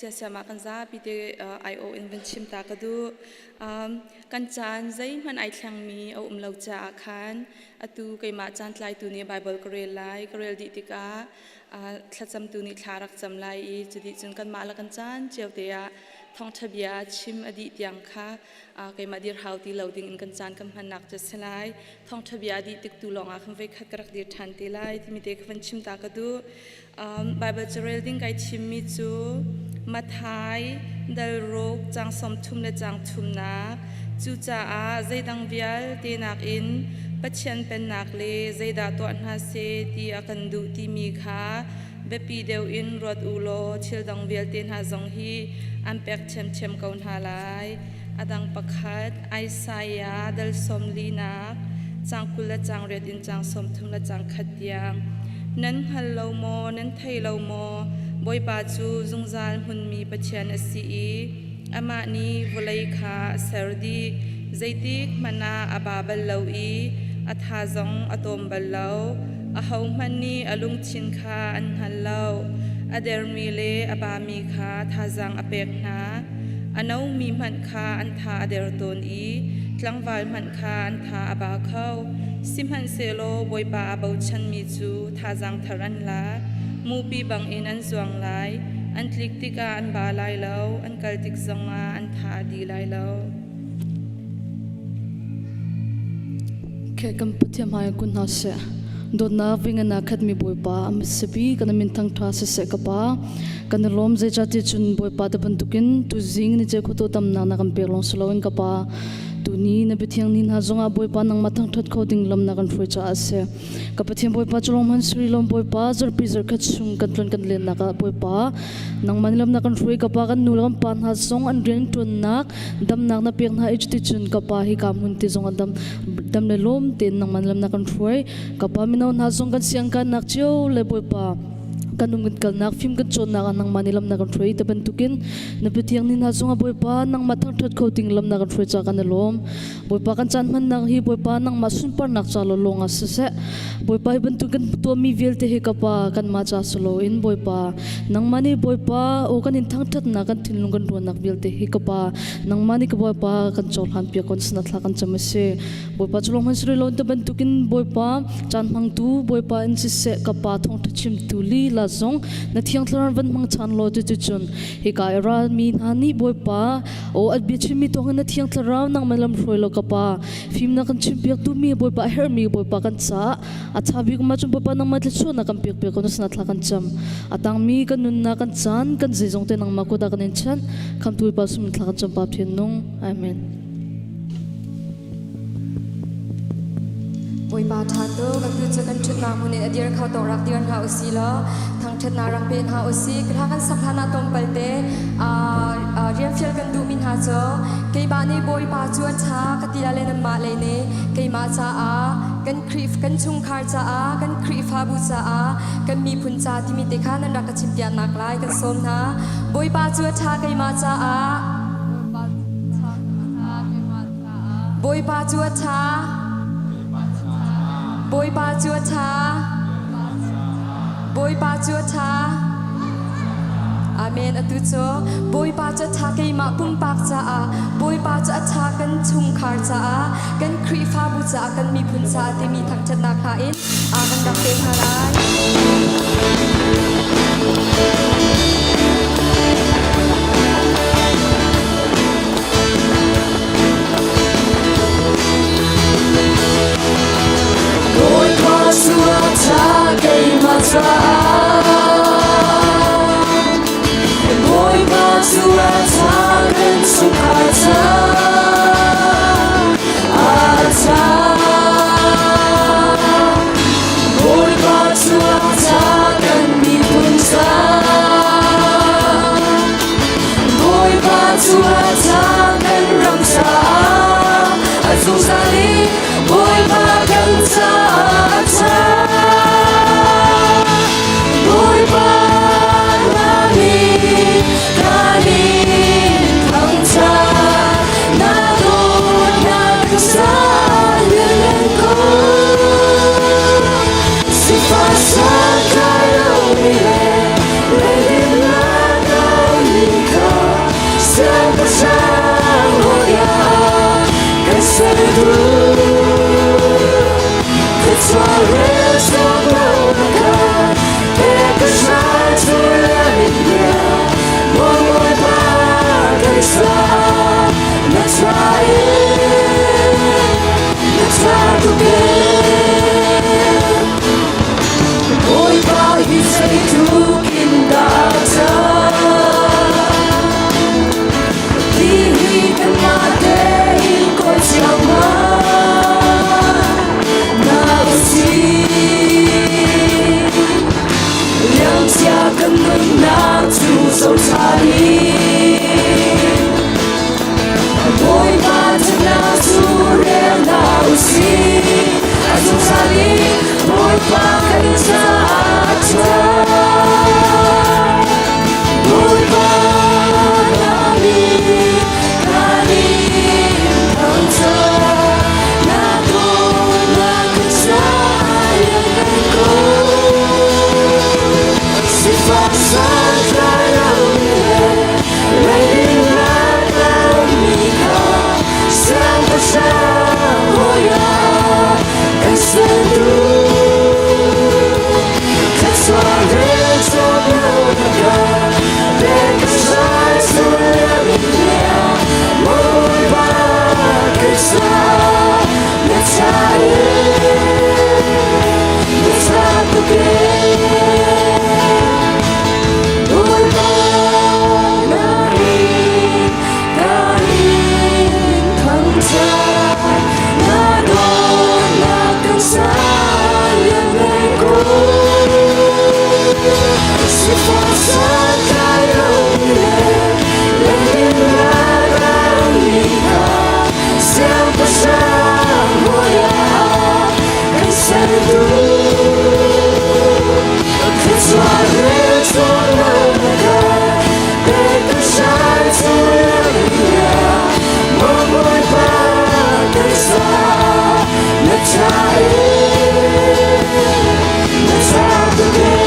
Siasiam ah kan zapi te aiawh in van chim ta ka duh. Kan caan zeihmanh ai thlengmi a um lo caah khan atu keimah caan tlaitu nih Baibal ka rel lai. Ka rel dih tikah thlacamtu nih thla rak cam lai i cudih cun kanmah le kan caan cio te ah thawngṭha bia chim a dih tiang kha keimah dir hau ti lo ding in kan caan kan hmannak cu a si lai. Thawngṭha bia a dih tik tu lawngah khan voikhat ka rak dir ṭhan te lai timi te kha van chim ta ka duh. Baibal carel ding kai thimmi cu Matthai dal ruk caang 30 le caang thumnak. Cucaah zeidang vialte nakin Pathian Pennak le zeidah tuah hna seh ti a kan duh timi kha biapi deuh in ruat u law thil dang vialte hna zong hi an pek ṭhiamṭhiam ko hna lai. A dang pakhat Isaiah dal sawm linak caang 20 le caang riat in caang 30 le caang khat tiang. Nan hngal lo maw, nan thei lo maw? Bawipa cu zungzal hmunmi Pathian a si i amah nih vawlei kha a ser dih. Zeitik hmanh ah a ba bal lo i a tha zong a tawm bal lo. Ahohmanh nih a lungthin kha an hngal lo. A dermi le a bami kha thazaang a pek hna. A nomi hmanh kha an tha a der tawn i tlangval hmanh kha an tha a ba kho. Sihmanhsehlaw Bawipa aa bochanmi cu thazaang thar an la. Mupi bangin an zuang lai. An tlik tikah an ba lai lo, an kal tik zongah an tha a di lai lo. Khe kan Pathian hmai kun hna seh. Dawtnak vingana khatmi Bawipa a hmasabi kan min thangṭha siseh ka Pa. Kan i lawm zeicahtiah cun Bawipa te bantukin tuzing ni ce khuato tamnak na kan pek lawng si loin ka Pa. Tuni na biathiang ni hna zongah Bawipa nangmah thangṭhat kho ding lam na kan hruai caah a si. Ka Pathian Bawipa cu lawng hman suri lawm Bawipa zarhpi zarkhat chung kan tlun kan lennak ah Bawipa nangmah lam na kan hruai ka pa kan nu le kan pa hna zong an rian ṭuannak damnak na pek hna i cuticun ka pa hi ka hmun ti zong an dam dam le lawm tein nangmah lam na kan hruai ka pa mino hna zong kan siangkannak cio le Bawipa kan um kan kalnak fim kan cawnnak ah nangmah nih lam na kan hruai te bantukin na biathiang ni hna zongah Bawipa nangmah thangṭhat kho ding lam na kan hruai ca kan i lawm Bawipa kan caan hmannak hi Bawipa nangmah sunparnak ca lawng ah siseh Bawipa hi bantuk kan tuahmi vialte hi ka pa kanmah ca si loin Bawipa nangmah nih Bawipa aw kan in thangṭhatnak kan thinlung kan ruahnak vialte hi ka pa nangmah nih ka Bawipa kan cohlan piak kon sinah thla kan cam a si Bawipa cu lawng hman si lo te bantukin Bawipa caan hmangtu Bawipa in siseh ka pa thawngṭha chimtu lila zong na thiang thlarau van hmang chan law cuticun hika i ralmi hna nih Bawipa aw an bia chimmi thawngin na thiang thlarau nangmah lam hruai law ka pa fimnak kan chimpiaktu mi Bawipa a herhmi Bawipa kan caah a ṭha bik ma cun Bawipa nangmah thluachuah na kan pek piak ko na sinah thla kan cam a tangmi kan nunnak kan caan kan zeizong te nangmah kut ah kan in chanh khamtu Bawipa sum thla kan cam pa Pathian nung amen Bawipa ṭha tuk atu cu kan ṭhutnak hmun in a dir kho tawk rak dir hna usi law thangṭhatnak rak pe hna usi hla kan sak hlan ah tlawmpal te rian fial kan duhmi hna cu keimah nih Bawipa cu a ṭha ka ti le nanmah lei nih keimah caah kan Khrih kan chungkhar caah kan Khrihfabu caah kan miphun ca timi te kha nan rak ka chimpiaknak lai kan sawm hna Bawipa cu a ṭha keimah caah Bawipa cu a ṭha. Bawipa cu a ṭha. Bawipa cu a ṭha. Amen. Atu cu Bawipa cu a ṭha keimah pumpak caah, Bawipa cu a ṭha kan chungkhar caah, kan Khrihfabu caah, kan miphun caah timi thangṭhatnak hla in kan rak pe hna lai. Bawipa cu a ṭha keimah caah Bawipa cu a ṭha kan chungkhar caah a ṭha Bawipa cu a ṭha kan miphun caah Bawipa cu a ṭha kan ram caah a zungzal in Bawipa kan caah a ṭha. Bawipa na min kan in thangṭhat na dawtnak ca lianngan ko. Sifah santlai lomi le leidip Bawipa hi zeitluk in dah a ṭhat. Ti hi kanmah tein kawl cio hna usih. Liamcia kan nunnak cu zohṭhan in Bawipa ṭhatnak cu rel hna usih. A zungzal in Bawipa kan caah a ṭha. Bawipa na min kan in thangṭhat. Na dawtnak kan caah lianngan ko. Sifak santlai lo le leidingnak a ummi kha siangpahrang hawi ah kan ser duh. Thluachuah rel cawk lo na kan pek ka hrai sullam in bia Bawipa kan caah na ṭha ee, na ṭha tuk ee. Bawipa na min kan in thangṭhat, na dawtnak kan caah lianngan ko. Sifak santlai lomi le leidingnak a ummi kha siangpahrang hawi ah kan ser duh. Thluachuah rel cawk lo na kan pek ka hrai cu bia maw Bawipa kan caah na ṭha ee, na ṭha tuk ee.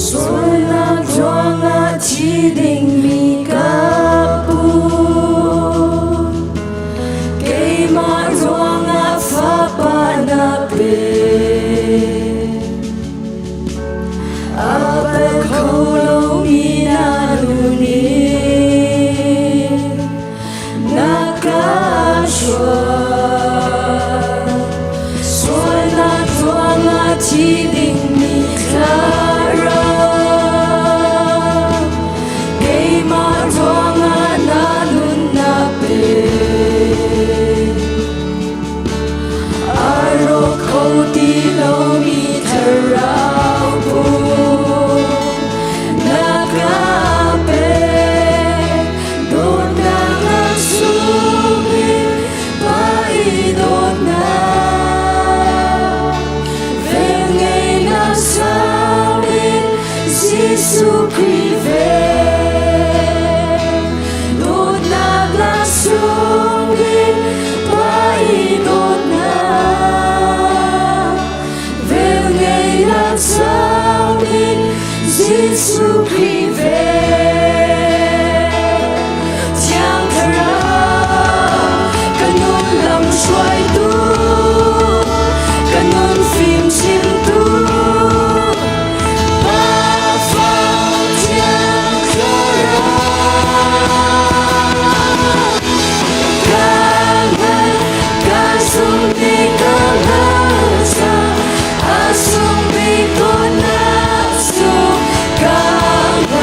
Sualnak ruangah thi dingmi ka pu. Keimah ruangah fapa na pe. A bal kho lomi na nu nih na ka hruai. Sualnak ruangah thi dingmi thlarau. Keimah ruangah na nun na pe. A rawk kho ti lomi thlarau pum na ka pek. Dawtnak a sungin pa i dawtnak. Velngeihnak sang in Jesuh Khrih vel. Dawtnak laksawng in Pa i dawtnak. Velngeihnak sang in Jesuh Khrih vel. Thiang Thlarau, ka nun lam hruaitu, ka nun fim chimtu, Pa Fa Thiang Thlarau. Ka hngal, ka zumh i ka hngalh a sung bik dawtnak cu ka hngalh.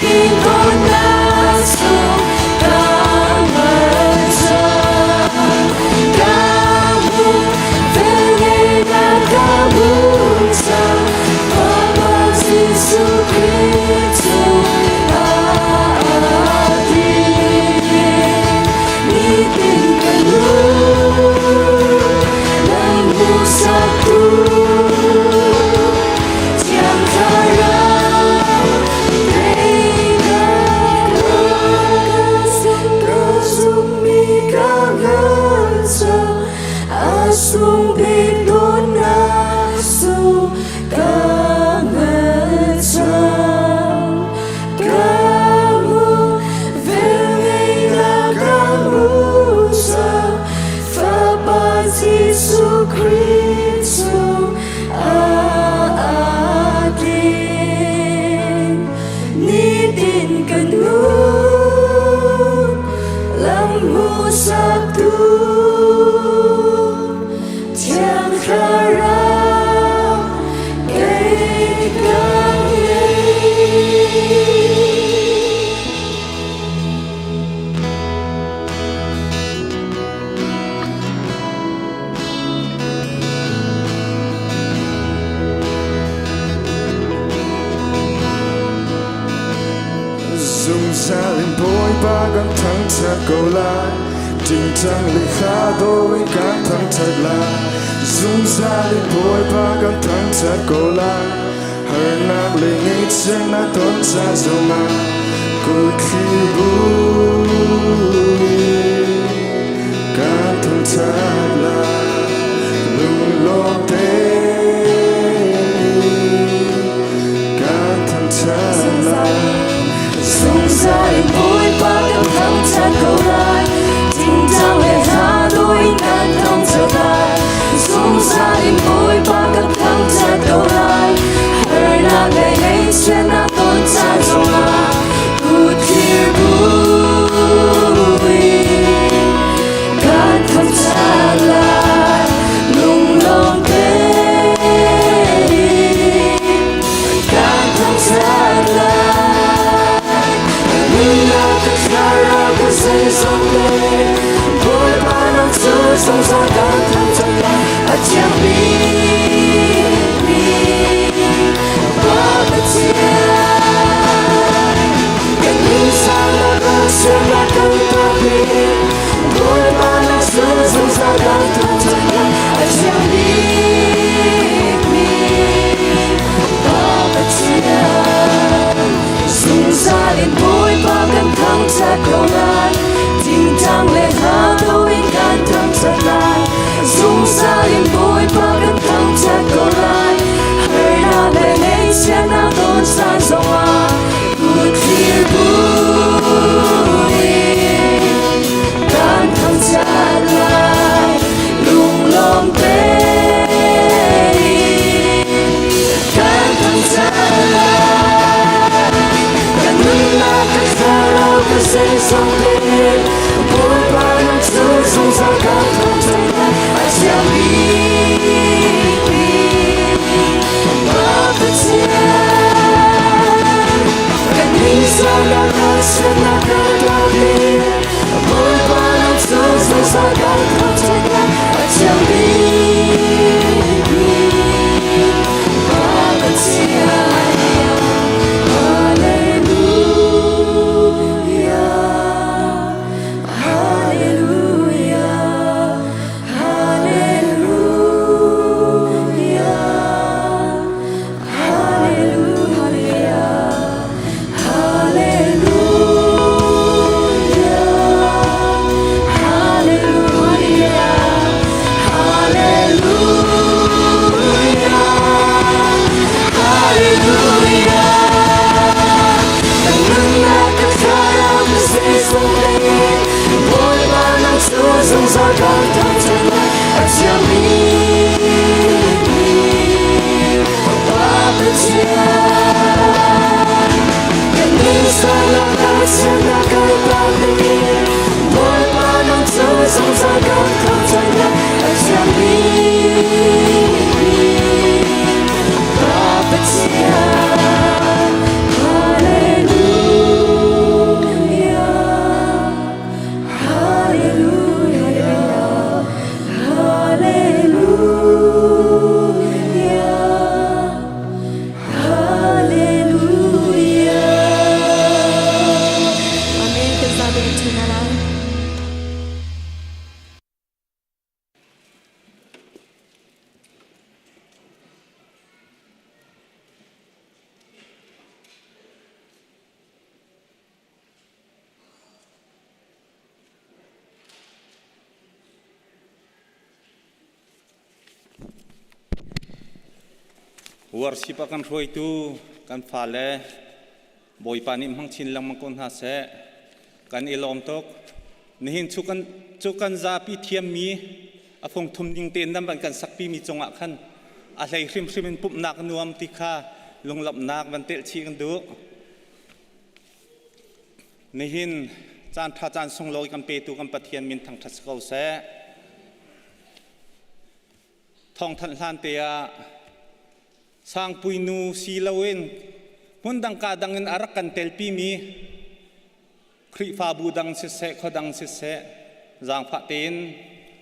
bik dawtnak sung kaa hngalcang. Ka hmuh velngeihnak ka hmuh cang. Fapa Jesuh Khrih cung ah din. Nitin ka nun nan hmuhsaktu Thiang Thlarau kei ka Ka zummi ka ngan cang a sung bik dawtnak sung ka ngan cang ka hmuh velngeihnak ka hmuh cang Fapa Jesuh Khrih cung ah din. Nitin ka nun lam hmuhsaktu Thiang Thlarau kei ka ngei. Zungzal in Bawipa kan thangṭhat ko lai. Tingtang le hla dawh in kan thangṭhat lai. Zungzal in Bawipa kan thangṭhat ko lai. Harnak le ngaihchiatnak ton ca zongah kutthli bu in kan thangṭhat lai. Lunglawm tein kan thangṭhat lai. Zungzal in Bawipa kan thangṭhat ko lai. Tingtang le hla dawh in kan thangṭhat lai. Zungzal in Bawipa kan thangṭhat ko lai. Harnak le ngaihchiatnak ton caan zongah kutthlir buin kan thangṭhat lai. Lunglawm tein kan thangṭhat lai. Kan nunnak kan thlarau kan zeizong te Bawipa nang cu zungzal kan thangṭhat lai. A thiang bikmi Pa Pathian. Kan nunsannak kan sernak kan tuahmi Bawipa nang cu zungzal kan thangṭhat lai. A thiang bikmi Pa Pathian. Zungzal in Bawipa kan thangṭhat ko lai. Tingtang le hla dawh in kan thangṭhat lai. Zungzal in Bawipa kan thangṭhat ko lai. Harnak le ngaihchiatnak ton caan zongah kutthlir buin kan thangṭhat lai. Lunglawm tein kan thangṭhat lai. Kan nunnak kan thlarau kan zeizong te Bawipa nang cu zungzal kan thangṭhat lai. A thiang bikmi Pa Pathian. Kan ningzahnak kan siannak kan tuahmi Bawipa nang cu zungzal kan thangṭhat lai. A thiang bikmi Pa Pathian. Hallelujah, Hallelujah. Worship a kan hruaitu kan fale Bawipa nih hmang chin lengmang ko hna seh. Kan i lawm tuk. Nihin cu kan cu kan zapi thiammi a fungthum ding tein nan van kan sakpi mi cungah khan a hlei hrimhrim in pumhnak nuam ti kha lunglawmhnak van telh chih kan duh. Nihin caan ṭha caan sunglawi kan petu kan Pathian min thangṭhat si ko seh. Thawngthanh hlan te ah Sangpui nu si loin hmundang ka dang in a rak kan telpimi Khrihfabu dang siseh, khuadang siseh, zaangfah tein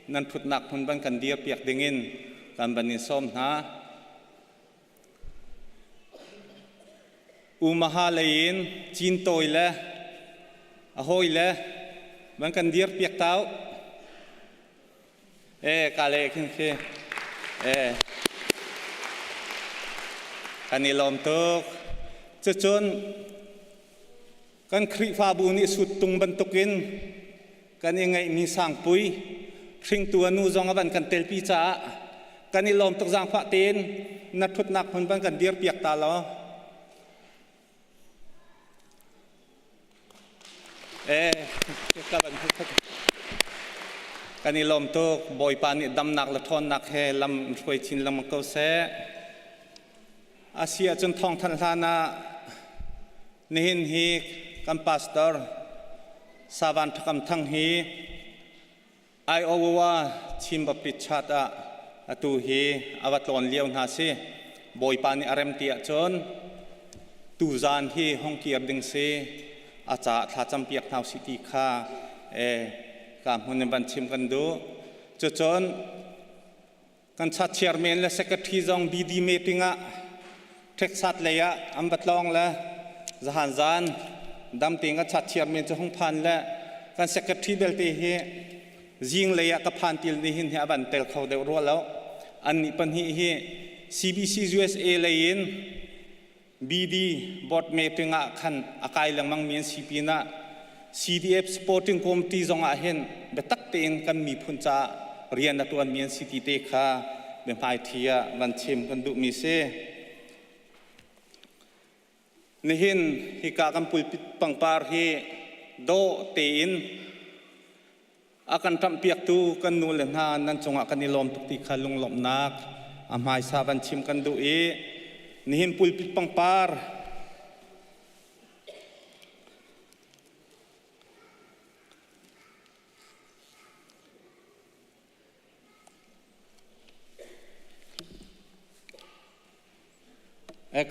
nan ṭhutnak hmun van kan dirpiak dingin kan van in sawm hna. Umaha lei in Cintawi le a hawi le van kan dirpiak tau. E ka le khin khi e kan i lawm tuk. Cucun kan Khrihfabu nih suttung bantukin kan i ngeihmi sangpui hringtu a nu zong a van kan telpi caah kan i lawm tuk zaangfah tein na ṭhutnak hmun van kan dirpiak ta law. Eh, ka van kan i lawm tuk. Bawipa nih damnak le ṭhawnnak he lam in hruai chin lengmang ko seh. A si ahcun thawngthanh hlan ah nihin hi kan pastor Savan Thakam Thang hi Iowa Chin Baptist Church ah atu hi a va tlawn lio hna si. Bawipa nih a rem ti ahcun tuzaan hi hong kir ding si a caah thlacam piak hna usih ti kha ka hmun in van chim kan duh. Cucun kan chat chairman le secretary zong BD meeting ah Texas lei ah an va tlawng le zahan zan dam tein kan chat chairman cu hung phan le kan secretary belte hi zing lei ah ka phan til ni hin hi a van tel kho deuh rua lo. An nih pahnih hi CBC USA lei in BD board meeting ah khan a kai lengmang mi an si pinah CDF supporting committee zong ah hin biatak tein kan miphun caah rian a tuan mi an si ti te kha biahmaithi ah van chim kan duh mi si. Nihin hika kan pulpit pangpar hi dawh tein A kan ṭamhpiaktu kan nu le hna nan cungah kan i lawm tuk ti kha lunglawmhnak a hmaisa van chim kan duh i nihin pulpit pangpar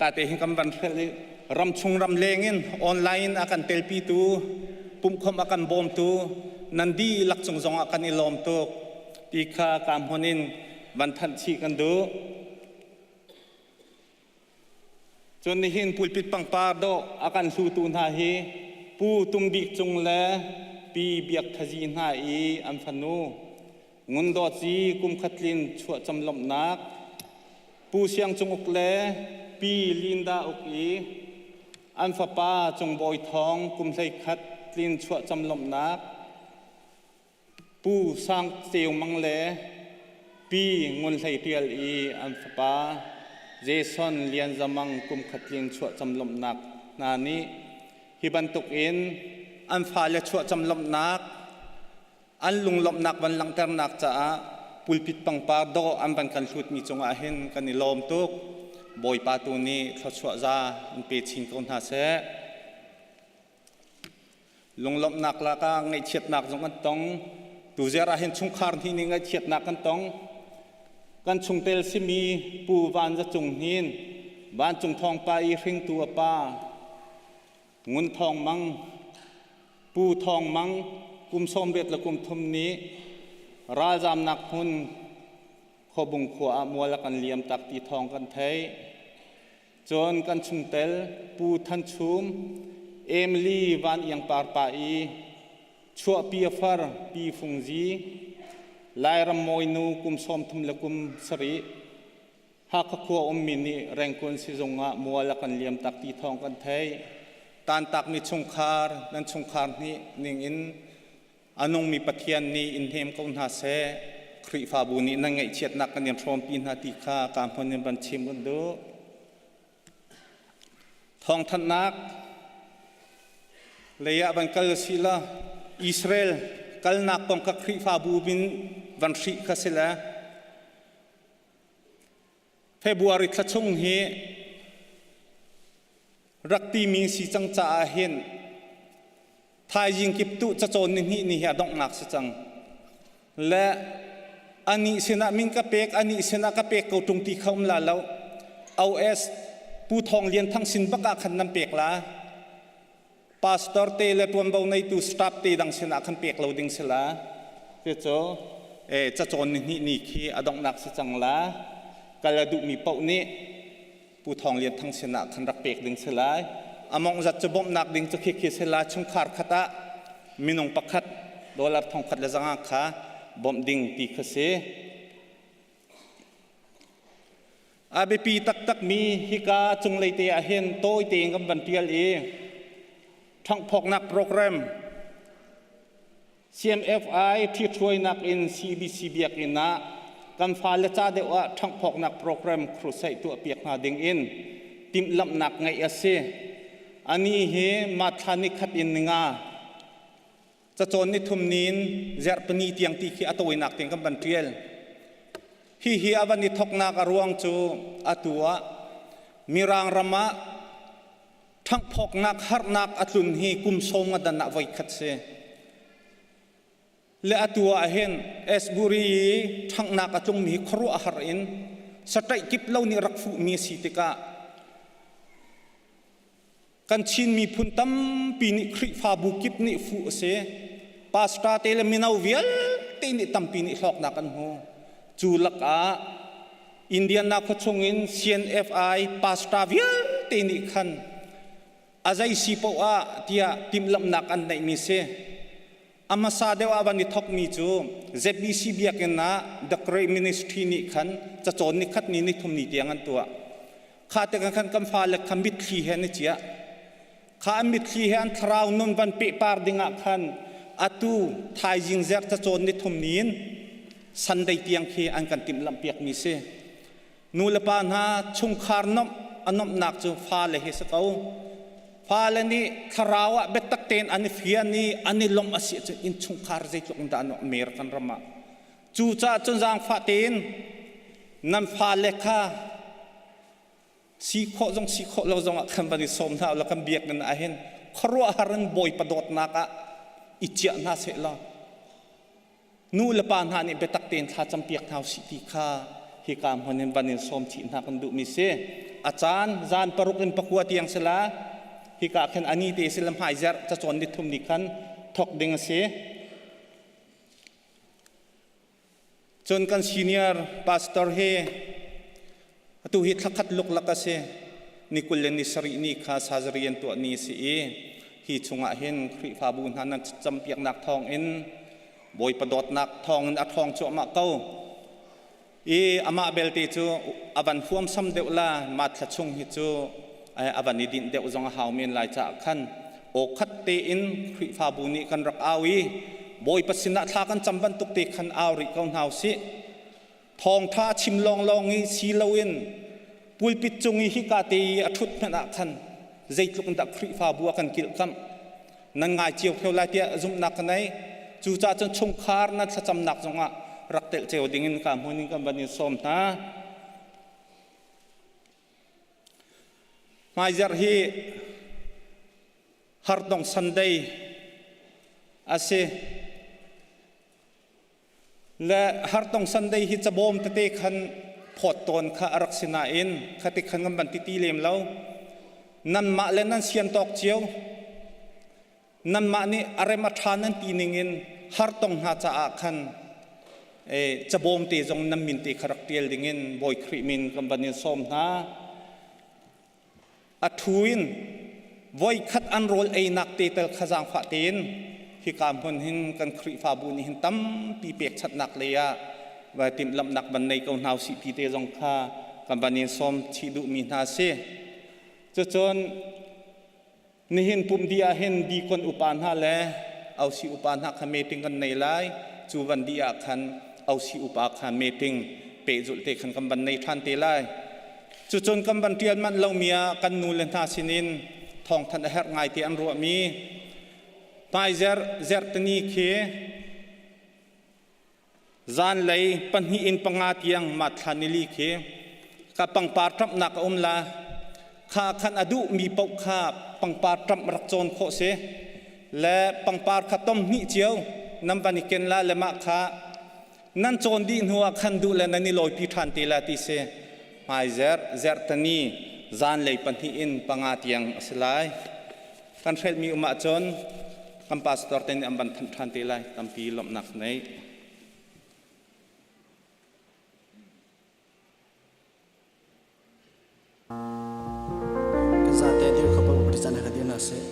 Ka te hin kan van hrelh i ramchung ramleng in online a kan telpitu pumhkhawmh a kan bawmtu nan dihlak cung zongah kan i lawm tuk ti kha ka hmun in van thanh chih kan duh. Cun nihin pulpit pangpar dawh a kan hlutu hna hi Pu Tum Bik Cung le Pi Biak Thazi hna i an fanu Ngun Dawt Zi kum khat tlin chuahcam lawmhnak Pu Siang Cung Uk le Pi Linda Uk i an fapa Cung Bawi Thawng kum 11 tlin chuahcam lawmhnak Pu Sang Ceu Mang le Pi Ngun Hlei Ṭial i an fapa Jason Lian Za Mang kum khat tlin chuahcam lawmhnak hna nih hi bantuk in an fale chuahcam lawmhnak an lunglawmhnak van langhternak caah pulpit pangpar dawh an van kan hlutmi cungah hin kan i lawm tuk. Bawipa tu nih thluachuah za in pe chin ko hna seh. Lunglawmhnak lakah ngaihchiatnak zong kan tong. Tuziar ah hin chungkhar hnih nih ngaihchiatnak kan tong. Kan chungtel simi Pu Van Za Cung Hnin, Vancung Thawngpa i hringtu a pa, Ngun Thawng Mang, Pu Thawng Mang, kum 83 le kum thum nih ralzamnak hmun Khuabung khua ah mual a kan liam tak ti thawng kan theih. Cun kan chungtel Pu Than Chum, Emily Van Iang Par pa i chuahpi a far Pi Fung Zi, Lairam mawinu kum 30 le kum 7, Hakha khua ummi nih Rengkun sizung ah mual a kan liam tak ti thawng kan theih. Tantakmi chungkhar nan chungkhar nih ning in A nungmi Pathian nih in hnem ko hna seh. Khrihfabu nih nan ngaihchiatnak kan in hrawmpi hna ti kha ka hmun in van chim kan duh. Thawngthanhnak lei ah van kal si la Israel kalnak kong kha Khrihfabu min van hrih kha si le February thla chung hi rak timi si cang caah hin thaizing kip tu cacawn ni hnih ni hi a donghnak si cang. Le anih sinah min ka pek, anih sinah ka pek ko ṭung ti kha um la lo. OS Pu Thawng Lian Thang sin bak ah khan nan pek la. Pastor te le ṭuanvo neitu staff te dang sinah khan pek lo ding si la. Cucu cacawn ni hnih ni khi a donghnak si cang la. Kal a duhmi paoh nih Pu Thawng Lian Thang sinah khan rak pek ding si lai. A mawngh zat cu bawmhnak ding cu khikhi si la. Chungkhar khat ah minung pakhat dollar thongkhat le zanga kha bawmh ding ti kha si. A biapi taktakmi hika cunglei te ah hin tawi tein kan van ṭial i ṭhanghphawknak program CMFI ṭhithruainak in CBC biakinn ah kan fale ca deuh ah ṭhanghphawknak program crusade tuahpiak hna ding in timhlamhnak ngeih a si. Ani hi Mathla nikhat in ninga cacawn nithum nin zerhpani tiang ti khi a tawinak tiang kan van ṭial. Hihi a van i thoknak a ruang cu atu ah Mirang ram ah ṭhanghphawknak harnak a tlun hi kum sawm nga dan ah voikhat si. Le atu ah hin Asbury i ṭhanghnak a tlungmi hi khuaruahhar in saṭaih kip lo nih rak fuhmi a si tikah Kan Chin miphun tampi nih Khrihfabu kip nih fuh a si. Pastor te le mino vialte nih tampi nih hlawknak an hmu. Cu lakah Indiana khuachung in CNFI pastor vialte nih khan a zei si paoh ah tiah timhlamhnak an neihmi si. A hmasa deuh ah van i thokmi cu ZBC biakinn ah The Great Ministry nih khan cacawn nikhat ni nithum ni tiang an tuah. Kha te kan khan kan fale kha mitthli he an i ciah. Kha an mitthli he an thlarau nun van pehpar dingah khan atu thaizing zer cacawn nithum ni in Sunday tiang khi an kan timhlamh piakmi si. Nu le pa hna chungkhar nomh a nomhnak cu fale hi si ko. Fale nih thlarau ah biatak tein an i fian i an i lawmh a si ahcun innchungkhar zeitluk in dah a nuamh American ram ah. Cucaah cun zaangfah tein nan fale kha si khawh zong si khawh lo zong ah khan van i sawm hna ulaw kan biakinn ah hin khuaruahhar in Bawipa dawtnak ah i ciah hna seh law nu le pa hna nih biatak tein thla campiak hna usih ti kha hika hmun in van in sawm chih hna kan duhmi si. A caan zan paruk in pakua tiang si la hika khin ani te si la hmaizerh cacawn ni thum ni khan thok ding a si. Cun kan senior pastor hi atu hi thlakhat luklak a si. Ni 20 le ni sarih ni kha surgery an tuah ni a si i hi chungah hin Khrihfabu hna nan campiaknak thawngin Bawipa dawtnak thawngin a ṭhawng cuahmah ko. I amah belte cu a van huamsam deuh la ma thla chung hi cu a van i dinh deuh zong a hau men lai caah khan aw khat tein Khrihfabu nih kan rak au i Bawipa sinah thla kan cam bantuk te khan au rih ko hna usih. Thawngṭha chim lawnglawng i si loin pulpit cung i hika te i a ṭhut hmanh ah khan zeitluk in dah Khrihfabu a kan kilhkamh nan ngai cio theo lai tiah zumhnak ka nei. Cucaah cun chungkhar nan thlacamnak zongah rak telh cio dingin ka hmun in kan van in sawm hna. Hmaizarh hi Hartong Sunday a si. Le Hartong Sunday hi cabawm tete khan phawt tawn kha a rak si nain khati khan kan van ti ti lem lo. Nanmah le nan sian tawk cio. Nanmah nih a rem a ṭha nan ti ningin hartong hna caah khan cabawm te zong nan min te kha rak ṭial dingin Bawi Khrih min kan van in sawm hna. A ṭhu in voikhat an rawl einak te tel kha zaangfah tein hika hmun hin kan Khrihfabu nih hin tampi pekchanhnak lei ah va timhlamhnak van nei ko hna usih ti te zong kha kan van in sawm chih duhmi hna a si. Cucun Nihin pumh dih ah hin dikon upa hna le ausi upa hna kha meeting kan nei lai. Cu van dih ah khan ausi upa kha meeting pehzulh te khan kan van nei ṭhan te lai. Cucun kan van ṭial manh lomi ah kan nu le hna sinin thawngthanh a herh ngai ti an ruahmi hmaizerh zerhtani khi zanlei pahnih in panga tiang mathla nili khi ka pangpar ṭamhnak a um la. Kha khan a duhmi paoh kha pangpar ṭamh rak cawn khawh si. Le pangpar kha tom hnih cio nan van i ken la le mah kha nan cawn dih hnu ah khan duh le nan i lawipi ṭhan te la ti si. Hmaizerh zerhtani zanlei pahnih in panga tiang a si lai. Kan hrelhmi um ahcun kan pastor te nih an van thanh ṭhan te lai. Tampi lawmhnak nei. Kan zate dir kho pa upati chan ka dir na seh.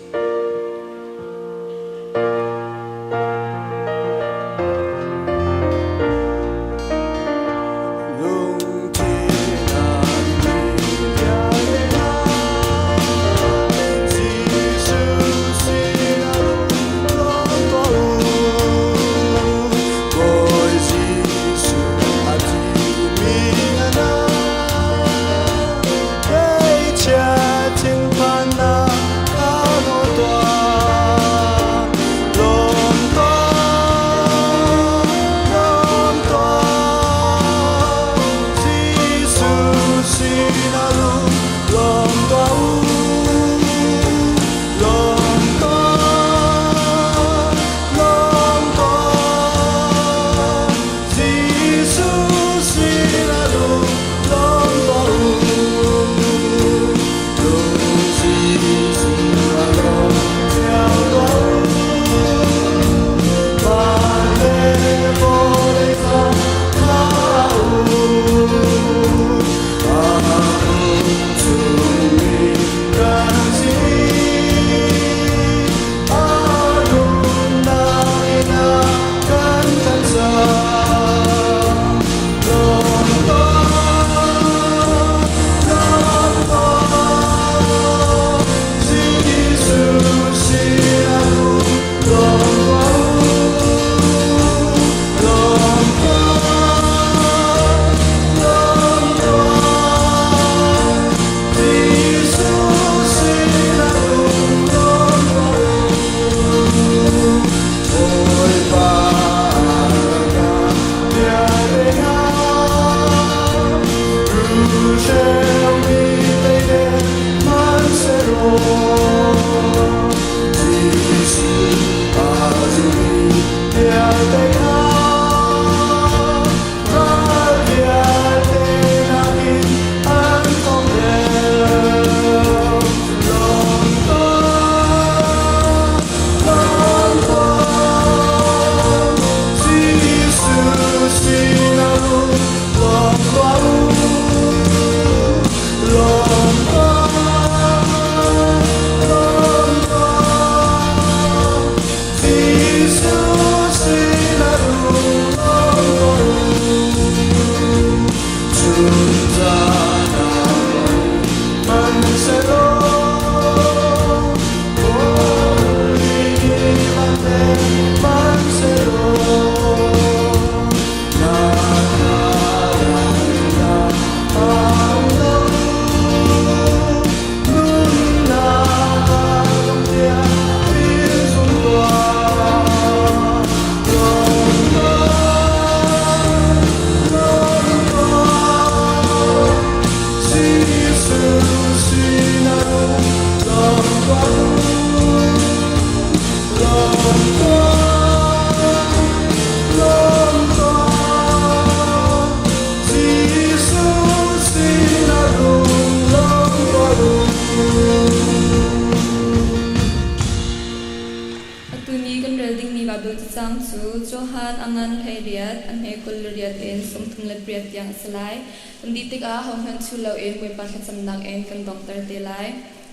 Atu ni kan rel dingmi Baibal cacang cu Johan a ngan 18, a hme 28 in 38 tiang a si lai. Kan dih tikah hohmanh chu loin Bawipa thlacamnak in kan donghter te lai.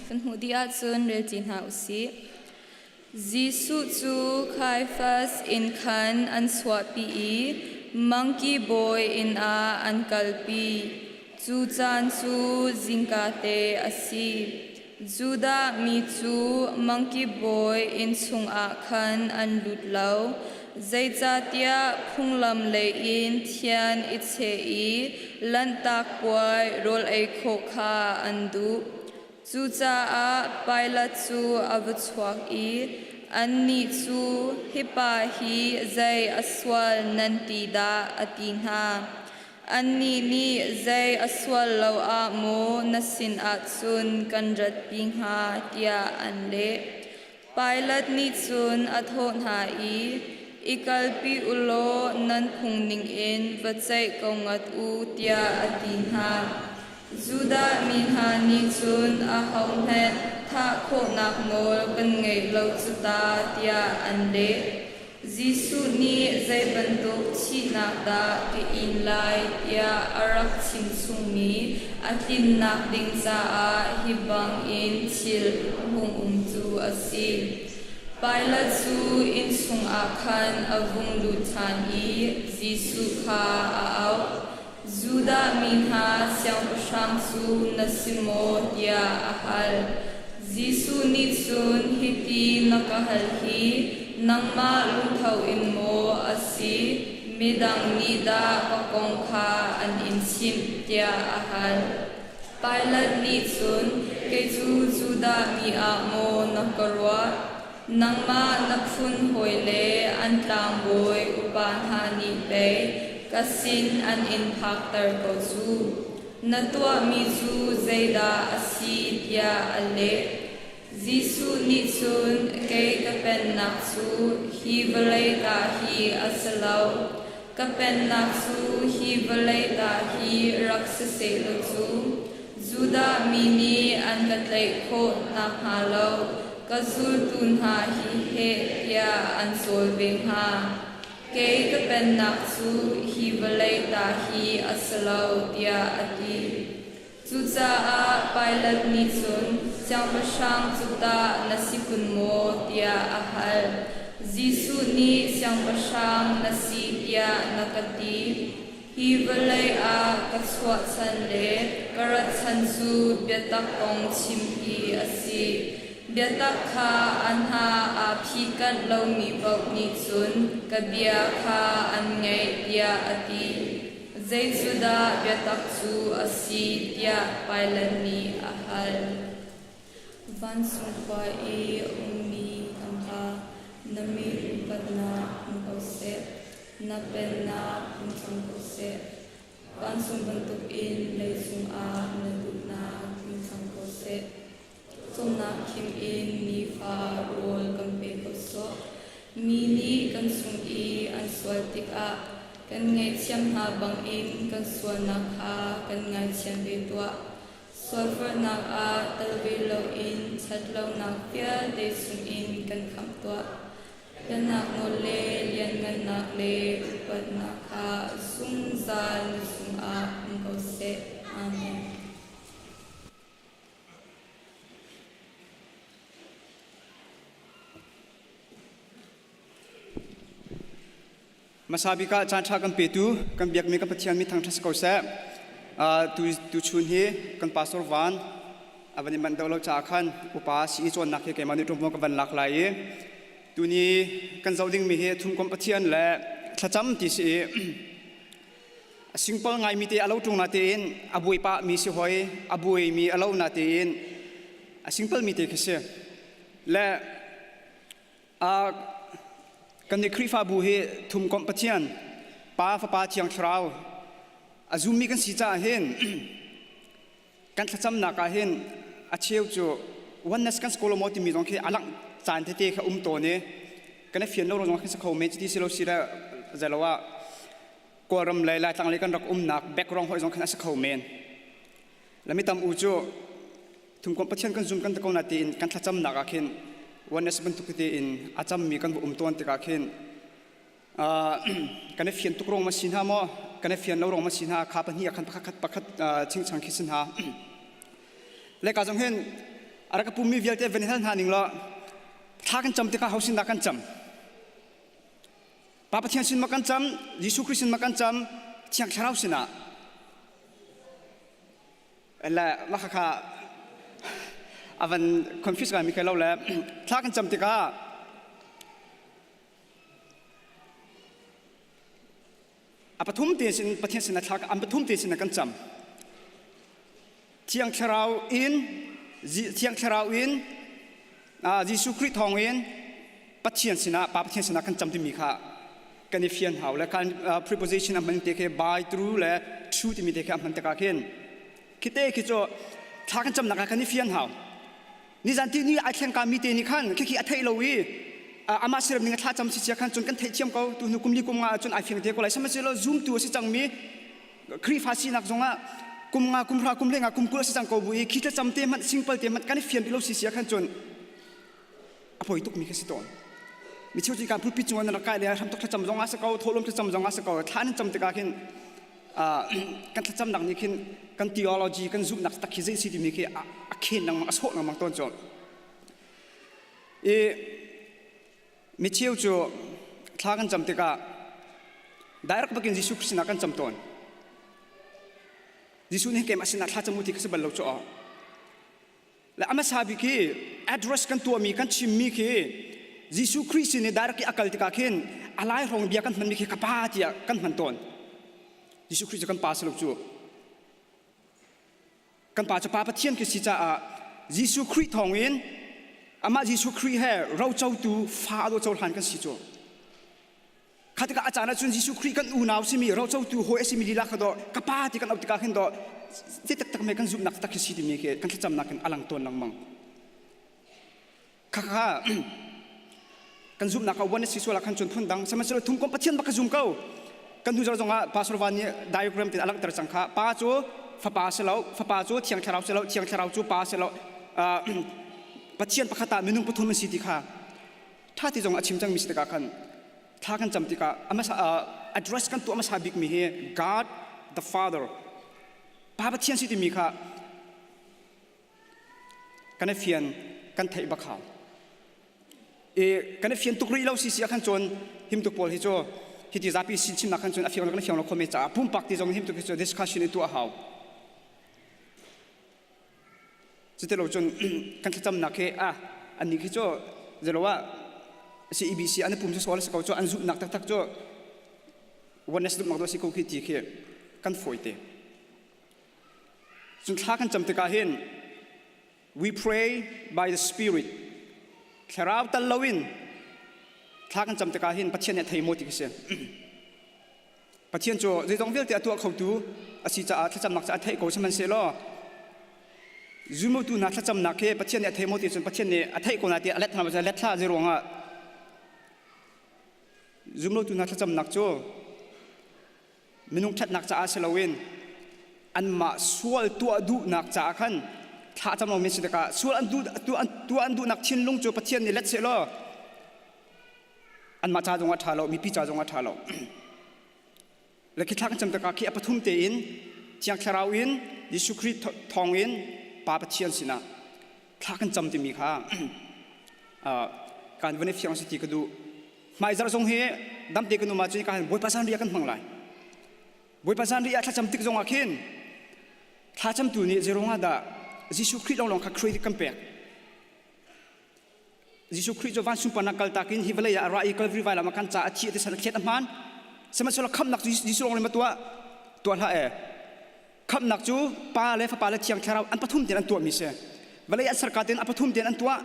Kan hmuh dih ahcun relci hna u sih. Jesuh cu Kaiafas inn khan an chuahpi i mangki bawi inn ah an kalpi. Cu caan cu zingkate a si. Judah mi cu mangki bawi inn chungah khan an lut lo. Zeicahtiah phunglam lei in thian i cheh i Lanhtak Puai rawl ei khawh kha an duh. Cucaah Pilat cu a va chuak i annih cu, Hi pa hi zei a sual nan ti dah? a ti hna. Annih nih, Zei a sual lo ah maw na sinah cun kan ratpi hnga? tiah an leh. Pilat nih cun a thawh hna i, I kalpi u law nan phung ningin va ceih ko ngat u, tiah a ti hna. Judah mi hna nih cun ahohmanh thah khawhnak nawl kan ngei lo cu ta, tiah an leh. Jesuh nih zei bantuk thihnak dah ka in lai tiah a rak chimchungmi a tlinnak ding caah hi bangin thil a hung um cu a si. Pilat cu inn chungah khan a vung lut ṭhan i Jesuh kha a auh. Judah mi hna siangpahrang cu na si maw? tiah a hal. Jesuh nih cun hiti na ka hal hi nangmah lungtho in maw a si, midang nih dah ka kong kha an in chimh? tiah a hal. Pilat nih cun, Kei cu Judah mi ah maw na ka ruah? Nangmah na phun hawi le an tlangbawi upa hna nih pei ka sin an in phakter ko cu. Na tuahmi cu zeidah a si tiah a leh. Jesuh nih cun kei ka pennak cu hi vawlei ta hi a si lo. Ka pennak cu hi vawlei ta hi rak si sehlaw cu Judah mi nih an ka tlaih khawh nakhnga lo ka zultu hna hi heh tiah an cawl ve hnga. Kei ka pennak cu hi vawlei ta hi a si lo, tiah a ti. Cucaah Pilat nih cun, Siangpahrang cu tah na si kun maw? tiah a hal. Jesuh nih Siangpahrang na si tiah na ka ti. Hi vawlei ah ka chuahchan le ka ratchan cu biatak kong chim hi a si. Biatak kha a hna aa phihkanh lomi paoh nih cun ka bia kha an ngaih tiah a ti. Zei cu dah biatak cu a si tiah Pilat nih a hal. Vancung khua i a ummi kan Pa, na min upatnak um ko seh. Na pennak um cang ko seh. Vancung bantukin leicung ah na duhnak um cang ko seh. Cawmnak khim in nifa rawl kan pe ko sawh. Mi nih kan chung i an sual tikah kan ngaihthiam hna bangin kan sualnak kha kan ngaithiam ve tuah. Sualforhnak ah tel ve loin ṭhatlonak vialte chungin kan khamh tuah. Pennak nawl le lianngannak le upatnak kha zungzal na cungah um ko seh. Amen. Hmasa bik ah caan ṭha kan petu kan biakmi kan Pathian mi thangṭhat si ko seh. Tu tuchun hi kan pastor Van a van i manh deuh lo caah khan upa CE cawnnak hi keimah nih ṭuanvo ka van lak lai i tuni kan zoh dingmi hi thumkomh Pathian le thlacam ti si i a singpal ngaimi te a lo ṭung na tein a buai pah mi si hoi a buai mi a lo na tein a singpal mi te khi si le Kan nih Khrihfabu hi thumkomh Pathian, Pa, Fapa, Thiang Thlarau a zummi kan si caah hin kan thlacamnak ah hin a cheu cu oneness kan si ko lo maw timi zong khi a langh caan tete kha um tawn i kan i fian lo zong khi si kho men cuti si lo si le zeilo ah Kawlram le Laitlang lei kan rak umnak background hoi zong khan a si kho men. Le mi tam u cu Thumkomh Pathian kan zum kan ti ko na tiin kan thlacamnak ah khin oneness bantuk tete in a cammi kan va um tawn tikah khin kan i fian tuk rong ma si hna maw kan i fian lo rong ma si hna kha pahnih ah khan pakhat pakhat chingchang khi si hna le ka zong hin a rak ka pummi vialte van hal hna ning law thla kan cam tikah ho sin dah kan cam Pa Pathian sin ma kan cam Jesuh Christ sin ma kan cam Thiang Thlarau sinah Le mah khakha a van confuse ngai mi khe lo le thla kan cam tikah A pathum te sin Pathian sin thla an pathum te sin kan cam. Thiang Thlarau in Thiang Thlarau in Jesuh Khrih thawng in Pathian sinah Pa Pathian sinah kan cam timi kha kan i fian hau le kan preposition a hman te khi by through le through timi te khi a hman tikah khin khi te khi cu thla kan camnak ah kan i fian hau. Nizan ti ni ai thlengka mi te nih khan khikhi a theih lo i amah siram ning a thla cam si sia khan cun kan theih thiam ko tu hnu kum li kum nga cun ai fiang te ko lai sihmanhsehlaw zoom tu a si cangmi Khrihfa sinak zongah kum nga kum hra kum le nga kum 20 a si cang ko bu i khi thlacam te hmanh singpal te hmanh kan i fian rih lo si sia khan cun a poi tuk mi kha si tawn mi cheu cu kan pulpit cung an rak kai le hramtok thlacam zong ah si ko thawhlawm thlacam zong ah si ko thla nan cam tikah khin kan thlacamnak nih khin kan theology kan zumhnak tak khi zei si timi khi a khen lengmang a sawh lengmang tawn cu i mi cheu cu thla kan cam tikah direct bakin Jesuh Christ sinah kan cam tawn Jesuh nih keimah sinah thla cam u ti kha si bal lo cu aw Le a hmasa bik hi address kan tuahmi kan chimmi khi Jesuh Khrih sin i direct i a kal tikah khin a lai hrawng bia kan hmanmi khi ka pa tiah kan hman tawn. Jesuh Khrih cu kan pa si lo cu. Kan pa cu Pa Pathian khi si caah Jesuh Khrih thawngin amah Jesuh Khrih he rocotu fa a dawh cohlan kan si cu. Kha tikah a caan ahcun Jesuh Khrih kan unau simi rocotu hawi a simi lila kha dawh ka pa ti kan auh tikah khin dawh zei taktak me kan zumhnak tak khi si timi khi kan thlacamnak in a lang tawn lengmang. Kha kha kan zumhnak ah one si sual ah khan cun phun dang sihmanhsehlaw thum kom Pathian bak ka zum ko. Kan hnu zarh zongah Pastor Van nih diagram tin a langhter cang kha pa cu fapa si lo fapa cu thiang thlarau si lo thiang thlarau cu pa si lo Pathian pakhat ah minung pathum an si ti kha ṭha ti zong a chim cangmi si tikah khan thla kan cam tikah a hmasa address kan tuah hmasa bikmi hi God the Father Pa Pathian si timi kha kan i fian kan theih bak hau i kan i fian tuk rih lo si si ah khan cun him tuk pawl hi cu hiti zapi sin chimnak khan cun a fiang lo kan fiang lo khomi caah pumpak ti zong him tuk hi cu discussion i tuah hau Cuti cun kan thlacamnak hi ah annih khi cu zelo ah CEBC an i pum sual si ko cu an zumhnak taktak cu oneness zumhnak dawh si ko khi ti khi kan fawi te. Cun thla kan cam tikah hin we pray by the spirit thlarau tal loin thla kan cam tikah hin Pathian nih a thei maw ti khi si. Pathian cu zeizong vialte a tuah khotu a si caah thlacamnak cu a theih ko sihmanhsehlaw zumtu hna thlacamnak hi Pathian nih a thei maw ti cun Pathian nih a theih ko na ti a let hna let hlah zei ruangah zumlotu hna thlacamnak cu minung ṭhatnak caah si loin anmah sual tuah duhnak caah khan thla cam lomi si tikah sual an duh tuah an duhnak thinlung cu Pathian nih let sehlaw anmah ca zong ah ṭha lo mipi ca zong ah ṭha lo le khi thla kan cam tikah khi a pathum tein Thiang Thlarau in Jesuh Khrih thawng in Pa Pathian sinah thla kan cam timi kha kan van i fiang si ti ka duh hmaizarh zong hi damte kan um ahcun ka Bawipa zanriah kan hmang lai Bawipa zanriah thlacam tik zong ah khin thlacamtu nih zeiruangah dah Jesuh Khrih lawnglawng kha credit kan pek Jesuh Khrih cu van sunparnak kaltak in hi vawlei ah a ra i Calvary vailam ah kan caah a thi a thisen a thlet a hmaan. Sihmanhsehlaw khamhnak cu Jesuh lawng nih ma tuah? Tuah hlah e. Khamhnak cu Pa le Fapa le Thiang Thlarau an pathum tein an tuahmi si. Vawlei an serka tein a pathum tein an tuah.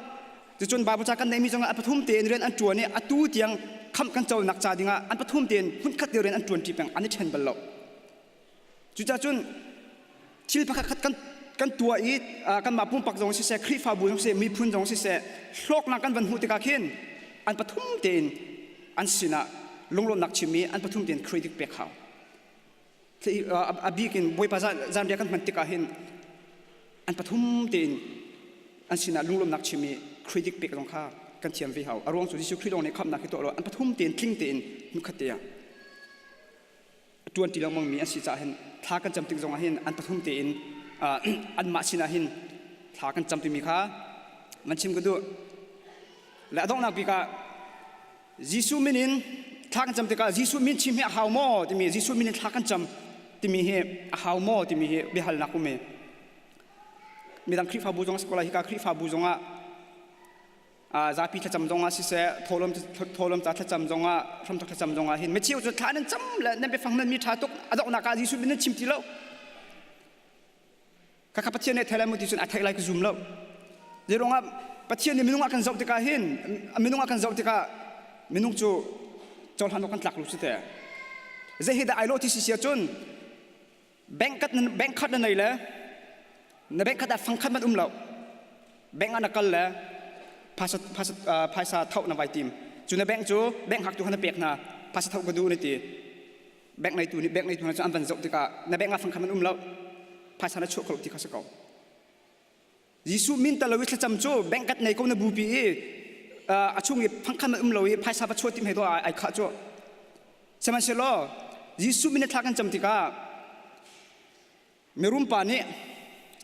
Cucun Bible ca kan neihmi zongah a pathum tein rian an ṭuan i atu tiang khamh kan conak ca dingah an pathum tein hmunkhat te rian an ṭuanṭi peng an i ṭhen bal lo. Cucaah cun thil pakhat khat kan kan tuah i kanmah pumpak zong siseh Khrihfabu zong siseh miphun zong siseh hlawknak kan van hmuh tikah khin an pathum tein an sinah lunglawmhnak chim i an pathum tein credit pek hau. A bik in Bawipa zanriah kan hman tikah hin an pathum tein an sinah lunglawmhnak chim i credit pek zong kha kan thiam ve hau. A ruang cu Jesuh Khrih lawng nih khamhnak hi tuah lo an pathum tein tling tein hmunkhat te ah ṭuan ti lengmangmi an si caah hin thla kan cam tik zongah hin an pathum tein anmah sinah hin thla kan cam timi kha man chim ka duh. Le a donghnak bik ah Jesuh min in thla kan cam tikah Jesuh min chim hi a hau maw timi Jesuh min in thla kan cam timi hi a hau maw timi hi biahalnak um i midang Khrihfabu zong a si ko lai hika Khrihfabu zongah. Zapi thlacam zongah siseh, thawhlawm thawhlawm ca thlacam zongah, hramthok thlacam zongah hin micheu cu thla nan cam le nan biafang nan mi ṭha tuk a donghnak ah Jesuh min nan chim ti lo. Khakha Pathian nih a thei lai mu ti cun a theih lai ka zum lo. Zeiruangah Pathian nih minung a kan zoh tikah hin minung a kan zoh tikah minung cu cohlan awk kan tlak lo si te. Zei hi dah ai lawh ti si sia cun bank kat bank khat na nei le na bank khat ah fang khat man um lo. Bank ah na kal le phaisa phaisa phaisa thoh na vai tim. Cu na bank cu bank hak tu kha na pek hna. Phaisa thoh ka duh na ti. Bank neitu nih bank neitu hna cu an van zoh tikah na bank ah fangkhat man um lo phaisa na chuah kho lo ti kha si ko Jesuh min tal lo i thlacam cu bank kat nei ko na bupi i a chung i fangkhat man um lo i phaisa va chuah tim he do ai khah cu sihmanhsehlaw Jesuh min thla kan cam tikah mirum pa nih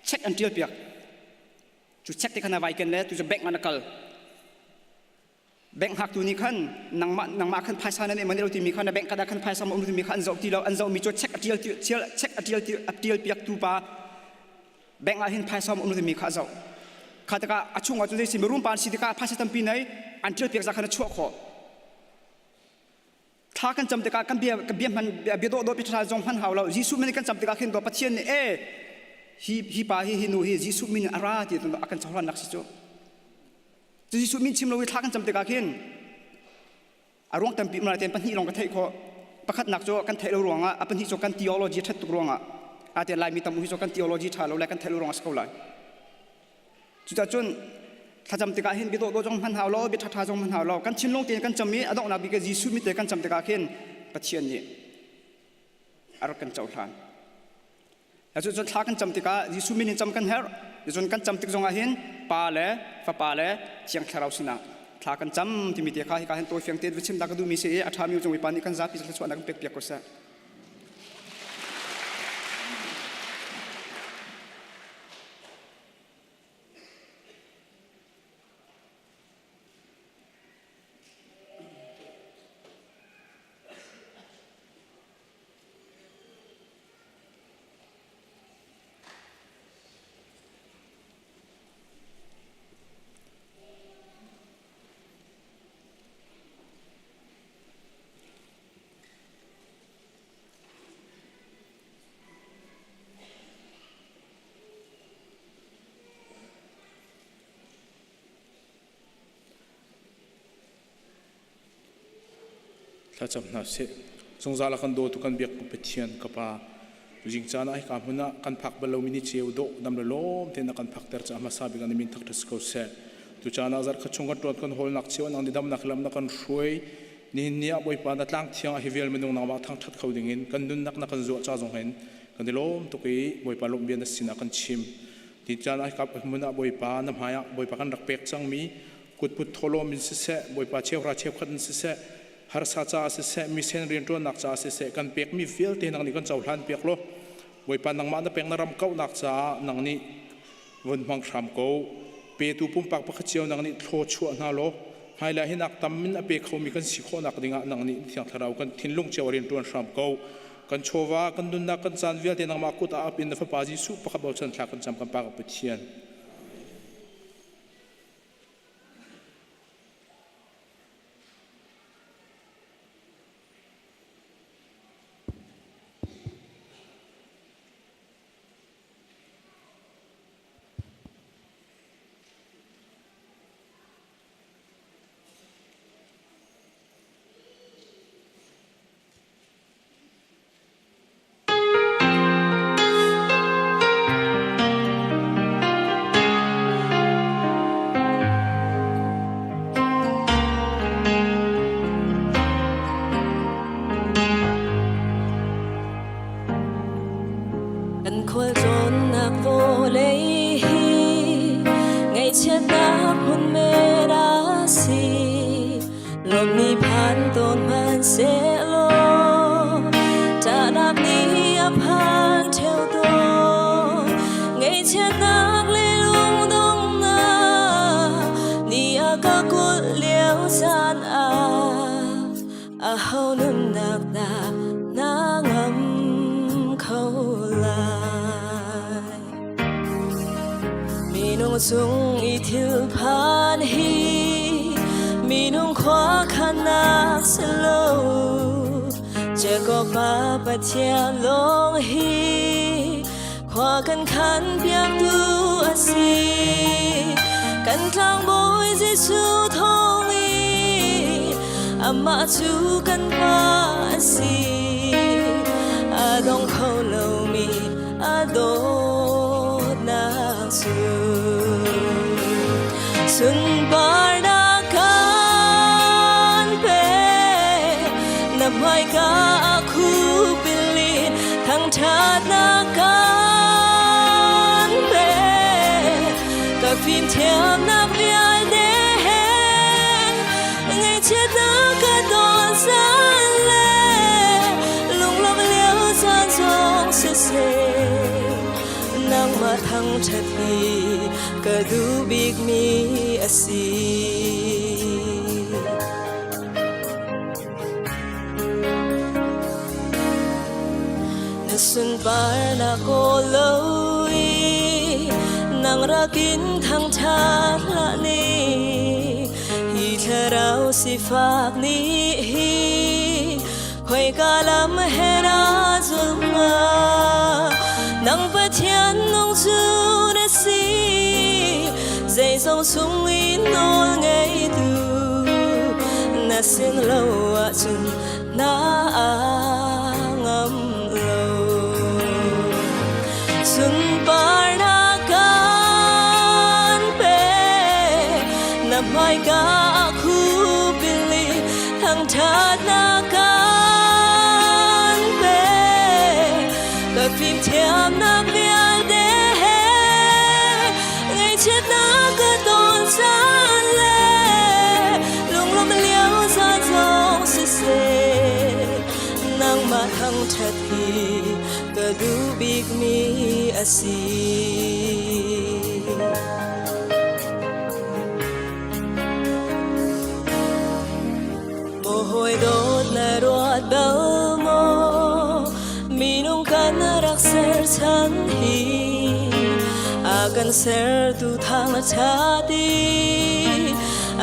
check an tial piak cu check te khan a vai ken le tu cu bank ah na kal Bank hngaktu nih khan nangmah nangmah khan phaisa na neih man lo timi kha na bank card ah khan phaisa ma um timi kha an zoh ti lo an zohmi cu check a tial check a tial a tial piaktu pa bank ah hin phaisa ma um timi kha a zoh kha tikah a chungah cun zei si mirum pa an si tikah phaisa tampi nei an tial piak za khan a chuah khawh thla kan cam tikah kan bia kan bia hman bia dawh dawh pi tha zong hman hau lo Jesuh min kan cam tikah khin do Pathian nih e hi hi pa hi hi nu hi Jesuh min a ra ti a kan cohlan nak si cu Cu Jesuh min chim lo i thla kan cam tikah khin a ruang tampi um lai tein pahnih lawng ka theih khawh. Pakhatnak cu kan theih lo ruangah, a pahnih cu kan theology ṭhat tuk ruangah. A te Laimi tam u hi cu kan theology ṭha lo le kan theih lo ruangah a si ko lai. Cucaah cun thlacam tikah hin bia dawhdawh zong hman hau lo, bia ṭhaṭha zong hman hau lo. Kan thinlung tein kan cam i a donghnak bik ah Jesuh min te kan cam tikah khin Pathian nih a rak kan cohlan. Cucun thla kan cam tikah Jesuh min in cam kan herh. Cun kan cam tik zongah hin Pa le Fapa le Thiang Thlarau sinah thla kan cam timi te kha hika hin tawifiang tein va chim ta ka duhmi si i a ṭhami cung mipa nih kan zapi thluachuahnak kan pek piak ko seh. Thlacam hna sih. Zungzal a kan dawtu kan biak Pathian ka Pa, tuzing caan ah hika hmun ah kan phak bal lomi ni ceu dawh dam le lawm tein na kan phakter caah hmasa bik ah na min thangṭhat si ko seh. Tu caan ah zarh khat chung kan ṭuan kan hawlnak cio nang nih damnak lam na kan hruai. Nihin ni ah Bawipa na tlang thiang ah hi vial minung nangmah thangṭhat kho dingin kan nunnak na kan zuah ca zong hin kan i lawm tuk i Bawipa lawmh bia na sinah kan chim. Ti caan ah hika hmun ah Bawipa na hmai ah Bawipa kan rak pek cangmi kutput thawhlawm in siseh bawipa cheuhra cheukhat in siseh harsa caah siseh misen rianṭuannak caah siseh kan pekmi vialte nang nih kan cohlan piak law bawipa nangmah na pek na ram kauhnak caah nang nih vun hmang hram ko petu pumpak pakhat cio nang nih thlaw chuah hna law hmailei hi nak tam in a pe khomi kan si khawhnak dingah nang nih thiang thlarau kan thinlung cio rianṭuan hram ko kan chawva kan nunnak kan caan vialte nangmah kut ah ap in na fapa Jesuh pakhat bochan thla kan cam kan pa ka Pathian Kan khualtlawnnak vawlei hi ngaihchiatnak hmun men a si. Lawm nih phan tawn hmanhsehlaw ṭahnak nih a phan ṭheo tawn. Ngaihchiatnak le lungdonghnak ni a ka kulh lio caan ah aho nunnak dah na ngam kho lai? Minung cung i thil phan hi. Nang khua khanak silo Jacob pa Pathian lawng hi khua kan khan piak tu a si. Kan tlangbawi Jesuh thawng i amah cu kan pa a si. A dong kho lomi a dawtnak cu sunparnak kan pe. Na hmaika a khupil in thangṭhatnak kan pe. Ka fimthiamnak vialte he ngaihchiatnak ka don caan le lunglawmh lio caan zong siseh, nangmah thangṭhat hi ka duh bikmi a si. Na sunparnak kawl lo i nang rakin thangṭhat hlah ni, hi thlarau sifak nih hi khoika lam he na zul hnga? Nang Pathian nung cu na si, zeizong chung i nawl ngeitu na sin lo ahcun na ngam lo. Sunparnak kan pe, na hmaika khupil i thangṭhatnak kan pe. Ka fimthiamnak vialte he ngaihchiatnak ka ton caan le lunglawmh lio caan zong siseh, nangmah thangṭhat hi ka duh bikmi a si. Maw hawi dawt na ruat bal maw, minung kan rak ser chan hi a kan sertu thang a ṭhat i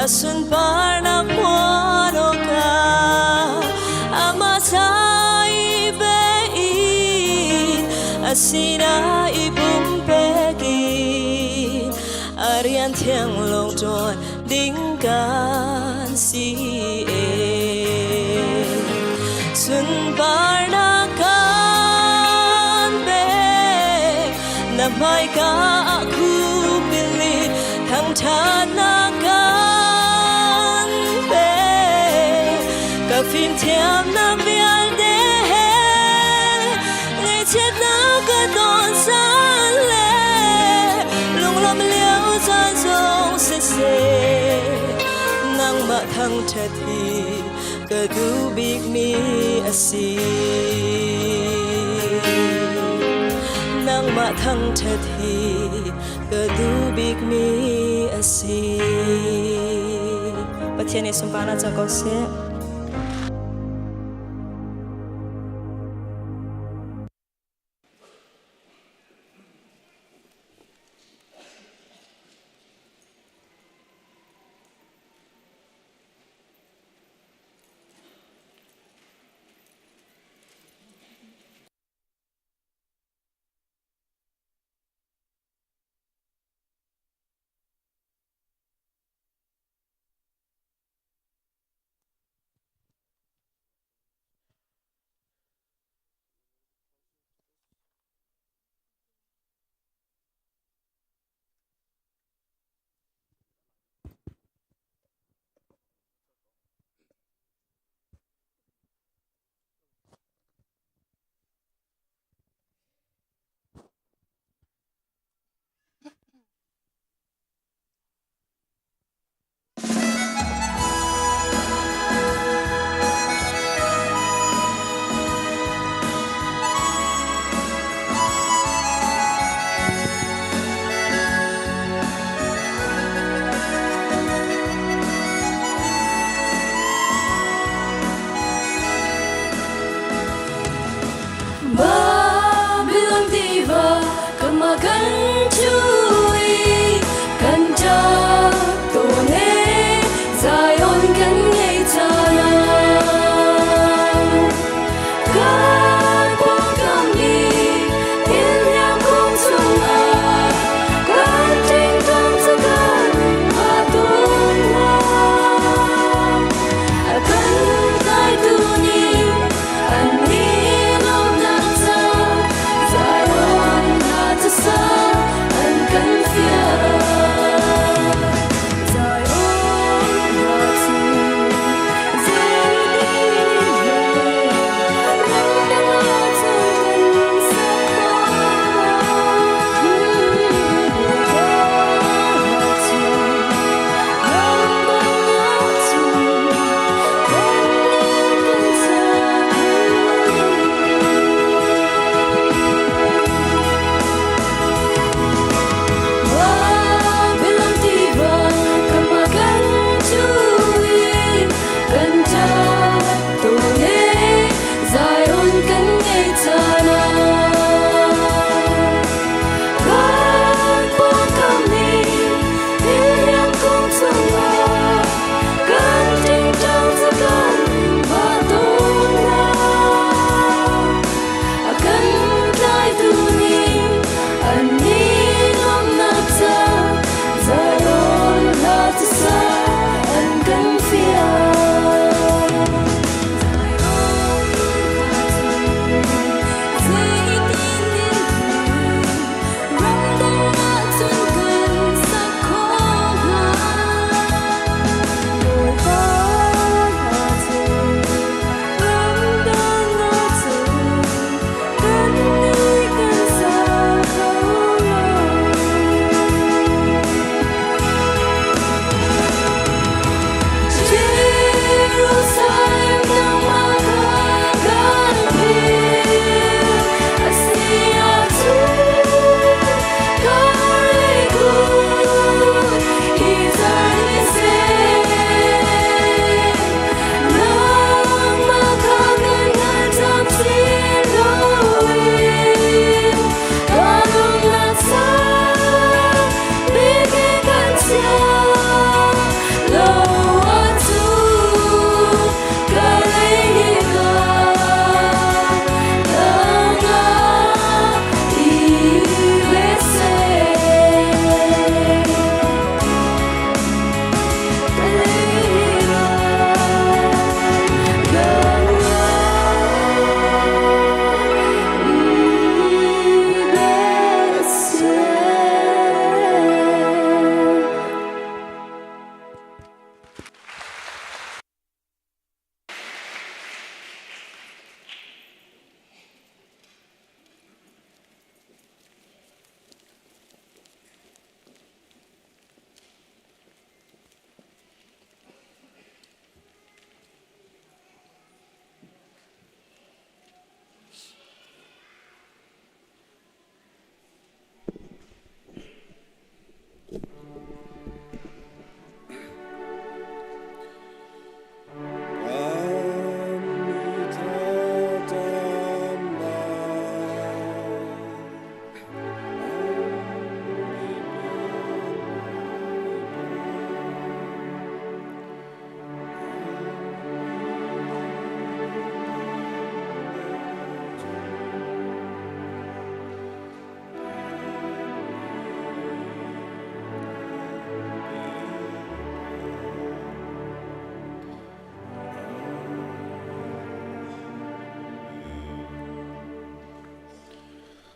a sunparnak hmual awkah amah ca i pe in a sinah i pumpek in a rian thiang lawng ṭuan ding kan si e. Sunparnak kan pe, na hmaika ah khupil i thangṭhatnak kan pe. Ka fimthiamnak vialte he ngaihchiatnak ka ton caan le lunglawmh lio caan zong siseh, nangmah thangṭhat hi ka duh bikmi a si. Nangmah thangṭhat hi ka duh bikmi a si. Pathian nih sunparnak co ko seh.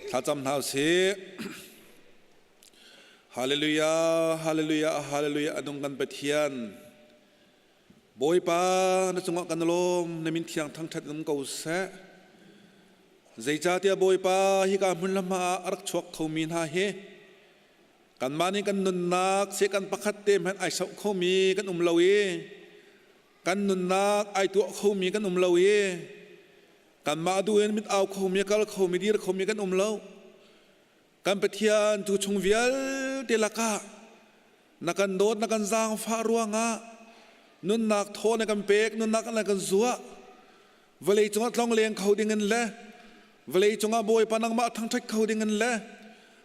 Thlacam hna usih. Hallelujah, hallelujah, hallelujah, anung kan Pathian. Bawipa na cungah kan lawm, na min thiang thangṭhat in um ko seh. Zeicahtiah Bawipa hika hmun le hma ah a rak chuak khomi hna hi kanmah nih kan nunnak se kan pakhat te hmanh ai soh khomi kan um lo i kan nunnak ai tuah khomi kan um lo i kanmah duh in mit au khomi kal khomi dir khomi kan um lo. Kan Pathian cu chung vialte lakah na kan dawt na kan zaangfah ruangah nunnak thaw na kan pek nunnak na kan zuah vawlei cungah tlong leng kho ding in le vawlei cungah Bawipa nangmah thangṭhat kho ding in le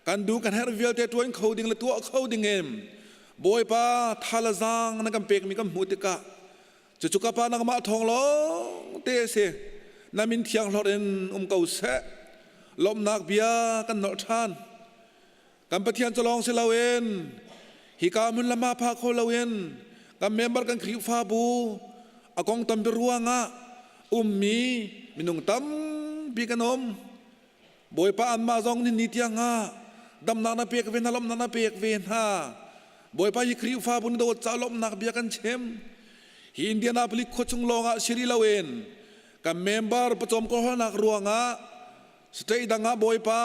kan duh kan herh vialte ṭuan kho ding le tuah kho ding in Bawipa tha le zaang na kan pekmi kan hmuh tikah cucu ka pa nangmah thawng lawng te a si na min thiang hlorh in um ko seh lawmhnak bia kan nolh ṭhan kan Pathian cu lawng si loin hika hmun lam ah pha kho loin kan member kan Khrihfabu a kong tampi ruangah ummi minung tampi kan um Bawipa anmah zong nih ni tiangah damnak na pek ve hna lawmhnak na pek ve hna Bawipa hi Khrihfabu na dawt caah lawmhnak bia kan chim hi Indianapolis khua chung lawngah si rih loin kan member pawcawm kawlhawlnak ruangah state dang ah Bawipa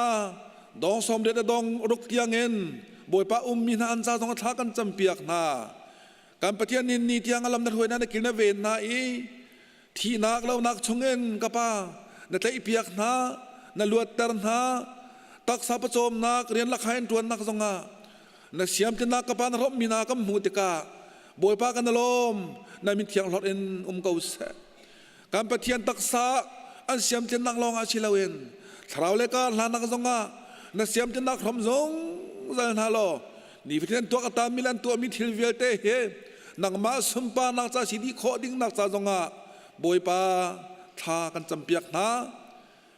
dong sawm riat le dong ruk tiangin Bawipa ummi hna an ca zong a thla kan campiak hna kan Pathian nih ni tiang a lam na hruai hna na kil na ven hna i Thihnak lonak chungin ka Pa na tlaihpiak hna, na luatter hna. Taksa pawcawmnak rian lakha in ṭuannak zongah na siamtlinnak ka Pa na hrawmhmi hna kan hmuh tikah Bawipa kan lawm, na min thiang hlorh in um ko seh. Kan Pathian taksa an siamtlinnak lawngah si loin thlarau le kar hlanak zongah na siamtlinnak hram zungzal hna law nifatin an tuak a tammi le an tuahmi thil vialte hi nangmah sunparnak ca si dih khawh dingnak ca zongah Bawipa thla kan campiak hna.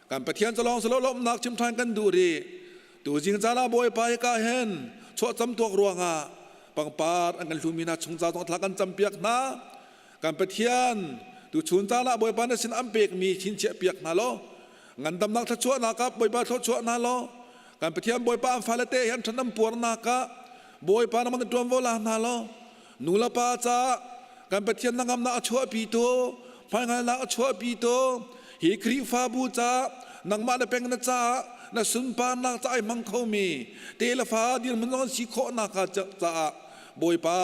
Kan Pathian ca lawng si lo lawmhnak chim ṭhan kan duh rih. Tuzing caan ah Bawipa hika hin chuahcam tuak ruangah pangpar an kan hlumi hna chung ca zong thla kan campiak hna. Kan Pathian tuchun caan ah Bawipa na sin an pekmi chinchiah piak hna law ngandamnak thluachuahnak ah Bawipa thluachuah hna law kan Pathian Bawipa an fale te hi an ṭhan an puarnak ah Bawipa nangmah na ṭuanvo la hna law nu le pa caah kan Pathian na ngamnak a chuahpi tu hmaihngalnak a chuahpi tu hi Khrihfabu caah nangmah na peng na caah na sunparnak ca ai hmang khomi te le fa dirhmun zong an si khawhnak caah Bawipa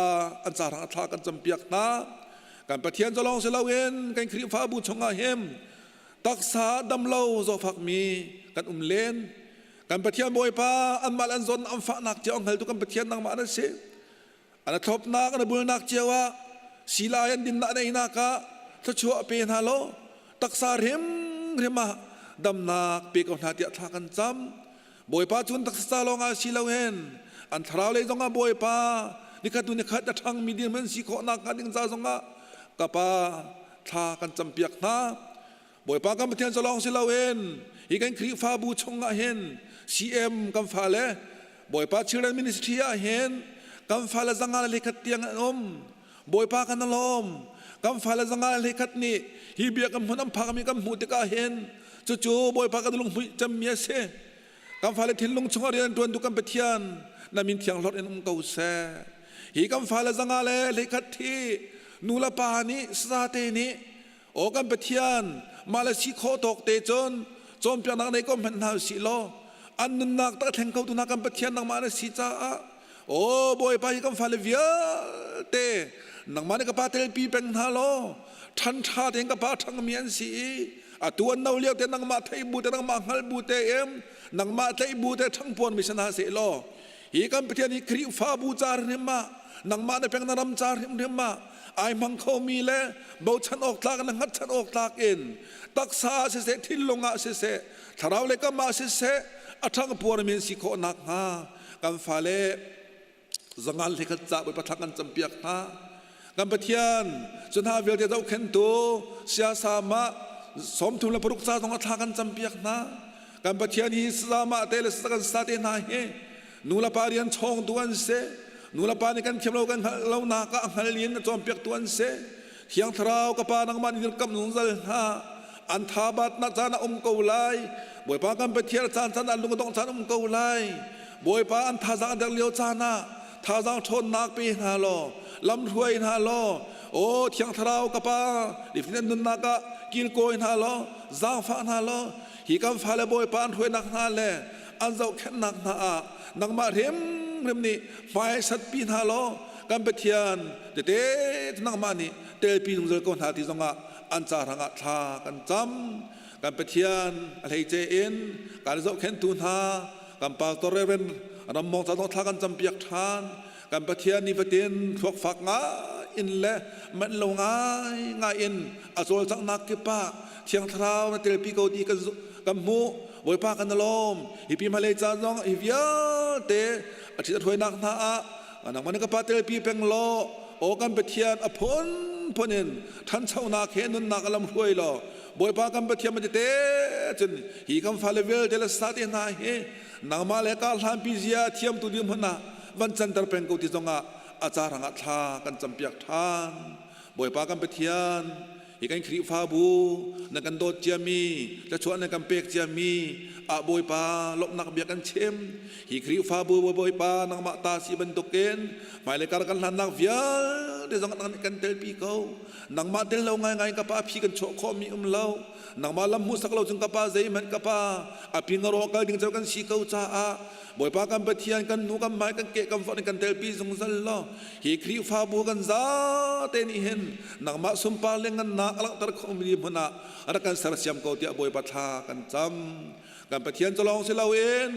an ca hrang a thla kan campiak hna kan Pathian ca lawng si loin kan Khrihfabu chungah hin taksa damlo zawfakmi kan um len kan Pathian Bawipa anmah le an zawn an fahnak cio a hngaltu kan Pathian nangmah na si an thlopnak an bulnak cio ah silai an dinnak an einak ah thluachuah pe hna law taksa hrimhrim ah damnak pe ko hna tiah thla kan cam Bawipa cun taksa lawng ah si lo hen an thlarau lei zongah Bawipa nikhat hnu nikhat a ṭhangmi dirhmun si khawhnak hnga ding ca zongah ka pa thla kan campiak hna Bawipa kan Pathian cu lawng si loin hi kan Khrihfabu chungah hin CM kan fale Bawipa Children Ministry ah hin kan fale zanga le khat tiang an um Bawipa kan lawm kan fale zanga le khat nih hi bia kan hmun an phakmi kan hmuh tikah hin cucu Bawipa kan lunghmuih cemmi a si kan fale thinlung chungah rian an ṭuan tu kan Pathian na min thiang hlorh in um ko seh hi kan fale zanga le hleikhat hi nu le pa nih sate nih Aw kan Pathian, mah le si khawh tawk te cun cawnpiaknak nei ko hmanh hna usih law an nunnak tak thleng kho tu hna kan Pathian nangmah na si caah aw Bawipa hi kan fale vialte nangmah nih ka pa telpi peng hna law ṭhan ṭha tein ka pa ṭhangmi an si i atu an no lio te nangmah theih bu te nangmah hngalh bu te em nangmah tlaih bu te ṭhangpuan mi si hna seh law hi kan Pathian hi Khrihfabu ca hrim ah nangmah na peng na ram ca hrimhrim ah ai hmang khomi le bochan awk tlak le hngatchan awk tlak in taksa ah siseh thinlung ah siseh thlarau le kam ah siseh a ṭhang puarmi an si khawh nakhnga kan fale zangal he khat ca Bawipa thla kan campiak hna kan Pathian cu hna vialte zohkhentu siasa mah 36 ca zong a thla kan campiak hna kan Pathian hi sazamah te le kan sa te hna hi nu le pa rian chawngtu an si nu le pa nih kan thiam lo kan hngalh lo nak ah hngal in a cawnpiaktu an si thiang thlarau ka pa nangmah nih dirkamh zungzal hna. An thabat nak caan a um ko lai. Bawipa kan Pathian caan caan ah lung a dongh caan um ko lai. Bawipa an thazaang a der lio caan ah thazaang ṭhawnnak pe hna law lam hruai hna law aw Thiang Thlarau ka Pa nifatin an nunnak ah kilkawi hna law zaangfah hna law hi kan fale Bawipa an hruainak hna le an zohkhenhnak hna ah nangmah hrimhrim nih hmaisatpi hna law kan Pathian tete nangmah nih telpi zungzal ko hna ti zongah an ca hrangah thla kan cam. Kan Pathian a hleice in kan zohkhenhtu hna kan pastor Reverend Rammong ca zong thla kan campiak ṭhan. Kan Pathian nifatin thluak fak ngai in le manh lo ngai ngai in a cawlcanghnak kip ah Thiang Thlarau na telpi ko ti kan kan hmuh. Bawipa kan lawm. Hi pi hmalei caan zong hi vialte a ṭhit a hruainak hna ah nangmah na ka pa telpi peng law aw kan Pathian a phunphun in ṭhanchonak he nunnak a lam hruai law Bawipa kan Pathian ma tete cun hi kan fale vialte le sate hna hi nangmah le ka hlanpi zia thiamtu ding hmun ah van canter peng ko ti zongah a ca rangah thla kan campiak ṭhan. Bawipa kan Pathian hi kan Khrihfabu na kan dawt ciami thlachuah na kan pek ciami ah Bawipa lawmhnak bia kan chim. Hi Khrihfabu Bawipa nangmah ta si bantukin hmailei kar kan hlannak vialte zong kan telpi ko. Nangmah tel lo ngaingai ka pa phi kan chuah khawhmi um lo. Nangmah lam hmuhsak lo cun ka pa zeihmanh ka pa a ping a rawh kal ding cu kan si ko caah Bawipa kan Pathian kan nu kan hmai kan ke kan forh in kan telpi zungzal law hi Khrihfabu kan zate nih hin nangmah sunpar le ngannak a langhter khomi hmun ah rak kan sersiam ko tiah Bawipa thla kan cam. Kan Pathian cu lawng si loin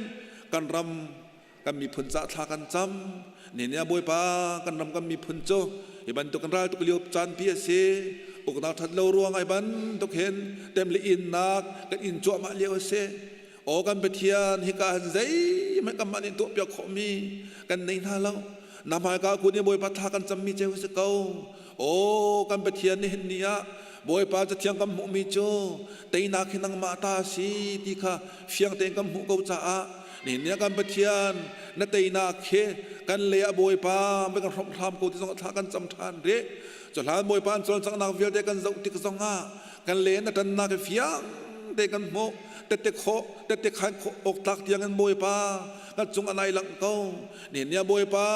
kan ram kan miphun cah thla kan cam. Nihin ah Bawipa kan ram kan miphun cu hi bantuk kan ral tuk lio caan pi a si. Uknak that lo ruang ai bantuk hin tem le innak kan in cuahmah lio a si. Aw kan Pathian hika han zeihmanh kanmah nih tuah piak khawhmi kan nei hna lo. Na hmaika kun i Bawipa thla kan cammi ceu si ko. Aw kan Pathian nihin ni ah Bawipa cathiang kan hmuhmi cu teinak hi nangmah ta a si ti kha fiang tein kan hmuh ko caah nihin ni ah kan Pathian na teinak hi kan lei ah Bawipa kan hrawmh hram ko ti zong thla kan cam ṭhan rih. Cuhlan Bawipa an cawlcanghnak vialte kan zoh tik zongah kan le na ṭannak hi fiang te kan hmuh tette khawh tette khan khawh awk tlak tiang in Bawipa kan cung an ai langh ko. Nihin ni ah Bawipa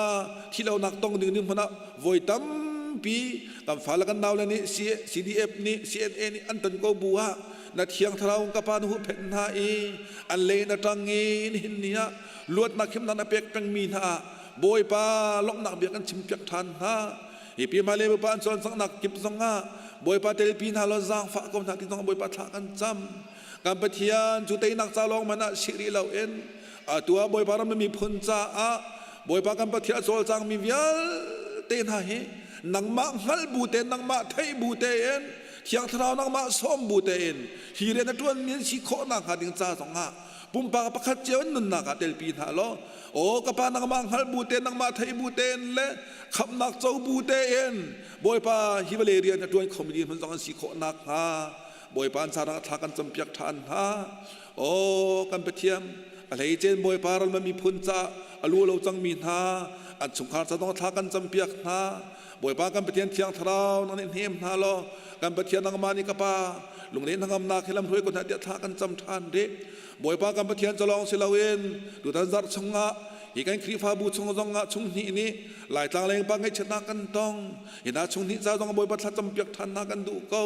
thihlonak tong ding ding hmun ah voi tampi kan fale kan naule nih CDF nih CNA nih an ton ko bu ah na thiang thlarau ka pa na huhphenh hna i an le na ṭang i nihin ni ah luatnak himnak na pek pengmi hna ah Bawipa lawmhnak bia kan chimpiak ṭhan hna. Hi pi hmailei Bawipa an cawlcanghnak kip zongah Bawipa telpi hna law zaangfah ko hna ti zong Bawipa thla kan cam. Kan Pathian cu teinak ca lawng hmanh ah si rih loin atu ah Bawipa ram le miphun caah Bawipa kan Pathian a cawlcangmi vialte hna hi nangmah hngalh bu tein nangmah theih bu tein Thiang Thlarau nangmah sawm bu tein hi rian a ṭuanmi an si khawh nakhnga ding ca zongah pumpak pakhat cio in nunnak ah telpi hna law aw ka pa nangmah hngalh bu tein nangmah theih bu tein le khamhnak co bu tein Bawipa hi vawlei rian a ṭuan khomi dirhmun zong an si khawh nakhnga Bawipa an sarang thla kan campiak ṭhan hna. Aw kan Pathian a hleicen Bawipa ral miphun ca a lu lo cangmi hna an chungkhar ca zong thla kan campiak hna. Bawipa kan Pathian Thiang Thlarau nang nih hnem hna law kan Pathian nangmah nih ka pa lunglen hnangamnak hi lamhruai ko hna tiah thla kan cam ṭhan rih. Bawipa kan Pathian ca lawng si loin tutan zarh chungah hi kan Khrihfabu chung zongah chung hnih nih Laitlang leng pa ngaihchiatnak kan tong. Hi hna chung hnih ca zong Bawipa thlacam piak ṭhan hna kan duh ko.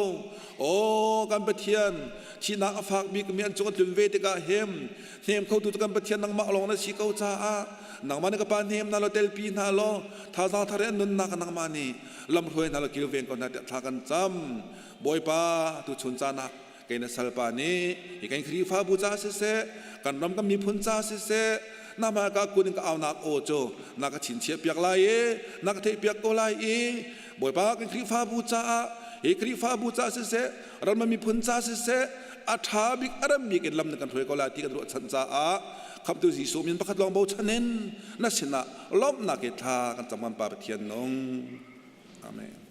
Aw kan Pathian thihnak a fak bikmi an cung a tlun ve tikah him hnem khotu cu kan Pathian nangmah lawng na si ko caah nangmah nih ka pa hnem hna law telpi hna law thazaang thar in an nunnak nangmah nih lamhruai hna law kilveng ko hna tiah thla kan cam. Bawipa tuchun caan ah kei na salpa nih hi kan Khrihfabu ca siseh kan ram kan miphun ca siseh na hmaika kun in ka aunak aw cu na ka chinchiah piak lai i na ka theih piak ko lai i Bawipa kan Khrihfabu caah hi Khrihfabu ca siseh ram miphun ca siseh a ṭha bik a rem bik in lam na kan hruai ko lai ti kan ruahchan caah khamtu Jesuh min pakhat lawng bochan in na sinah lawmhnak he thla kan cam kan Pa Pathian nung. Amen.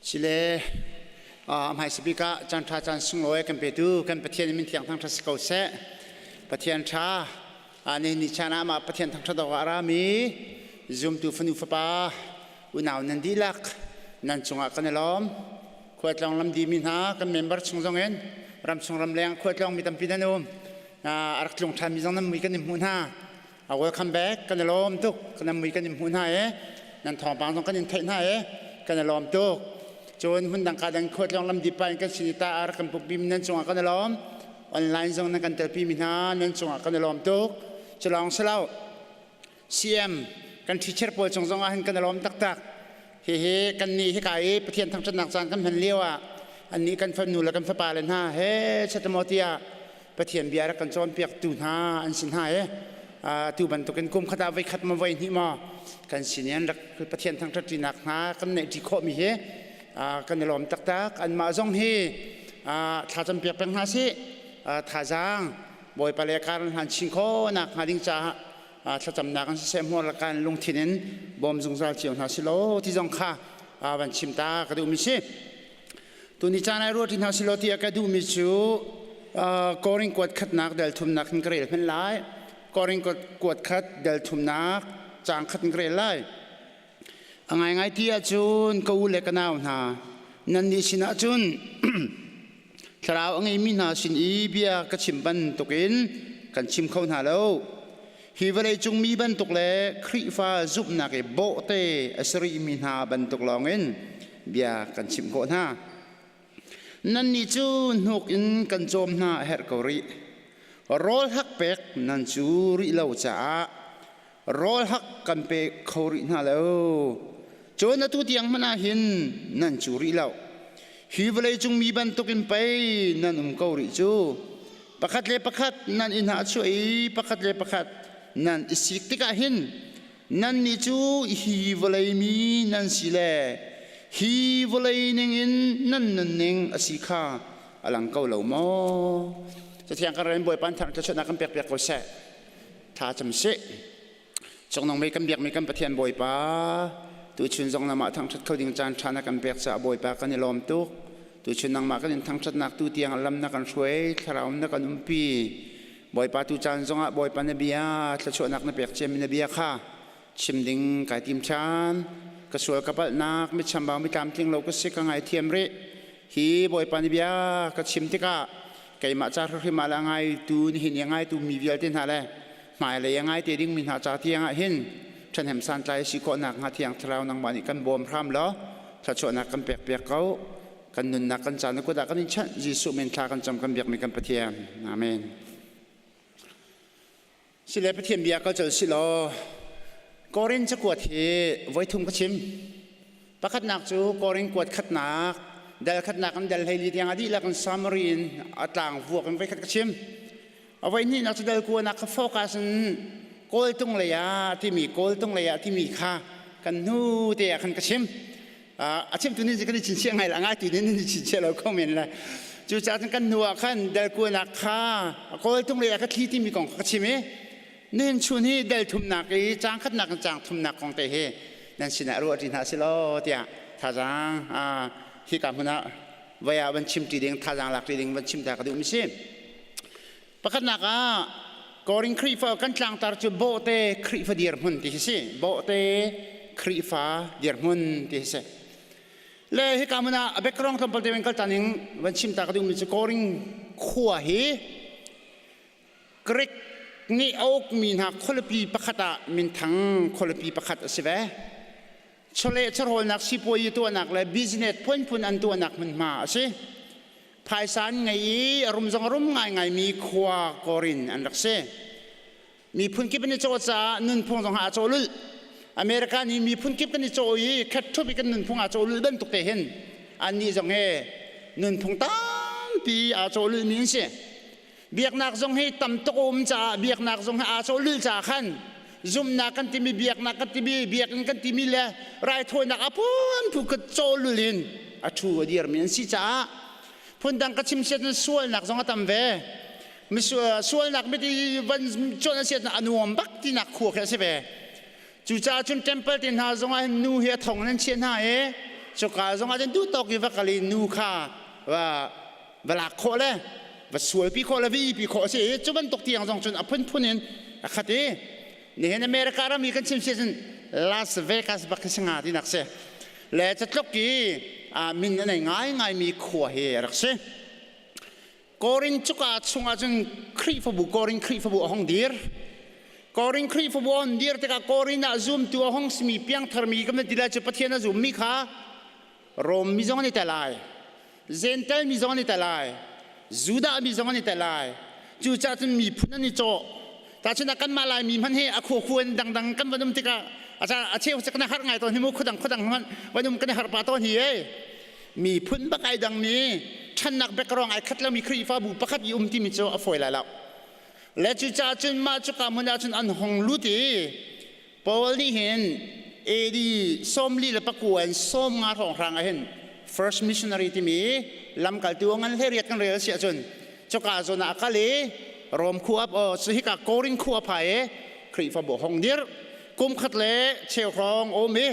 Sile hmaisa bik ah caan ṭha caan sunglawi kan petu kan Pathian min thiang thangṭhat si ko seh. Pathian ṭha ni ni chan ah mah Pathian thangṭhat awk ah a rami zumtu fanu fapa unau nan dihlak nan cungah kan i lawm. Khualtlawng lam dimi hna kan member chung zongin ramchung ramleng khualtlawng mi tampi nan um. A rak tlung ṭhanmi zong nan mui kan in hmuh hna. Welcome back. Kan i lawm tuk. Kan mui kan in hmuh hna e. Nan thawngpang zong kan in theih hna e. Kan i lawm tuk. Cun hmundang ka dang khuatlawng lam dipa in kan sin i ta ar kan pukpi mi nan cungah kan i lawm. Online zong nan kan telpi mi hna nan cungah kan i lawm tuk. Culawng silo CM kan teacher pawl cung zong ah hin kan i lawm taktak. Hihi kan nih hika i Pathian thangṭhatnak caan kan hman lio ah annih kan fanu le kan fapa le hna he chetamaw tiah Pathian bia rak kan cawnpiaktu hna an si hna i atu bantukin kum khat ah voi khat maw voi hnih maw kan sin i an rak Pathian thangṭhatṭinak hna kan neihṭi khawhmi hi kan i lawm taktak. Anmah zong hi thlacam piak peng hna sih. Thazaang Bawipa le kar an hlan chin khawhnak hnga ding caah thlacamnak in siseh hmuar lakan lungthin in bawm zungzal cio hna si law ti zong kha van chim ta ka duhmi si. Tuni caan ai ruah ṭi hna silaw tiah ka duhmi cu Korin kuat khatnak del thumnak in ka rel hmanh lai. Korin kuat khat del thumnak caang khat in ka rel lai. A ngaingai ti ahcun ka u le ka nau hna, nannih sinah cun thlarau a ngeimi hna sin i bia ka chim bantukin kan chim kho hna lo. Hi vawleicung mi bantuk le Khrihfa zumhnak i bawhte a si rihmi hna bantuk lawngin bia kan chimh khawh hna. Nannih cu hnuk in kan cawm hna a herh ko rih. Rawl hak pek nan cu rih lo caah rawl hak kan pe kho rih hna lo. Cun atu tiang hmanh ah hin nan cu rih lo. Hi vawleicung mi bantukin pei nan um ko rih cu. Pakhat le pakhat nan i hnahchuah i pakhat le pakhat nan i sik tikah hin nannih cu hi vawlei mi nan si le hi vawlei ningin nan nunning a si kha a lang ko lo maw? Cathiang kan rel Bawipa thar thluachuahnak kan pekpiak ko seh. Tha cam sih. Cungnung mei kan biakmi kan Pathian Bawipa, tuchun zong namah thangṭhat kho ding caan ṭha na kan pek caah Bawipa kan i lawm tuk. Tuchun nangmah kan in thangṭhatnak tu tiang lam na kan hruai, thlarau na kan umpi. Bawipa tu caan zongah Bawipa na bia, thluachuahnak na pek ciami na bia kha chim ding kai tim ṭhan. Ka sual ka palhnak, mi chambau mi tlamtling lo ka si ka ngaithiam rih. Hi Bawipa na bia ka chim tikah keimah ca hrimhrim ah le a ngaitu nihin i a ngaitu mi vialte hna le hmailei a ngai te dingmi hna ca tiangah hin ṭhahnem santlai a si khawh nakhnga Thiang Thlarau nangmah nih kan bawm hram law thluachuahnak kan pekpiak ko. Kan nunnak kan caan na kut ah kan in chanh. Jesuh min thla kan cam kan biakmi kan Pathian. Amen. Sile Pathian bia kal col si law Korin cakuat hi voithum ka chim. Pakhatnak cu Korin kuat khatnak dal khatnak in dal hleili tiang a dihlak in summary in a tlang vuak in voikhat ka chim. A voihnihnak cu dal kuanak kha focus in kawltung lei ah timi kawltung lei ah timi kha kan hnu te ah khan ka chim. A chimtu nih kan i chinchiah ngai la ngai tu nih nan i chinchiah lo kho men le. Cucaah cun kan hnu ah khan dal kuanak kha kawltung lei ah ka thli timi kong kha ka chim i. Nihin chun hi del thumnak i caang khatnak in caang thumnak kong te hi nan sinah ruah ṭi hna si law tiah thazaang hika hmun ah voi ah van chim ṭi ding thazaang lak ṭi ding van chim ta ka duhmi si. Pakhatnak ah Korin Khrihfa kan tlangtar cu bawhte Khrihfa dirhmun ti hi si. Bawhte Khrihfa dirhmun ti hi si. Le hika hmun ah a background tlawmpal te kal ta ning van chim ta ka duhmi cu Korin khua hi Greek nih a ukmi hna khualipi pakhat ah minthang khualipi pakhat a si ve. Chawleh chawhrawlnak sipuazi tuahnak le business phunphun an tuahnak hmunhma a si. Phaisa an ngei i a rum zong a rum ngaingaimi khua Korin an rak si. Miphun kip an i cawh caah nunphung zong aa cawh lulh. America nih miphun kip kan i cawh i khat ṭhup i kan nunphung aa cawh lulh bantuk te hin annih zong hi nunphung tampi aa cawh lulhmi an si. Biaknak zong hi tam tuk a um caah biaknak zong hi aa cawh lulh caah khan zumhnak kan timi biaknak kan timi biakinn kan timi le raithawinak a phunphun ka cawh lul in a ṭhu a dirmi an si caah phundang ka chim siat in sualnak zong a tam ve. Sualnak mit i van cuanh a siat a nuam bak tinak khua khi a si ve. Cucaah cun temple te hna zong ah hin nu hi a thong in an chiah hna i cuka zong ah cun duh tawk i va kal i nu kha va va lak khawh le va sualpi khawh le va ipi khawh a si i cu bantuk tiang zong cun a phunphun in a khat i nihin America ram i kan chim si cun Las Vegas bak khi si nga tinak si le catluk i min a nei ngaingaimi khua hi a rak si. Korin cuka chungah cun Khrihfabu Korin Khrihfabu a hong dir. Korin Khrihfabu a hon dir tikah Korin ah zumtu a hong simi piangtharmi kan ti lai cu Pathian a zummi kha Rom mi zong an i tel ai. Gentel mi zong an i tel ai. Judah mi zong an i tel ai. Cucaah cun miphun an i cawh. Tahchunhnak kanmah Laimi hmanh hi a khuakhu in dangdang kan van um tikah a cheu kan i harh ngai tawn hi mu khuadang khuadang hmanh van um kan i harh pah tawn hi ei. Miphun bak ai dangmi ṭhannak background ai khat lomi Khrihfabu pakhat i um timi cu a fawi lai lo. Le cucaah cun mah cuka hmun ah cun an hong lut i Paul nih hin AD 44 in 50 hrawnghrang ah hin first missionary timi lamkaltu ngan hlei riat kan rel a si ahcun cuka zawn ah a kal i Rom khua hika Korin khua phai i Khrihfabu hong dir kum khat le cheu hrawng um i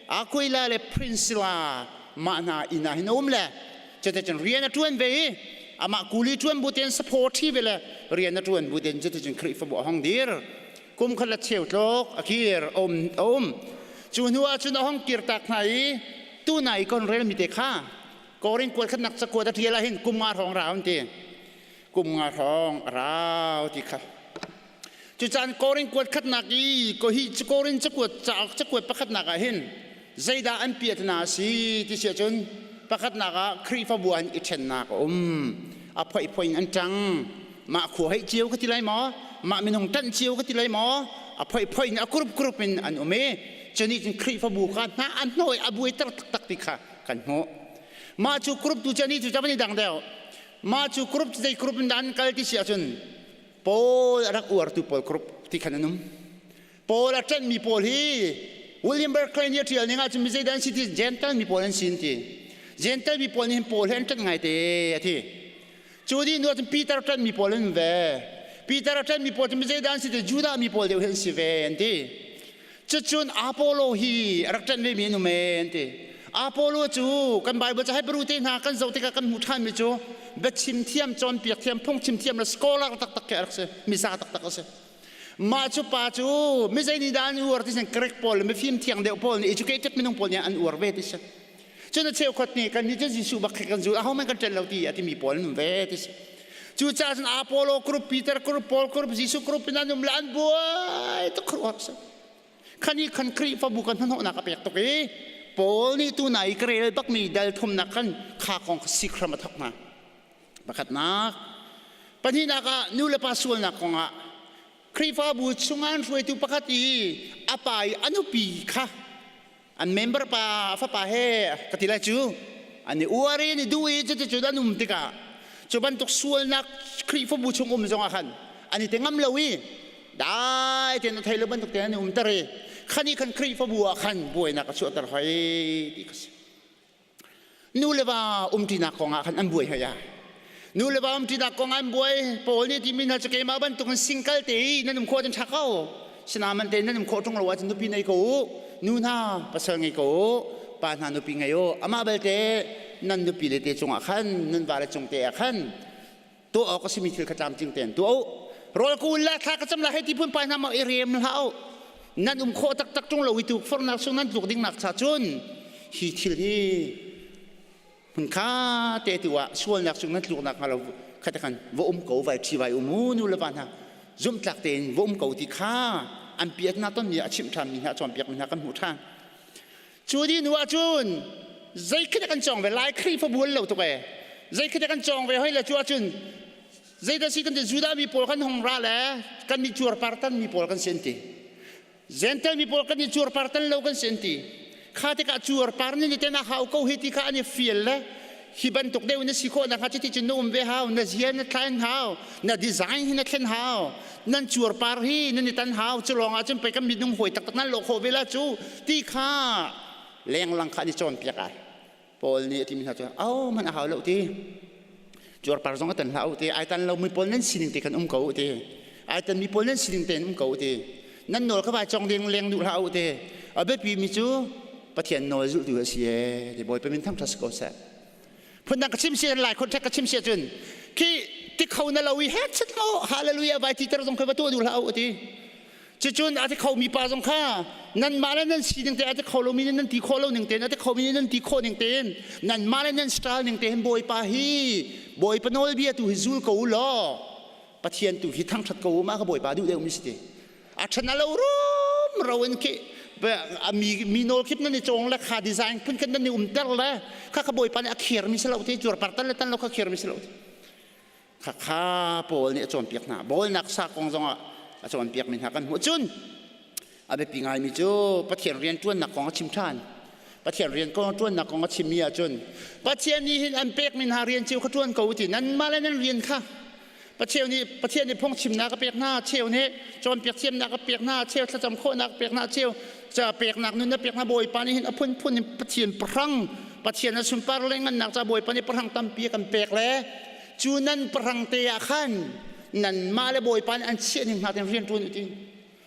Aquila le Priscilla mah hna inn ah hin a um le cuticun rian a ṭuan ve i amah kuli ṭuan bu tein support ṭhi ve le rian a ṭuan bu tein cuticun Khrihfabu a hong dir kum khat le cheu tluk a kir a um cu hnu ah cun a hong kir tak hna i tuna i kon relmi te kha Korin kuat khatnak cakuat a ṭial ah hin kum nga hrawng rau an ti kum nga hrawng a rau ti kha cucaan Korin kuat khatnak i ko hi Korin cakuat cauk cakuat pakhatnak ah hin zeidah an piatna a si ti si ahcun pakhatnak ah Khrihfabu an i ṭhennak a um a phoihphoi in an ṭang mah khua hei cio ka ti lai maw mah minung ṭanh cio ka ti lai maw a phoihphoi in a kurup kurup in an um i cunih cun Khrihfabu kha hna an hnawh i a buaiter taktak ti kha kan hmuh mah cu kurup tu cu ani cu van i dang deuh mah cu kurup zei kurup in dah an kal ti si ahcun Paul a rak uartu pawl kurup ti khan an um Paul a ṭanhmi pawl hi William Barclay nih a ṭial ning ahcun mi zeidah an si ti Gentile mi pawl an si an ti Gentile mi pawl nih hin Paul he an ṭanh ngaite a ti cu dih hnu ahcun Peter ṭanhmi pawl an ve Peter a ṭanhmi pawl cu mi zeidah an si ti Judah mi pawl deuh hi an si ve an ti cucun Apollo hi a rak ṭanh vemi an um e an ti Apollo cu kan Bible ca Hebrew te hna kan zoh tikah kan hmuh ṭhanmi cu biachim thiam cawnpiak thiam phungchim thiam le scholar taktak khi a rak si misa taktak a si Mah cu pa cu mizei nih dah an uar ti sin Greek pawl le mifim thiang deuh pawl nih educated minung pawl nih an uar ve ti si. Cun a cheukhat nih kan nih cu Jesuh bak khi kan zul ahohmanh kan ṭan lo ti a timi pawl an um ve ti si. Cucaah cun Apollo group, Peter group, Paul group, Jesuh group in an um le an buai tuk khuaruahhar si. Khan i khan Khrihfabu kan hnahnawhnak a pek tuk i Paul nih tu na i ka rel bakmi dal thumnak khan kha kong kha sik hram a thawk hna. Pakhatnak, pahnihnak ah nu le pa sualnak kongah Khrihfabu chungah an hruaitu pakhat i a pa i a nupi kha an member pa a fapa he ka ti lai cu an i uar i an i duh i cuticun an um tikah cu bantuk sualnak Khrihfabu chung um zongah khan an i te ngam lo i dai tein a thei lo bantuk tein an i umter i khan i khan Khrihfabu ah khan buainak a chuahter hoi ti kha si. Nu le va umṭinak kongah khan an buai hoi ah. Nu le va umṭinak kong an buai. Paul nih timi hna cu keimah bantukin single te i nan um khawh ahcun ṭha ko. Sinaman te nan um khawh ṭung lo ahcun nupi nei ko u. Nu hna pasal ngei ko u. Pa hna nupi ngei u. Amah belte nan nupi le te cungah khan nan vale cung te ah khan tuah awk a simi thil kha tlamtling tein tuah u. Rawl ka ul la thla ka cam la hei ti phun pai hna ma i rem hlah u. Nan um khawh taktak ṭung lo i tukforhnak sung nan tluk ding nak cha cun hi thil hi hmun kha te tu ah sualnak cung nan tluk nak hnga lo khat khan va um ko vai ṭhi vai um u nu le va hna zumhtlak tein va um ko ti kha an piat na ton mi a chimh ṭhan mi hna cawnpiak mi hna kan hmuh ṭhan. Cu di hnu ah cun zei khi kan cawng ve lai Khrihfabu an lo tuk e zei khi kan cawng ve hoi le cu ahcun zeidah si kan ti Judah mi pawl kan hong ra le kan mi cuarpar tan mi pawl kan si an ti. Gentel mi pawl kan i cuarpar tan lo kan si an ti. Kha tikah cuarpar nih ten a hau ko hi ti kha an i fial le hi bantuk deuh na si khawh nakhnga cuti cun na um ve hau, na zia na thlain hau, na design hi na thlen hau, nan cuarpar hi nan i tan hau, cu lawng ah cun pei kan minung hawi taktak nan lawh khawh ve la cu ti kha lenglang kha an i cawnpiak ai. Paul nih a timi hna cu au man a hau lo ti cuarpar zong a tan hlah u ti ai tan lo mi pawl nan sining te khan um ko u ti ai tan mi pawl nan sining tein um ko u ti nan nawl kha vai cong ding leng duh hlah u ti a biapi mi cu Pathian nawl zulh tu a si e ti Bawipa min thangṭhat si ko seh. Phundang ka chim si lai contract ka chim si ahcun khi ti kho na lo i het chat mo hallelujah vai ti ter zong kha va tuah duh hlah u ti. Cucun a ti khomi pa zong kha nanmah le nan sining te a ti kho lomi nih nan ti khawh lo ning tein a ti khomi nih nan ti khawh ning tein nanmah le nan style ning tein Bawipa hi Bawipa nawlbia tu hi zul ko u law Pathian tu hi thangṭhat ko u mah ka Bawipa duh deuhmi si ti. A ṭhan a lo rum ro in khi mi mi nawl khip nan i cawng le kha design phun khan nan i umter le kha ka Bawipa nih a khirmi si lo ti cuarpar tan le tan lo kha khirmi si lo ti. Khakha Paul nih a cawnpiak hna. Bawlnak sa kong zongah a cawnpiakmi hna kan hmuh. Cun a biapi ngaimi cu Pathian rian ṭuannak kong a chim ṭhan. Pathian rian kong ṭuannak kong a chimmi ahcun Pathian nih hin an pekmi hna rian cio kha ṭuan ko u ti nanmah le nan rian kha Pathian nih Pathian nih phungchimnak a pek hna, cheu nih cawnpiak thiamnak a pek hna, cheu thlacam khawhnak a pek hna, cheu ca peknak nun a pek hna. Bawipa nih hin a phunphun in Pathian pahrang Pathian a sunpar le ngannak ca Bawipa nih pahrang tampi a kan pek le cu nan pahrang te ah khan nanmah le Bawipa nih an chiah ning hna tein rian ṭuan u ti.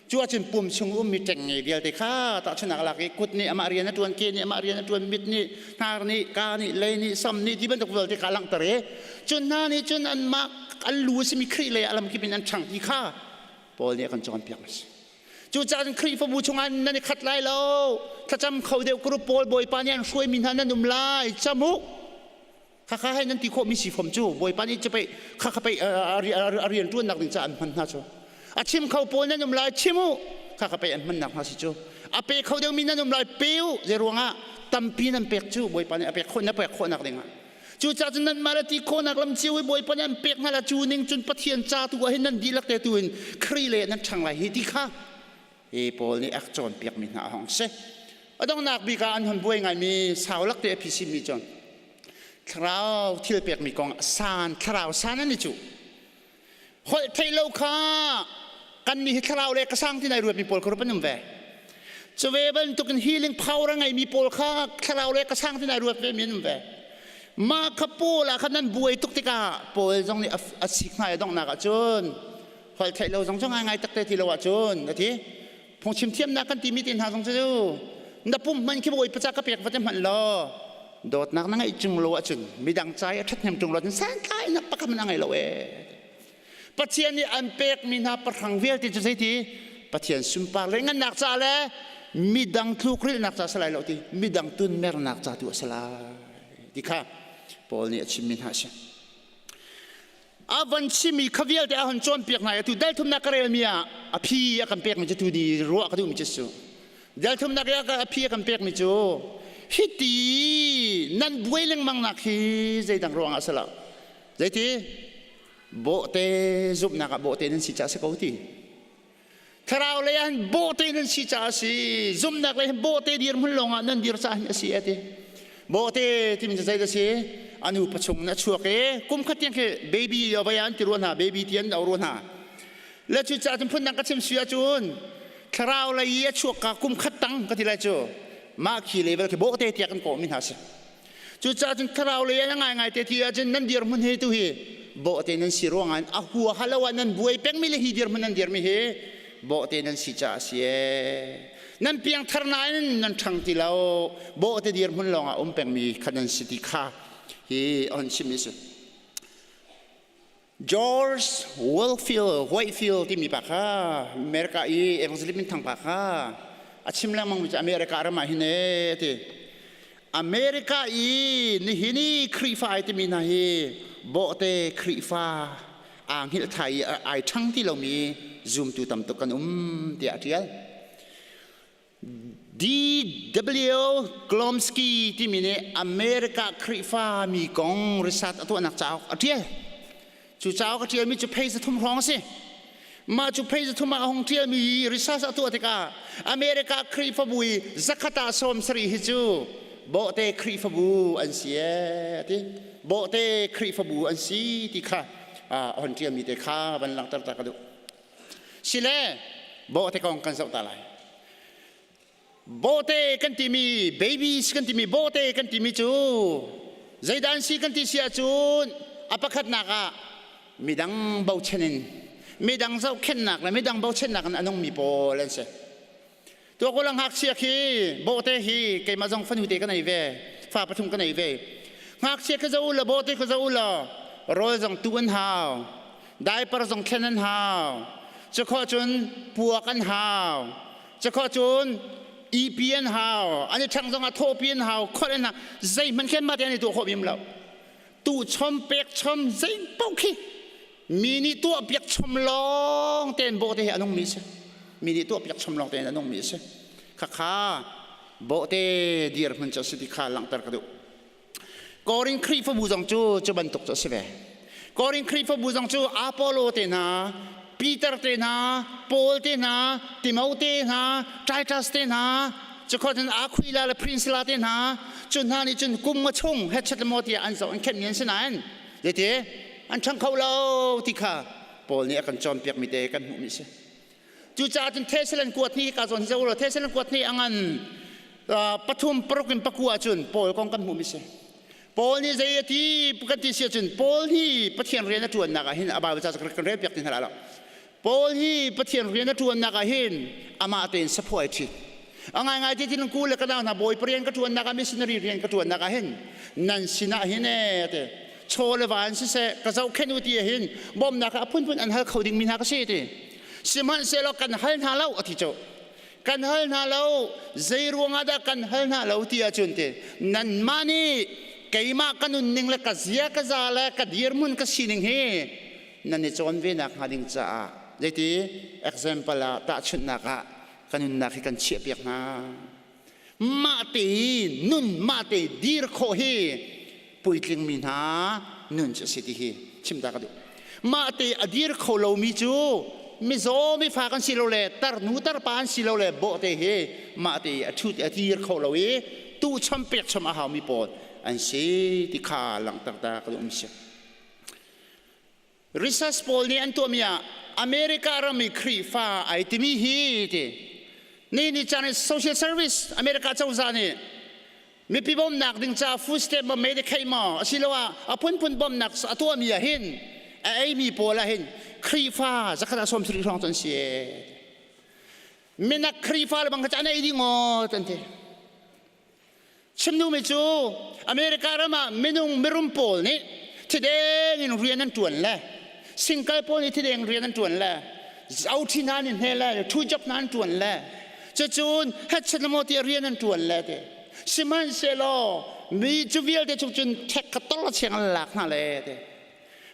Cu ahcun pum chung ummi ṭengnge vialte kha tahchunhnak lak i kut nih amah rian a ṭuan, ke nih amah rian a ṭuan, mit nih, hnar nih, kaa nih, lei nih, sam nih ti bantuk vialte kha a langhter i cu hna nih cun anmah an lu a simi Khrih lei ah lamkip in an ṭhang ti kha Paul nih a kan cawnpiak a si. Cucaah cun Khrihfabu chungah nan i khat lai lo. Thlacam kho deuh group pawl Bawipa nih an hruaimi hna nan um lai. Cam u. Khakha hei nan ti khawhmi si fom cu Bawipa nih cu pei khakha pei a rian ṭuannak ding caah an hman hna cu. A chim kho pawl nan um lai chim u. Khakha pei an hmannak hna si cu. A pe kho deuhmi nan um lai pe u. Zei ruangah tampi nan pek cu Bawipa nih a pek khawh na pek khawhnak dingah. Cucaah cun nanmah le ti khawhnak lam cio i Bawipa nih an pek hna la cu ning cun Pathian ca tu ah hin nan dihlak te tu in Khrih le nan ṭhang lai hi ti kha hi Paul nih a cawnpiakmi hna a hong si. A donghnak bik ah an hon buai ngaimi sau lak te a phisimmi cun thlarau thil pekmi kong san thlarau san an i cuh. Holh theih lo kha kan nih hi thlarau le ka sang ti nai ruatmi pawl kha rup an um ve. Cu ve bantukin healing power a ngeimi pawl kha thlarau le ka sang ti nai ruat ve mi an um ve. Mah kha Paul ah khan nan buai tuk tikah Paul zong nih a sik hna i donghnak ah cun holh theih lo zong cu ngaingai takte ti lo ahcun a ti. Phungchim thiamnak kan timi te hna zong cu na pum hman khi bawi paca ka pek va te hmanh law dawtnak na ngeih cung lo ahcun midang ca i a ṭhathnem ṭung lo ahcun santlainak pakhat hmanh a ngei lo ee. Pathian nih an pekmi hna pahrang vialte cu zeiti Pathian sunpar le ngannak ca le midang tlukrilhnak ca si lai lo ti midang tunmernak ca tu a si lai ti kha Paul nih a chimmi hna a si. A van chimmi kha vialte a hon cawnpiak hna i atu dal thumnak ka relmi ah a phi a kan pekmi cu tu ni ruah ka duhmi cu su dal thumnak i a phi a kan pekmi cu hiti nan buai lengmang nak hi zeidang ruangah a si lo zeiti bawhte zumhnak ah bawhte nan si caah si ko ti Thlarau lei ah hin bawhte nan si caah a si. Zumhnak lei hin bawhte dirhmun lawngah nan dir caah hin a si a ti. Bawhte timi cu zeidah a si? A nu pachung in a chuak i kum khat tiang khi baby vai an ti rua hna, baby ti an au rua hna. Le cu caah cun phundang ka chim si ahcun thlarau lei i a chuak ka kum khat tang ka ti lai cu mah khi level khi bawhte tiah kan kawhmi hna si. Cucaah cun thlarau lei ah ngaingai te ti ahcun nan dirhmun hi tu hi. Bawhte nan si ruangah a hua halo ah nan buai pengmi le hi dirhmun nan dirmi hi bawhte nan si caah a si ee. Nan piangthar nain nan ṭhang ti lo. Bawhte dirhmun lawngah um pengmi kha nan si ti kha hi a hun chimmi si. George Whitefield, Whitefield timi pa kha America i evangelist minthang pa kha a chim lengmang mi cu America ram ah hin ee ti. America i nihin i Khrihfa ai timi hna hi bawhte Khrihfa aa hngilh thai i ai ṭhang ti lomi zumtu tam tuk kan um tiah a ṭial. D.W. Glomsky timi nih America Khrihfa mi kong research a tuahnak cauk a ṭial. Cu cauk a ṭialmi cu phei zathum hrawng a si. Mah cu phei zathum ah a hung ṭialmi research a tuah tikah America Khrihfabu i zakhat ah 70 hi cu bawhte Khrihfabu an si ee a ti. Bawhte Khrihfabu an si ti kha a hon ṭialmi te kha van langhter ta ka duh. Sile bawhte kong kan zoh ta lai. Bawhte kan timi babies kan timi bawhte kan timi cu zeidah an si kan ti si ahcun a pakhatnak ah midang bochan in midang zohkhenhnak le midang bochannak in a nungmi pawl an si. Tuakul a ngakchia khi bawhte hi keimah zong fanu te ka nei ve fa pathum ka nei ve. Ngakchia ka zo la bawhte ka zo la rawl zong tu an hau diaper zong thlen an hau cukhawh cun puak an hau cukhawh cun ipi an hau an i ṭhang zong ah thawpi an hau kholh an hau zeihmanh khen mah te an i tuah khawh bim lo tu chom pek chom zei paoh khi mi nih tuah piak chom lawng tein bawhte hi a nungmi si mi nih tuah piak chom lawng tein a nungmi si khakha bawhte dirhmun cu a si ti kha langhter ka duh Korin Khrihfabu zong cu cu bantuk cu a si ve. Korin Khrihfabu zong cu Apollo te hna, Peter te hna, Paul te hna, Timote hna, Titus te hna, cukhawt Aquila le Priscilla te hna, cu hna nih cun kum nga chung hetchet le maw tiah an zoh an khenhmi an si nain zeiti an ṭhang kho lo ti kha Paul nih a kan cawnpiakmi te kan hmuhmi a si. Cucaah cun Thessalon kuat ni ka zawn hi zo law Thessalon kuat ni a ngan pathum paruk in pakua cun Paul kong kan hmuhmi si. Paul nih zei a ti kan ti si ahcun Paul hi Pathian rian a ṭuannak ah hin a Bible ca kan rel piak ti hna lo. Paul hi Pathian rian a ṭuannak ah hin amah tein saphaw ai ṭhit. A ngaingai ti tin ku le ka nau hna Bawipa rian ka ṭuannak ah missionary rian ka ṭuannak ah hin nan sinah hin ee te chaw le van siseh ka zohkhenh u ti hin bawmnak a phunphun an hal kho dingmi hna ka si ti. Sihmanhsehlaw kan hal hna lo a ti cu. Kan hal hna lo zei ruangah dah kan hal hna lo ti ahcun ti nanmah nih keimah ka nunning le ka zia ka za le ka dirhmun ka sining hi nan i cawn ve nak hnga ding caah zeiti example ah tahchunhnak ah ka nunnak hi kan chiahpiak hna. Mah te nun mah te dir khawh hi puitling mi hna nun cu a si ti hi chim ta ka duh. Mah te a dir kho lomi cu mizaw mifa kan si lo le tarnu tarpa an si lo le bawhte hi mah te a ṭhut a dir kho lo i tu chom pek chom a haumi pawl an si ti kha langhter ta ka duh mi si. Research pawl nih an tuahmi ah America ram i Khrihfa ai timi hi ti ni ni caan social service America cozah nih mipi bawmhnak ding ca food stamp maw Medicaid maw asiloah a phunphun bawmhnak a tuahmi ah hin a eimi pawl ah hin Khrihfa zakhat ah 70 hrawng cu an si minak Khrihfa le bang kha an ei ding aw an ti Chim duhmi cu America ram ah minung mirum pawl nih thideng in rian an ṭuan le single pawl nih thideng rian an ṭuan le OT hna nih hne le two job hna an ṭuan le cucun headset maw tiah rian an ṭuan le ti sihmanhsehlaw mi cu vialte chung cun ṭhek kha tol cheng an lak hna le ti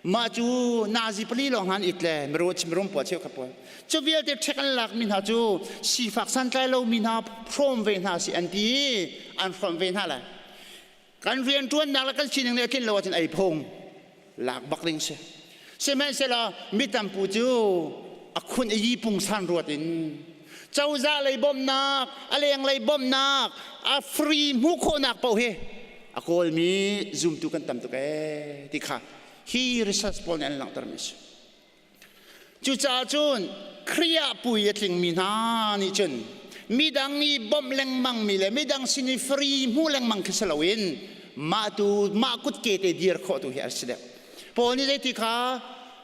Mah cu nazi pali lawng hna an it le miru mirum pawl cheukhat pawl. Cu vialte ṭhek an lakmi hna cu sifak santlai lomi hna hrawm ve hna si an ti i an hrawm ve hna lai. Kan rianṭuannak le kan sining nih a tlin lo ahcun ei phung lak bak ding si. Sihmanhsehlaw mi tampu cu a khun i yi pungsan ruat in cozah lei bawmhnak, a lenglei bawmhnak, a free hmuh khawhnak paoh hi a kawlmi zumtu kan tam tuk ee ti kha hi research pawl nih an langhtermi a si. Cucaah cun Khrih ah pui a tlingmi hna nih cun midang i bawmh lengmangmi le midang sin i free hmuh lengmang khi si loin mah tu mah kutke te dir khawh tu hi a si deuh. Paul nih zeiti kha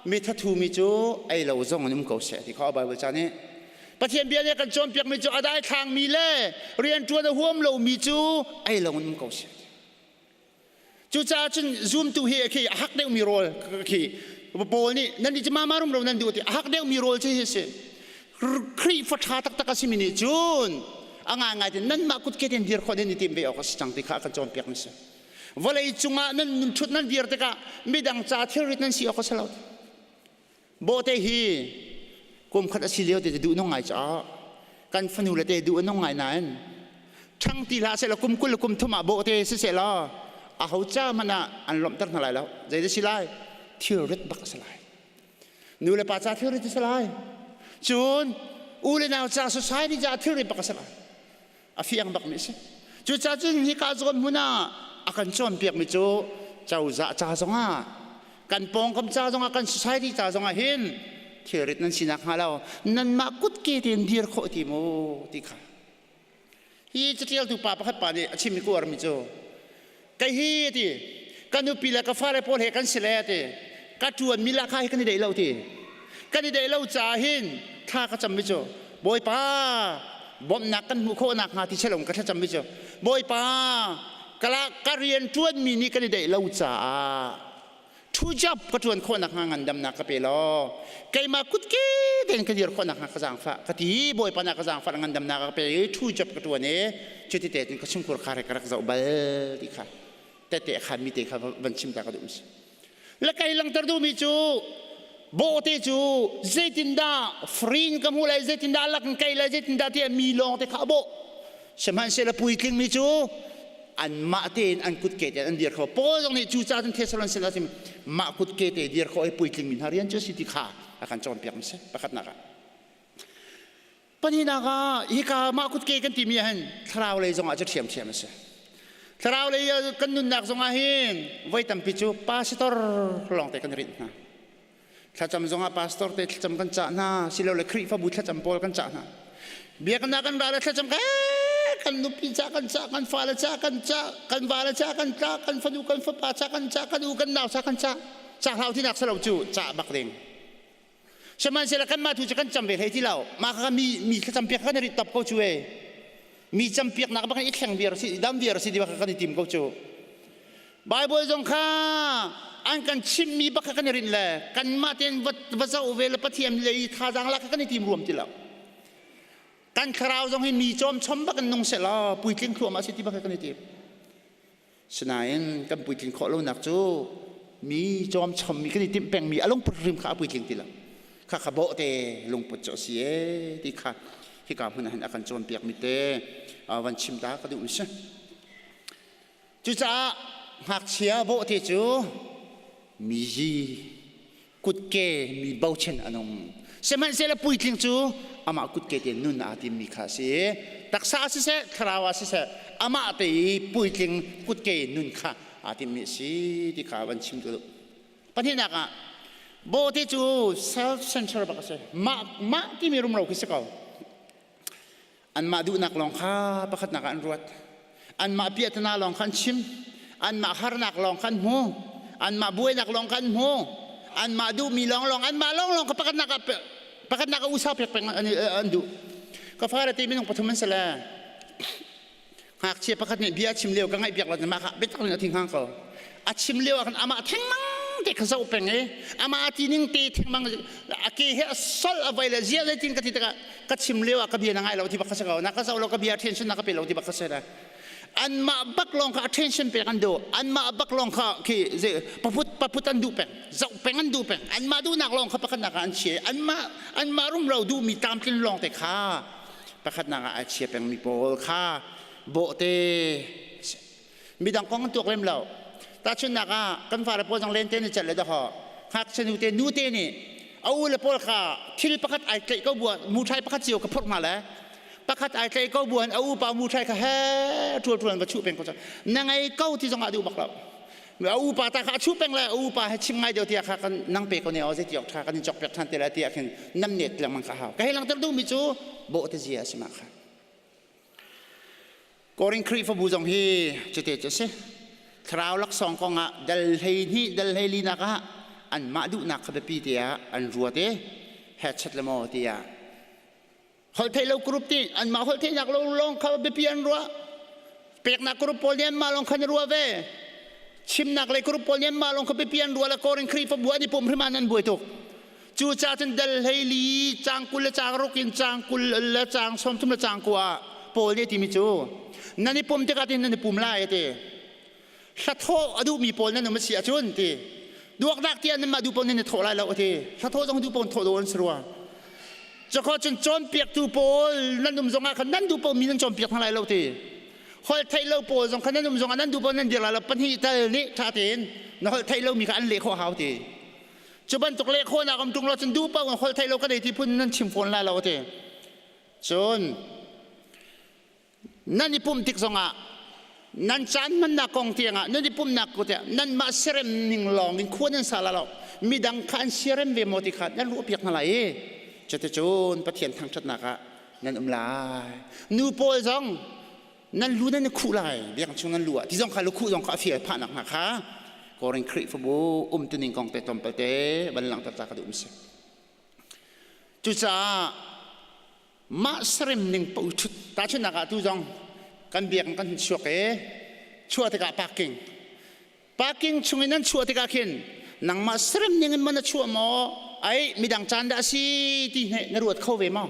mi thathu mi cu ei lo zong in um ko seh ti kha Bible ca nih Pathian bia nih kan cawnpiak mi cu a daithlang mi le rianṭuan a huam lo mi cu ei lo in um ko seh. Cucaah cun zumtu hi khi a hak deuhmi rawl khi Paul nih nan nih cu mama rum ro nan duh ti a hak deuhmi rawl cu hi si. Khrihfa ṭha taktak a simi nih cun a ngaingai tin nanmah kutke tein dir khawh nan i tim ve awk a si cang ti kha a kan cawnpiak mi si. Vawlei cungah nan nun ṭhut nan dir tikah midang ca thilrit nan si awk a si lo. Bawhte hi kum khat a si lio te duh nung ngai caah kan fanu le te duh nung ngai nain ṭhang ti hlah seh law kum 20 le kum 30 ah bawhte si seh law a ho ca hmanh ah an lawmhter hna lai lo. Zei si lai? Thilrit bak a si lai. Nu le pa ca thilrit a si lai. Cun u le nau ca society ca thilrit bak a si lai. A fiang bakmi a si. Cucaah cun hika zawn hmun ah a kan cawnpiakmi cu cozah ca zongah kan pawngkam ca zongah kan society ca zongah hin thilrit nan sinak hnga lo nanmah kutke tein dir khawh ti mu ti kha hi catialtu pa pakhat pa nih a chimmi ku armi cu kei hi ti ka nupi le ka fale pawl he kan si le ti ka ṭuan mi lahkhah hi kan i deih lo ti kan i deih lo caah hin thla ka cam mi cu Bawipa bawmhnak kan hmuh khawh nakhnga ti chelong ka thlacam mi cu Bawipa kala ka rian ṭuan mi nih kan i deih lo caah thu job ka ṭuan khawh nakhnga ngandamnak ka pe law keimah kutke tein ka dir khawh nakhnga ka zaangfah ka ti. Bawipa na ka zaangfah ngandamnak ka pe i thu job ka ṭuan i cuti te ka chungkhur kha ka rak zoh bal ti kha tete khan mi te kha van chim ta ka duh si le kai langter duhmi cu bawhte cu zeitindah free in ka hmu lai, zeitindah lak in kai lai, zeitindah tiah mi lawng te kha a bawh. Sihmanhsehlaw puitling mi cu anmah tein an kutke tein an dir kho. Paul zong nih cucaah cun Thessalon sin ah mah kutke te dir kho i puitling mi hna rian cu a si ti kha a kan cawnpiak mi si pakhatnak ah. Pahnihnak ah hika mah kutke kan timi ah hin thlarau lei zongah cu ṭhiamṭhiam a si. Thlarau lei kan nunnak zongah hin voi tampi cu pastor lawngte kan rinh hna. Thlacam zongah pastor te thlacam kan cah hna, silole Khrihfabu thlacam pawl kan cah hna. Biaknak kan ra le thlacam kan nupi ca kan cah, kan fale ca kan cah, kan vale ca kan tla, kan fanu kan fapa ca kan cah, kan u kan nau ca kan cah. Cah hlau tinak salo cu cah bak ding. Sihmanhsehlaw kanmah tu cu kan cam ve hlei ti lo. Mah kha mi mi thlacam piak kan i rit top ko cu e. Mi campiaknak bak i thleng viar si dam viar si ti bak kan i tim ko cu. Bible zong kha an kan chimmi bak kha kan i rinh le kanmah tein va zoh ve le Pathian lei thazaang lak kha kan i tim ruam ti lo. Kan thlarau zong hi mi cawm chom bak in nung seh law puitling thluahmah si ti bak kha kan i tim. Sinain kan puitlin khawh lonak cu mi cawm chommi kan i timh pengmi a lungput hrim kha a puitling ti lo. Kha kha bawhte lungput cu a si ee ti kha hika hmun ah hin a kan cawnpiakmi te van chim ta ka duh mi si. Cucaah ngakchia bawhte cu mi zi kutke mi bochan a nung. Sihmanhsehlaw puitling cu amah kutke te nun aa timmi kha a si. Taksa ah siseh, thlarau ah siseh, amah te i puitling kutke nun kha aa timmi a si ti kha van chim ka duh. Pahnihnak ah, bawhte cu self-censor bak a si. Mah, mah timi rumro khi si ko. Anmah duhnak lawng kha pakhatnak ah an ruat. Anmah piahtana lawng kha an chim. Anmah harnak lawng kha an hmu. Anmah buainak lawng kha an hmu. Anmah duhmi lawnglawng, anmah lawnglawng kha pakhatnak ah pakhatnak ah usa pek peng an duh. Ka fale te minung pathum an si le ngakchia pakhat nih bia a chim lio ka ngaih piak lo mah kha biatak in a thing hang ko. A chim lio ah khan amah thengmang te kha zoh peng i amah a ti ning te thengmang a ke he a sol a vai le zia zeitin ka ti tikah ka chim lio ah ka bia na ngai lo ti bak ka si ko na ka zoh lo ka bia attention na ka pe lo ti bak ka si le anmah bak lawng kha attention pek an duh anmah bak lawng kha khi paput paput an duh peng zoh peng an duh peng anmah duhnak lawng kha pakhatnak ah an chia anmah anmah rumro duhmi tlamtlin lawng te kha pakhatnak ah a chia pengmi pawl kha bawhte midang kong an tuak lem lo. Tahchunhnak ah kan fale pawl zong lente ni celh le dahawh ngakchia nu te nu te nih a u le pawl kha thil pakhat ai tlaih ko buah muṭhai pakhat cio ka phurh hna le pakhat ai tlaih ko buan a upa muṭhai kha he ṭual ṭual va chuh peng ko na ngei ko ti zong ah duh bak lo. A upa ta kha a chuh peng le a upa he chim ngai deuh tiah kha kan nang pe ko ne aw zeiti awk ṭha kan in cawk piak ṭhan te lai tiah khin nam net lengmang kha hau ka hei langhter duhmi cu bawh te zia a si ma kha. Korin Khrihfabu zong hi cuti cu a si. Thlarau laksawng kong ah dal 12 dal 14 nak ah. Anmah duhnak kha biapi tiah an ruat i hechet le maw tiah holh lo group ti anmah holh theihnak lo lawng kha biapi an ruah. Peknak group pawl nih anmah lawng khan ruah ve. Chimnak lei group pawl nih anmah lawng kha biapi an ruah le Korin Khrihfabu an i pum hrim an buai tuk. Cucaah cun dal 14 caang 20 le caang ruk in caang 20 le caang 30 le caang 9 ah Paul nih a timi cu nan i pum tikah tin nan i pum lai a ti. Hlathawh a duhmi pawl nan um a si ahcun ti duaknak tiah nanmah duh paoh nan i thawh lai lo a ti. Hlathawh zong duh paoh in thawh dawh an si rua. Cakho cun cawnpiaktu pawl nan um zongah khan nan duh paoh mi nan cawnpiak hna lai lo ti. Holh theih lo pawl zong khan nan um zongah nan duh paoh nan dir lai lo pahnih tal nih ṭha tein na holh theih lomi kha an leh khawh hau ti. Cu bantuk leh khawhnak um ṭung lo cun duh paoh in holh theih lo ka nei ti phun nan chim fawn lai lo a ti. Cun nan i pumh tik zongah nan caan hmannak kong tiangah nan i pumhnak ko tiah nanmah serem ning lawng in khua nan sa la lo midang kha an siarem ve maw ti kha nan ruahpiak hna lai i cuticun Pathian thangṭhatnak ah nan um lai. Nu pawl zong nan lu nan i khuh lai biakinn chung nan lu ah ti zong kha lukhuh zong kha a fir phahnak hnga kha Korin Khrihfabu umtuning kong te tlawmpal te van langhter ta ka duh mi si. Cucaah mah serem ning paoh ṭhut tahchunhnak ah tu zong kan biakinn kan hun chuak i chuah tikah parking parking chung in nan chuah tikah khin nangmah serem ning in man na chuah maw ai midang caan dah a si ti hne na ruat kho ve maw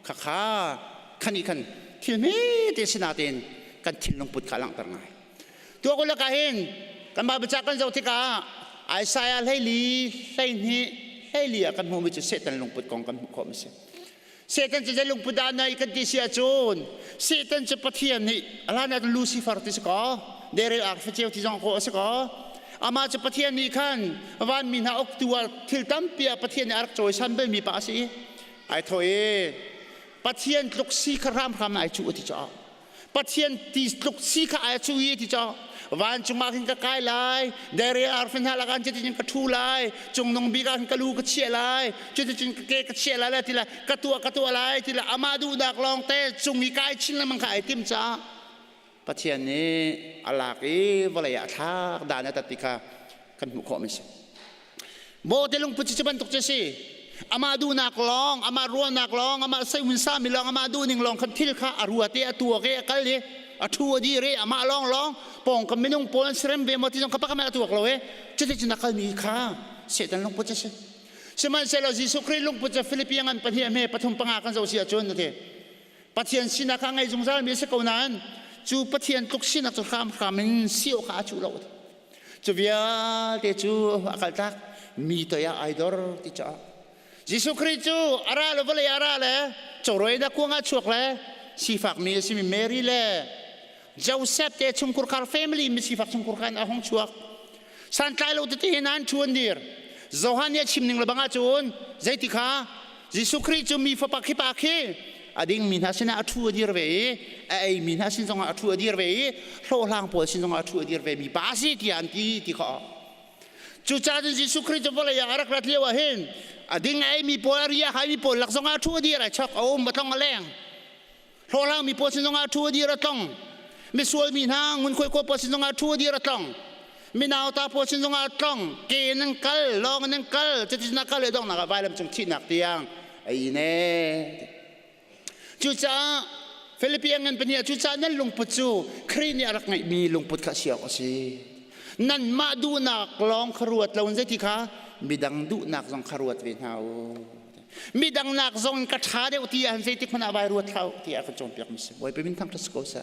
khakha khan i khan thil hmete si natein kan thinlung put kha langhter ngai tuak ulak ah hin kan Bible ca kan zoh tikah Isaiah 12 12 12 ah kan hmuhmi cu Satan lungput kong kan hmuh khawh mi si. Satan cu zei lungput dah nei kan ti si ahcun Satan cu Pathian nih a hlan ah Lucifer ti si kaw derel arfaceu ti zong kawh a si kaw amah cu Pathian nih khan vanmi hna uktu ah thil tampi ah Pathian nih a rak cawisan balmi pa a si i ai thawh i Pathian tluk si kha hramhram ai cuh a ti caah Pathian ti tluk si kha ai cu i ti caw vancung ah khin ka kai lai dere arfi hna lakah cuticun ka ṭhu lai cungnung bik ah khin ka lu ka chiah lai cuticun ka ke ka chiah lai ti lai ka tuah ka tuah lai ti lai amah duhnak lawng te cung i kai chin lengmang kha ai tim caah Pathian nih a lak i vawlei ah thlak dan a tat ti kha kan hmuh khawh mi si. Bawhte lungput cu bantuk cu si. Amah duhnak lawng, amah ruahnak lawng, amah seimun sami lawng, amah duhning lawng khan thil kha a ruat i a tuak i a kal i a ṭhu a dir i amah lawng lawng pawngkam minung pawl an serem ve maw ti zong kha pakhat a tuak lo i cuticun a kalmi kha Satan lungput a si. Sihmanhsehlaw Jesuh Khrih lungput cu Filipi ngan pahnih hme pathum panga kan zoh si ahcun a ti. Pathian sinak kha ngei zungzal mi a si ko nain cu Pathian tluk sinak cu hramhram in si awk kha a cuh lo. Cu vialte cu a kaltak mi toi ah ai dor ti caah Jesuh Khrih cu a ra le vawlei a ra le cawrawi na kuang ah chuak le sifak mi a simi Mary le Joseph te chungkhurkhar family mi sifak chungkhurkhar in a hung chuak santlai lo tete hin an ṭhu an dir Johan nih a chim ning le bang ahcun zeiti kha Jesuh Khrih cu mi fapa khi pa khi a dingmi hna sinah a ṭhu a dir ve i a eimi hna sin zongah a ṭhu a dir ve i hlawhhlang pawl sin zongah a ṭhu a dir ve mi pa a si tiah an ti ti kha cucaah cun Jesuh Khrih cu vawlei ah a rak rat lio ah hin a ding a eimi pawl a ri a haimi pawl lak zongah a ṭhu a dir ai chok a um a tlong a leng hlawhhlang mi pawl sin zongah a ṭhu a dir a tlong misual mi hna ngunkhuai kaw pawl sin zongah a ṭhu a dir a tlong minauta pawl sin zongah a tlong ke in an kal lawng in an kal cuticun a kal i donghnak ah vailam cung thihnak tiang a in e cucaah Filipi ngan pahnih ah cucaah nan lungput cu Khrih nih a rak ngeihmi lungput kha si awk a si nanmah duhnak lawng kha ruat lo in zeiti kha midang duhnak zong kha ruat ve hna u midang nak zong in ka ṭha deuh ti ah zeitik hmanh ah vai ruat hlah tiah kan cawnpiak mi si Bawipa min thangṭhat si ko seh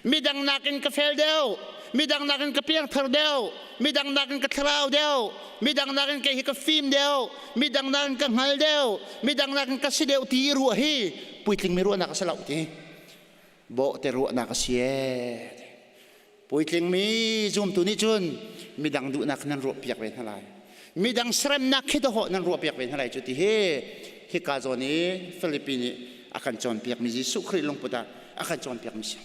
midang nakin ka fel deuh midang nakin ka piangthar deuh midang nakin ka thlarau deuh midang nakin kei hi ka fim deuh midang nakin ka hngal deuh midang nakin ka si deuh ti ruah hi puitling mi ruahnak a si lo ti bawhte ruahnak a si ee Puitling mi zumtu nih cun midang duhnak nan ruahpiak ve hna lai. Midang seremnak khi dawhawh nan ruahpiak ve hna lai cu ti hi hika zawn i Filipi nih a kan cawnpiak mi Jesuh Khrih lungput ah a kan cawnpiak mi si.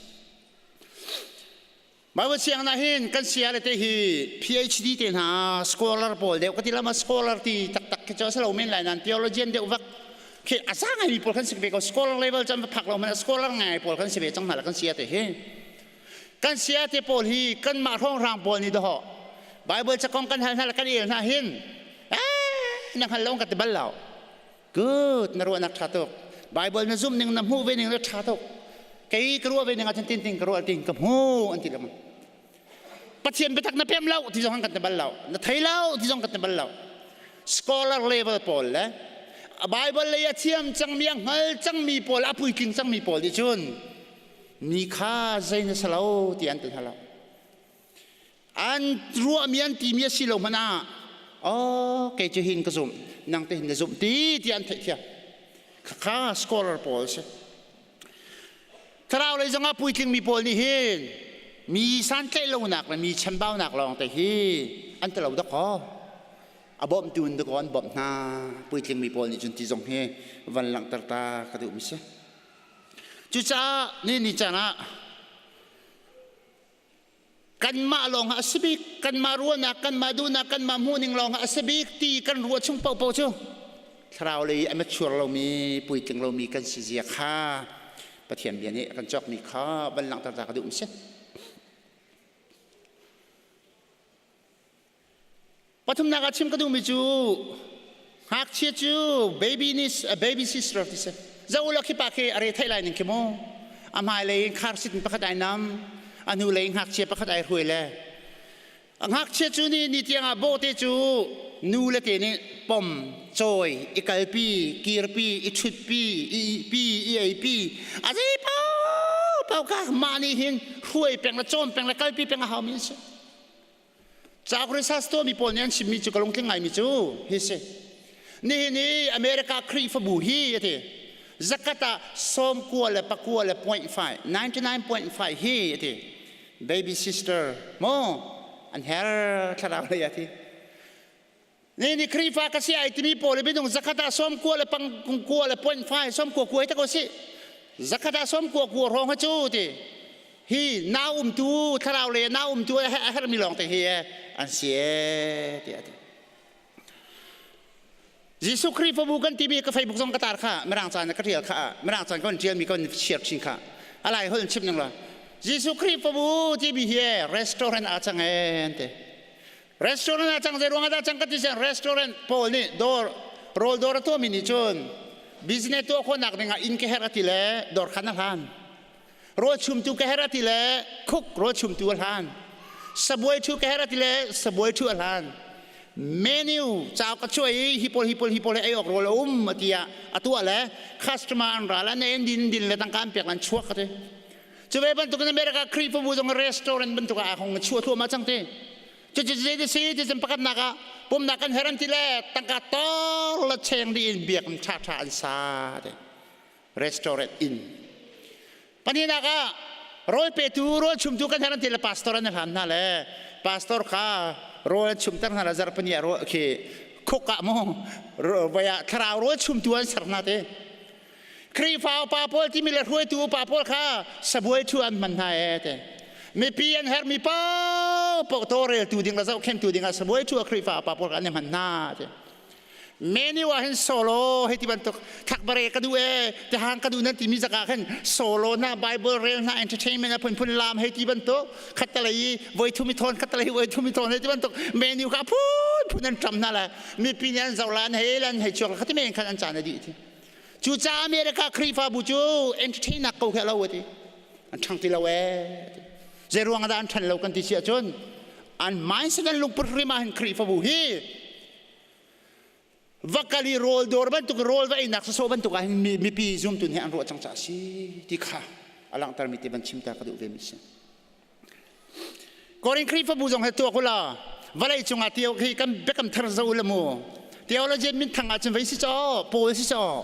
Bible siang na hin kan sia le te hi PhD te hna scholar pawl deuh ka ti lama scholar ti taktak khi cu a si lo men lai nan theologian deuh vak khi a za ngai mi pawl kan si ve ko scholar level chan va phak lo man scholar ngai pawl kan si ve cang hna la kan sia te hi Kan saya te pawl hi kanmah hrawnghrang pawl nih dawh. Bible cakong kan hal hna le kan el hna hin eh na hngal lo ka ti bal lo. Good na ruahnak ṭha tuk. Bible na zumh ning na hmuh ve ning na ṭha tuk. Kei ka ruah ve ning ahcun tin tin ka ruah tin ka hmu an ti lengmang. Pathian biatak na pem lo ti zong kan ti bal lo. Na thei lo ti zong kan ti bal lo. Scholar level pawl le Bible lei a thiam cangmi a hngal cangmi pawl a puitling cangmi pawl nih cun mi kha zei na si lo ti an ti hna lo. An ruahmi an timi a si lo hmanh ah oh kei cu hin ka zumh nang te hin na zumh ti ti an theih thiam. Khakha scholar pawl si. Thlarau lei zongah puitlingmi pawl nih hin mi santlaih lonak le mi chambaunak lawng te hi an ti lo dakaw. A bawmtu in dakaw an bawmh hna. Puitlingmi pawl nih cun ti zong hi van langhter ta ka duhmi si. Cucaah ni ni caan ah kanmah lawng ah a si bik, kanmah ruahnak, kanmah duhnak, kanmah hmuhning lawng ah a si bik ti kan ruah chung paohpaoh cu thlarau lei a mature lomi, puitling lomi kan si zia kha Pathian bia nih a kan cawkmi kha van langhter ta ka duh si. Pathumnak ah chim ka duhmi cu ngakchia cu baby nih baby sister ti si. Zoh ulaw khi pa khi a re theih lai ning khi mu. A hmailei in car seat in pakhat ai nam, a hnulei in ngakchia pakhat ai hruai le. A ngakchia cu ni ni tiang ah bawhte cu nu le te nih pom, cawi, i kalpi, kirpi, i ṭhutpi, i ihpi, i eipi, a zei paohpaoh kha mah nih hin hruai peng le cawm peng le kalpi peng a haumi an si. Cauk research tuahmi pawl nih an chimmi cu ka lungtling ngaimi cu hi si. Nihin i America Khrihfabu hi a ti. Zakat ah sawmkua le pakua le point five, 99.5 hi a ti. Baby sister maw an her thlarau lei a ti. Ni ni Khrihfa ka si ai timi pawl i minung zakhat ah sawmkua le pangkua le point five sawmkua kuai ta ko si. Zakhat ah sawmkua kua hrawng ha cu ti. Hi na umtu thlarau le na umtu a herhmi lawng te hi an si e tiah a ti. Jesuh Khrihfabu kan timi ka Facebook zong ka tar kha mirang caan ka tial kha mirang caan kan tialmi kan share chin kha alai hol chim ning la Jesuh Khrihfabu timi hi restaurant a cang e an ti. Restaurant ah cang zei ruang ah dah cang ka ti sian restaurant pawl nih dawr rawl dawr a tuahmi nih cun business tuah khawhnak ding ah inn ka herh a ti le dawr khan a hlan. Rawl chumtu ka herh a ti le khuk rawl chumtu a hlan. Sabuai thu ka herh a ti le sabuai thu a hlan. Menu cauk a chuah i hi pawl hi pawl hi pawl he ei awk rawl a um a ti ah a tuah le customer an ra le an ei an din din le tangka an pek le an chuak a ti. Cu ve bantukin America Khrihfabu zong restaurant bantuk ah hong chuah thluahmah cang ti. Cucu zei ti si ti cun pakhatnak ah pumnak kan her an ti le tangka tor le cheng dih in biakinn ṭhaṭha an sa ti. Restaurant inn. Pahnihnak ah rawl petu rawl chumtu kan her an ti le pastor an hlan hna le pastor kha rawl an chumter hna le zarhpini ah rawl khi khuk ah mu voi ah thlarau rawl chumtu an ser hna ti. Khrihfa upa pawl timi le hruaitu upa pawl kha sabuai thu an hman hna ee te. Mipi an herhmi paohpaoh tawlreltu ding le zohkhenhtu ding ah sabuai thu a Khrihfa upa pawl kha an i hman hna te. Menu ah hin solo hei ti bantuk thakbare ka duh ee tihang ka duh nan timi zaka khan solo na Bible rel na entertainment a phunphun lam hei ti bantuk khattalei i voi thum i thawn khattalei i voi thum i thawn hei ti bantuk menu kha phun phun an ṭam hna le mipi nih an zoh la an hei lan hei chuak la khati men khan an caan a dih ti. Cucaah America Khrihfabu cu entertainnak ko khi a lo a ti. An ṭhang ti lo ee. Zei ruang ah dah an ṭhan lo kan ti si ahcun an mindset an lungput hrim ah hin Khrihfabu hi va kal i rawl dawr bantuk rawl va einak sawsawh bantuk ah hin mipi zumtu nih an ruah cang caah si ti kha a langhtermi te van chim ta ka duh ve mi si. Korin Khrihfabu zong he tuak ula vawlei cungah tio khi kan biakam thar zo ula mu theologian minthang ahcun vei si caw Paul si caw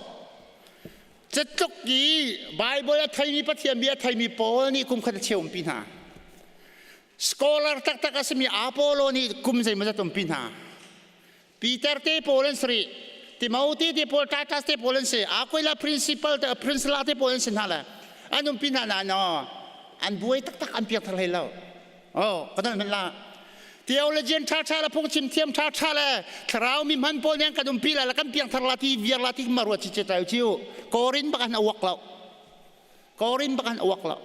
catluk i Bible a theimi Pathian bia a theimi Paul nih kum khat a cheu umpi hna scholar taktak a simi Apollo nih kum zeimawzat umpi hna Peter te Paul an si rih Timothy te Paul Titus te Paul an si Aquila principal te Priscilla te Paul an si hna le an umpi hna na no an buai taktak an piangthar hlei lo oh ka dal la theologian tha tha la phungchim thiam tha tha le thlarau mi hman pawl nih kan umpi la la kan piangthar la ti viar la ti ma ruat chi che tai chiu korin bak an awak lo korin bak an awak lo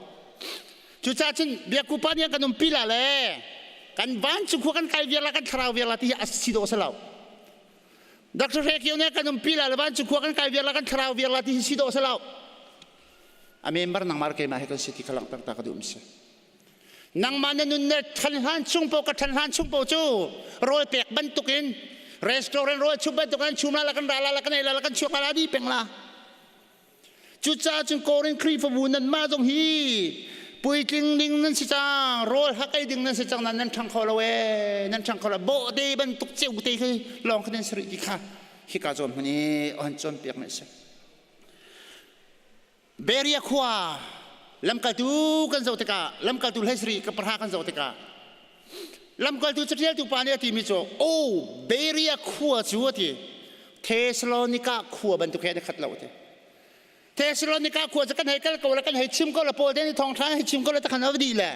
cucaah cun biakupa nih kan umpi la le. Kan vancung khua kan kai viar la kan thlarau viar la ti hi a si dawh si lo. Dr. Hre Kio nih kan umpi la le vancung khua kan kai viar la kan thlarau viar la ti hi si dawh si lo. A member nangmah keimah he kan si ti kha langhter ta ka duh mi si. Nangmah na nun na than hlan chung po ka than hlan chung po cu rawl pek bantukin restaurant rawl chum bantukin chum la la kan ra la la kan ei la la kan chuak la la di peng la. Cucaah cun Korin Khrihfabu nanmah zong hi puitling ding nan si cang, rawl hak ei ding nan si cang, nan ṭhang kho lo ee, nan ṭhang kho lo. Bawhte bantuk ceute khi lawng kha nan si rih ti kha hika zawn hmun i an cawnpiak mi a si. Beria khua lamkaltu kan zoh tikah lamkaltu hlei ka pahra kan zoh tikah lamkaltu caṭialtu pa nih a timi cu o Beria khua cu a ti Thessalonika khua bantuk he an i khat lo a ti Thessalonika khua cu kan hei kal ko le kan hei chim ko le Paul te nih thawngṭha hei chim ko le takhan a va dih le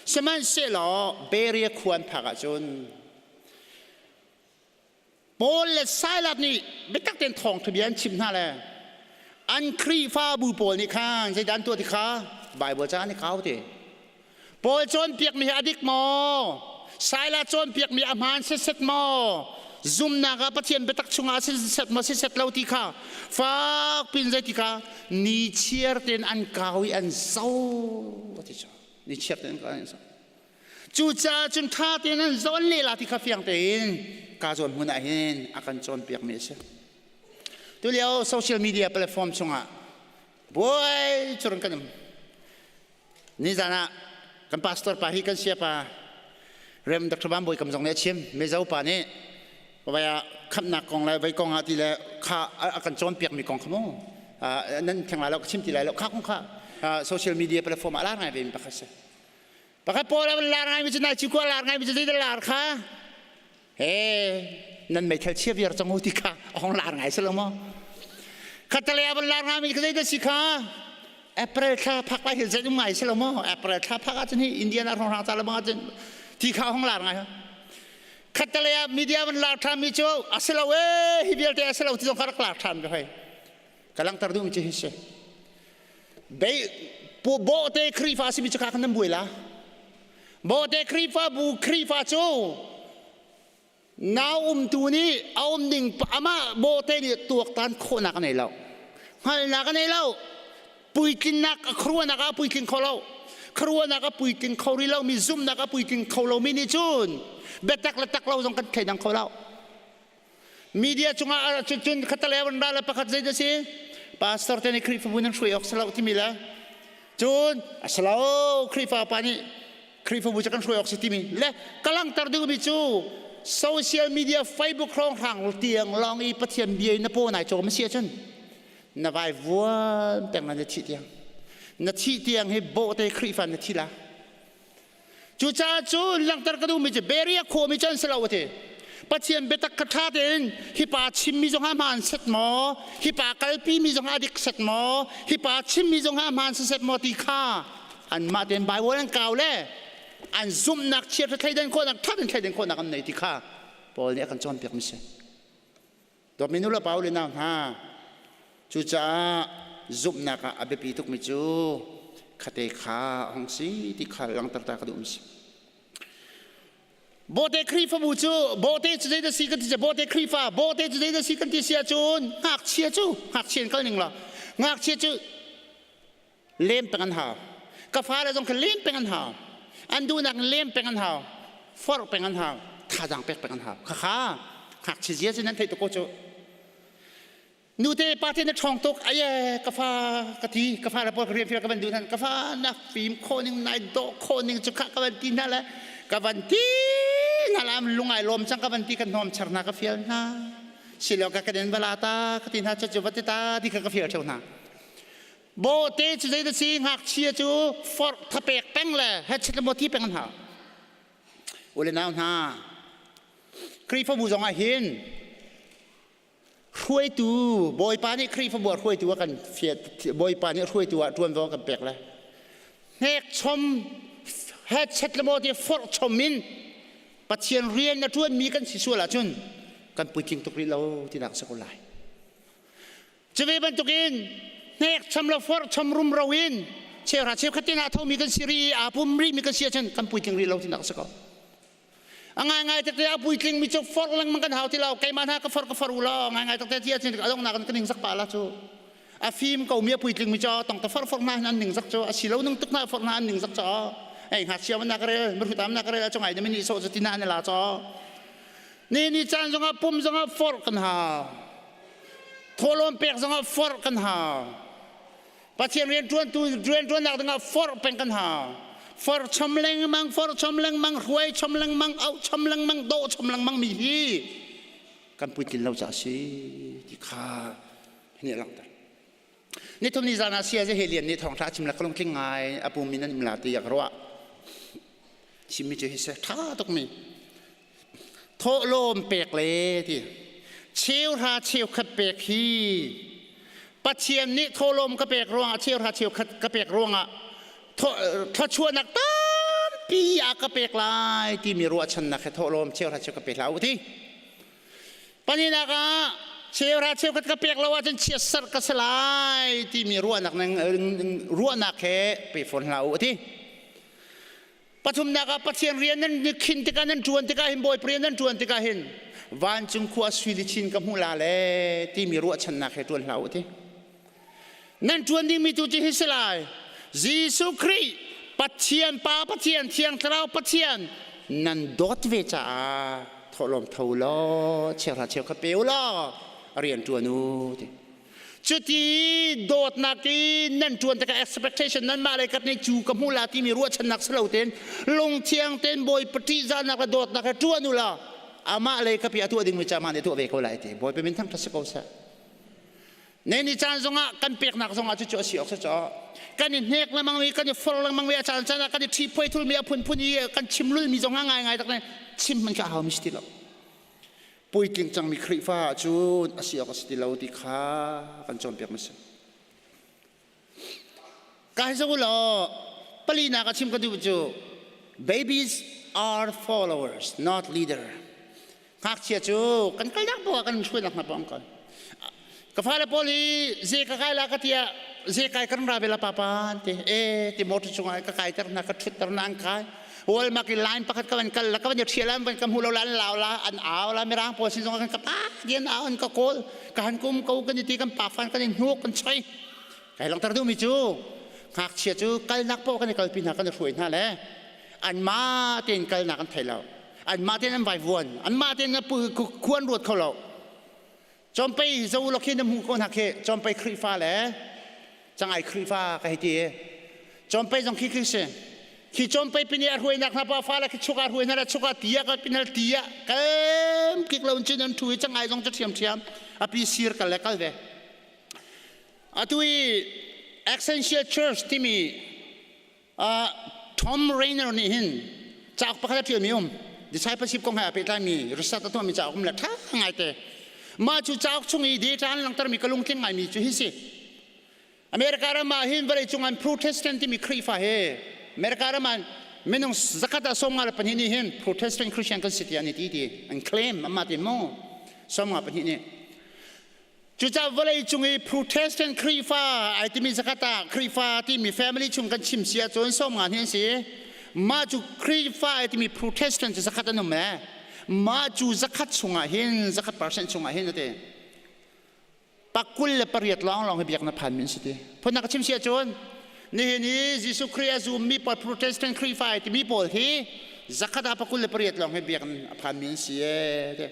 sihmanhsehlaw Beria khua an phak ahcun Paul le Silas nih biatak tein thawngṭha bia an chimh hna le an Khrihfabu pawl nih khan zeidah an tuah ti kha Baibal ca an i kau ti. Paul cawnpiakmi hi a dik maw? Silas cawnpiakmi a hmaan sitset maw? Zumnak ah Pathian biatak chungah sitset maw sitset lo ti kha fak pin zei ti kha ni chiar tein an kau i an zo ti cu. Ni chiar tein an kau i an zo. Cucaah cun ṭha tein an zawn lehla ti kha fiang tein ka zawn hmun ah hin a kan cawnpiakmi a si. Tulio social media platform chungah buai curun kan um. Nizan ah kan pastor pa hi kan siapa Rem Dr. Van Bawi Kam zong nih a chim. Mizo pa nih vai ah khamhnak kong le vei kong ah ti le kha a kan cawnpiakmi kong kha mu nan theng lai lo ka chim ti lai lo kha kong kha social media platform ah lar ngai ve mi pakhat si. Pakhat pawl a lar ngaimi cu nai cikua lar ngaimi cu zeidah lar kha he nan meithal chia viar cang u ti kha a hong lar ngai si lo maw khatale a van lar ngaimi kha zeidah si kha April thla phak lai hi zei um ngai si lo maw April thla phak ahcun hi Indian ah hrongrang ca le bang ahcun ti kha hong lar ngai khatale ah media van lar ṭhan mi cu a si lo ee hi vialte a si lo ti zong kha rak lar ṭhan ve hoi ka langhter duhmi cu hi si Bei bawhte Khrihfa simi cu kha kan nan buai la. Bawhte Khrihfa bu Khrihfa cu nau umtu nih a um ding amah bawhte nih tuaktan khawhnak a nei lo. Hngalhnak a nei lo. Puitlinnak a khuaruahnak ah puitling kho lo. Khuaruahnak a puitling kho rih lomi zumhnak a puitling kho lomi nih cun biatak le tak lo zong kan thleidang kho lo. Media cungah cun khatale van ra le pakhat zei si pastor te nih Khrihfabu nan hruai awk si lo timi le cun a si lo Khrihfa pa nih Khrihfabu cu kan hruai awk si timi le ka langhter duhmi cu social media Facebook hrawnghrang tiang lawng i Pathian bia in na paw nai cawm a si ahcun na vai vuan peng na thih tiang na thih tiang hi bawhte Khrihfa na thi la Cucaah cu langhter ka duhmi cu Beria khuami cu an si lo a ti. Pathian biatak kha ṭha tein hi pa chimmi zong ah hmaan set maw, hi pa kalpimi zong ah dik set maw, hi pa chimmi zong ah hmaan set maw ti kha anmah tein Bible an kau le an zumhnak chiahra thleidan khawhnak ṭha tein thleidan khawhnak an nei ti kha Paul nih a kan cawnpiakmi si. Dawtmi nu le pa u le nau hna, cucaah zumhnak ah a biapi tukmi cu khate kha a hung si ti kha langhter ta ka duhmi si. Bawhte Khrihfabu cu bawhte cu zeidah si kan ti bawhte Khrihfa bawhte cu zeidah si kan ti si ahcun ngakchia cu ngakchia in kal ning law ngakchia cu lem peng an hau ka fale zong kha lem peng an hau an duhnak in lem peng an hau forh peng an hau thazaang pek peng an hau khakha ngakchia zia cu nan theih tuk ko cu nute pa te na ṭhawng tuk aye ka fa ka ti ka fa le pawl ka rian fial ka van duh hna ka fa na fim khawh ning nai dawh khawh ning cu kha ka van ti hna le ka van ti hna la lungai lawm cang ka van ti ka hnom char hna ka fial hna silo ka ka den vala ta ka ti hna cu cu va ti ta ti kha ka fial ṭheu hna Bawhte cu zeidah si ngakchia cu forh thapek peng le hechet le mawti peng an hau. U le nau hna, Khrihfabu zong ah hin hruaitu Bawipa nih Khrihfabu ah hruaitu a kan fiat Bawipa nih hruaitu ah ṭuanvo a kan pek le hnek chom hechet le mawti forh chom in Pathian rian na ṭuanmi kan si sual ahcun kan puitling tuk rih lo tinak a si ko lai. Cuve bantukin hnekcham le forhcham rumro in cheuhra cheukhat te hna a thomi kan si rih i aa pum rihmi kan si ahcun kan puitling rih lo tinak a si ko. A ngaingai takte a puitling mi cu forh lengmang kan hau ti lo. Keimah hna ka forh ka forh u law ngaingai takte ti ahcun a donghnak in ka ningzak pah la cu. A fim ko mi a puitling mi cu tong ta forh forh hna hin an ningzak cu a si lo nung tuk hna forh hna an ningzak cu. Ei ngakchia man na ka rel, mirhutam na ka rel a cungai na mini so cu tina na la cu. Ni ni caan zongah pum zongah forh kan hau. Thawhlawm pek zongah forh kan hau. Pathian rianṭuantu rianṭuannak dingah forh peng kan hau. Forh chom lengmang, forh chom lengmang, hruai chom lengmang, auh chom lengmang, dawh chom lengmang mi hi kan puitlin lo caah si ti kha hi nih a langhter. Nithum ni zan ah Saya Helian nih thawngṭha a chim le ka lungtling ngai a pum in an um la ti a ka ruah. Chimmi cu hi si ṭha tukmi. Thawhlawm pek le ti cheuhra cheukhat pek hi Pathian nih thawhlawm ka pek ruangah cheuhra cheukhat ka pek ruangah thluachuahnak tampi a ka pek lai timi ruahchannak he thawhlawm cheuhra cheukhat pe hlah u ti. Pahnihnak ah cheuhra cheukhat ka pek lo ahcun chiatserh ka si lai timi ruahnak ruahnak he pe fawn hlah u ti. Pathumnak ah Pathian rian nan khin tikah nan ṭuan tikah hin Bawipa rian nan ṭuan tikah hin vancung khua sui lichin ka hmuh la le timi ruahchannak he ṭuan hlah u ti. Nan ṭuan dingmi tu cu hi si lai. Jesuh Khrih Pathian Pa Pathian Thiang Thlarau Pathian nan dawt ve caah thawhlawm tho law cheuhra cheu kha pe u law rian ṭuan u ti. Cuti dawtnak i nan ṭuan tikah expectation nanmah lei kap nih cu ka hmu la timi ruahchannak si lo tein lungthiang tein Bawipa ṭihzahnak le dawtnak he ṭuan u law amah lei kap i a tuah dingmi cu amah nih a tuah ve ko lai ti Bawipa min thangṭhat si ko seh. Ne ni caan zongah kan peknak zongah cucu a si awk si caw kan i hnek lengmang mi kan i for lengmang mi a caan caan ah kan i ṭhiphuai thulmi a phunphun i kan chim lulmi zong ah ngaingai tak ne chim hmanh kha a hau mi si ti lo. Puitling cangmi Khrihfa ahcun a si awk a si ti lo ti kha kan cawnpiak mi si. Ka hi zoh law palinak a chim ka duh cu babies are followers not leader. Ngakchia cu kan kalnak poah kan hruainak hna poah an kal. Ka fale pawl hi ze ka kai la ka tiah ze kai kan ra ve la papa an ti. E ti motor chungah ka kai ter hna ka thut ter hna an kai. Walmart i line pakhat ka van kal la ka van i ṭhial an van ka hmu lo la an lau la an au la mirang pawl sin zong kan ka pa ti an au an ka kawl ka han kum ko kan i ti kan pa fan kan i hnuk kan choi kai langter duhmi cu ngakchia cu kalnak paoh kan i kalpi hna kan i hruai hna le anmah tein kalnak an thei lo anmah tein an vaivuan anmah tein khua an ruat kho lo Cawmpei zo lo khi na hmu ko hna khi Cawmpei Khrihfa le cangai Khrihfa ka hei ti i Cawmpei zong khi khi si khi Cawmpei pin i a hruainak hna pa fa le khi chuk ah hruai hna le chuk ah ti ah kal pin hal ti ah kem kik lo in cun an thu i cangai zong cu ṭhiamṭhiam a pi sir kal le kal ve atu i Essential Church timi Tom Rainer nih hin cauk pakhat a ṭialmi um discipleship kong he aa pehtlaimi research a tuahmi cauk um le ṭha ngaite mah cu cauk chung i data an langhtermi ka lungtling ngaimi cu hi si America ram ah hin vawleicung an Protestant timi Khrihfa he America ram ah minung zakhat ah 52 nih hin Protestant Christian kan si tiah an i ti ti an claim amah ti mu 52 nih Cucaah vawleicung i Protestant Khrihfa ai timi zakhat ah Khrihfa timi family chung kan chim si ahcun 50 hi an si. Mah cu Khrihfa ai timi Protestant cu zakhat an um e. Mah cu zakhat chungah hin 100% chungah hin ati. 28 lawnglawng hi biaknak phanmi an si ti. Phunnak ka chim si ahcun nihin i Jesuh Khrih a zummi pawl Protestant Khrihfa ai timi pawl hi zakhat ah 28 lawng hi biakinn a phanmi an si e ti.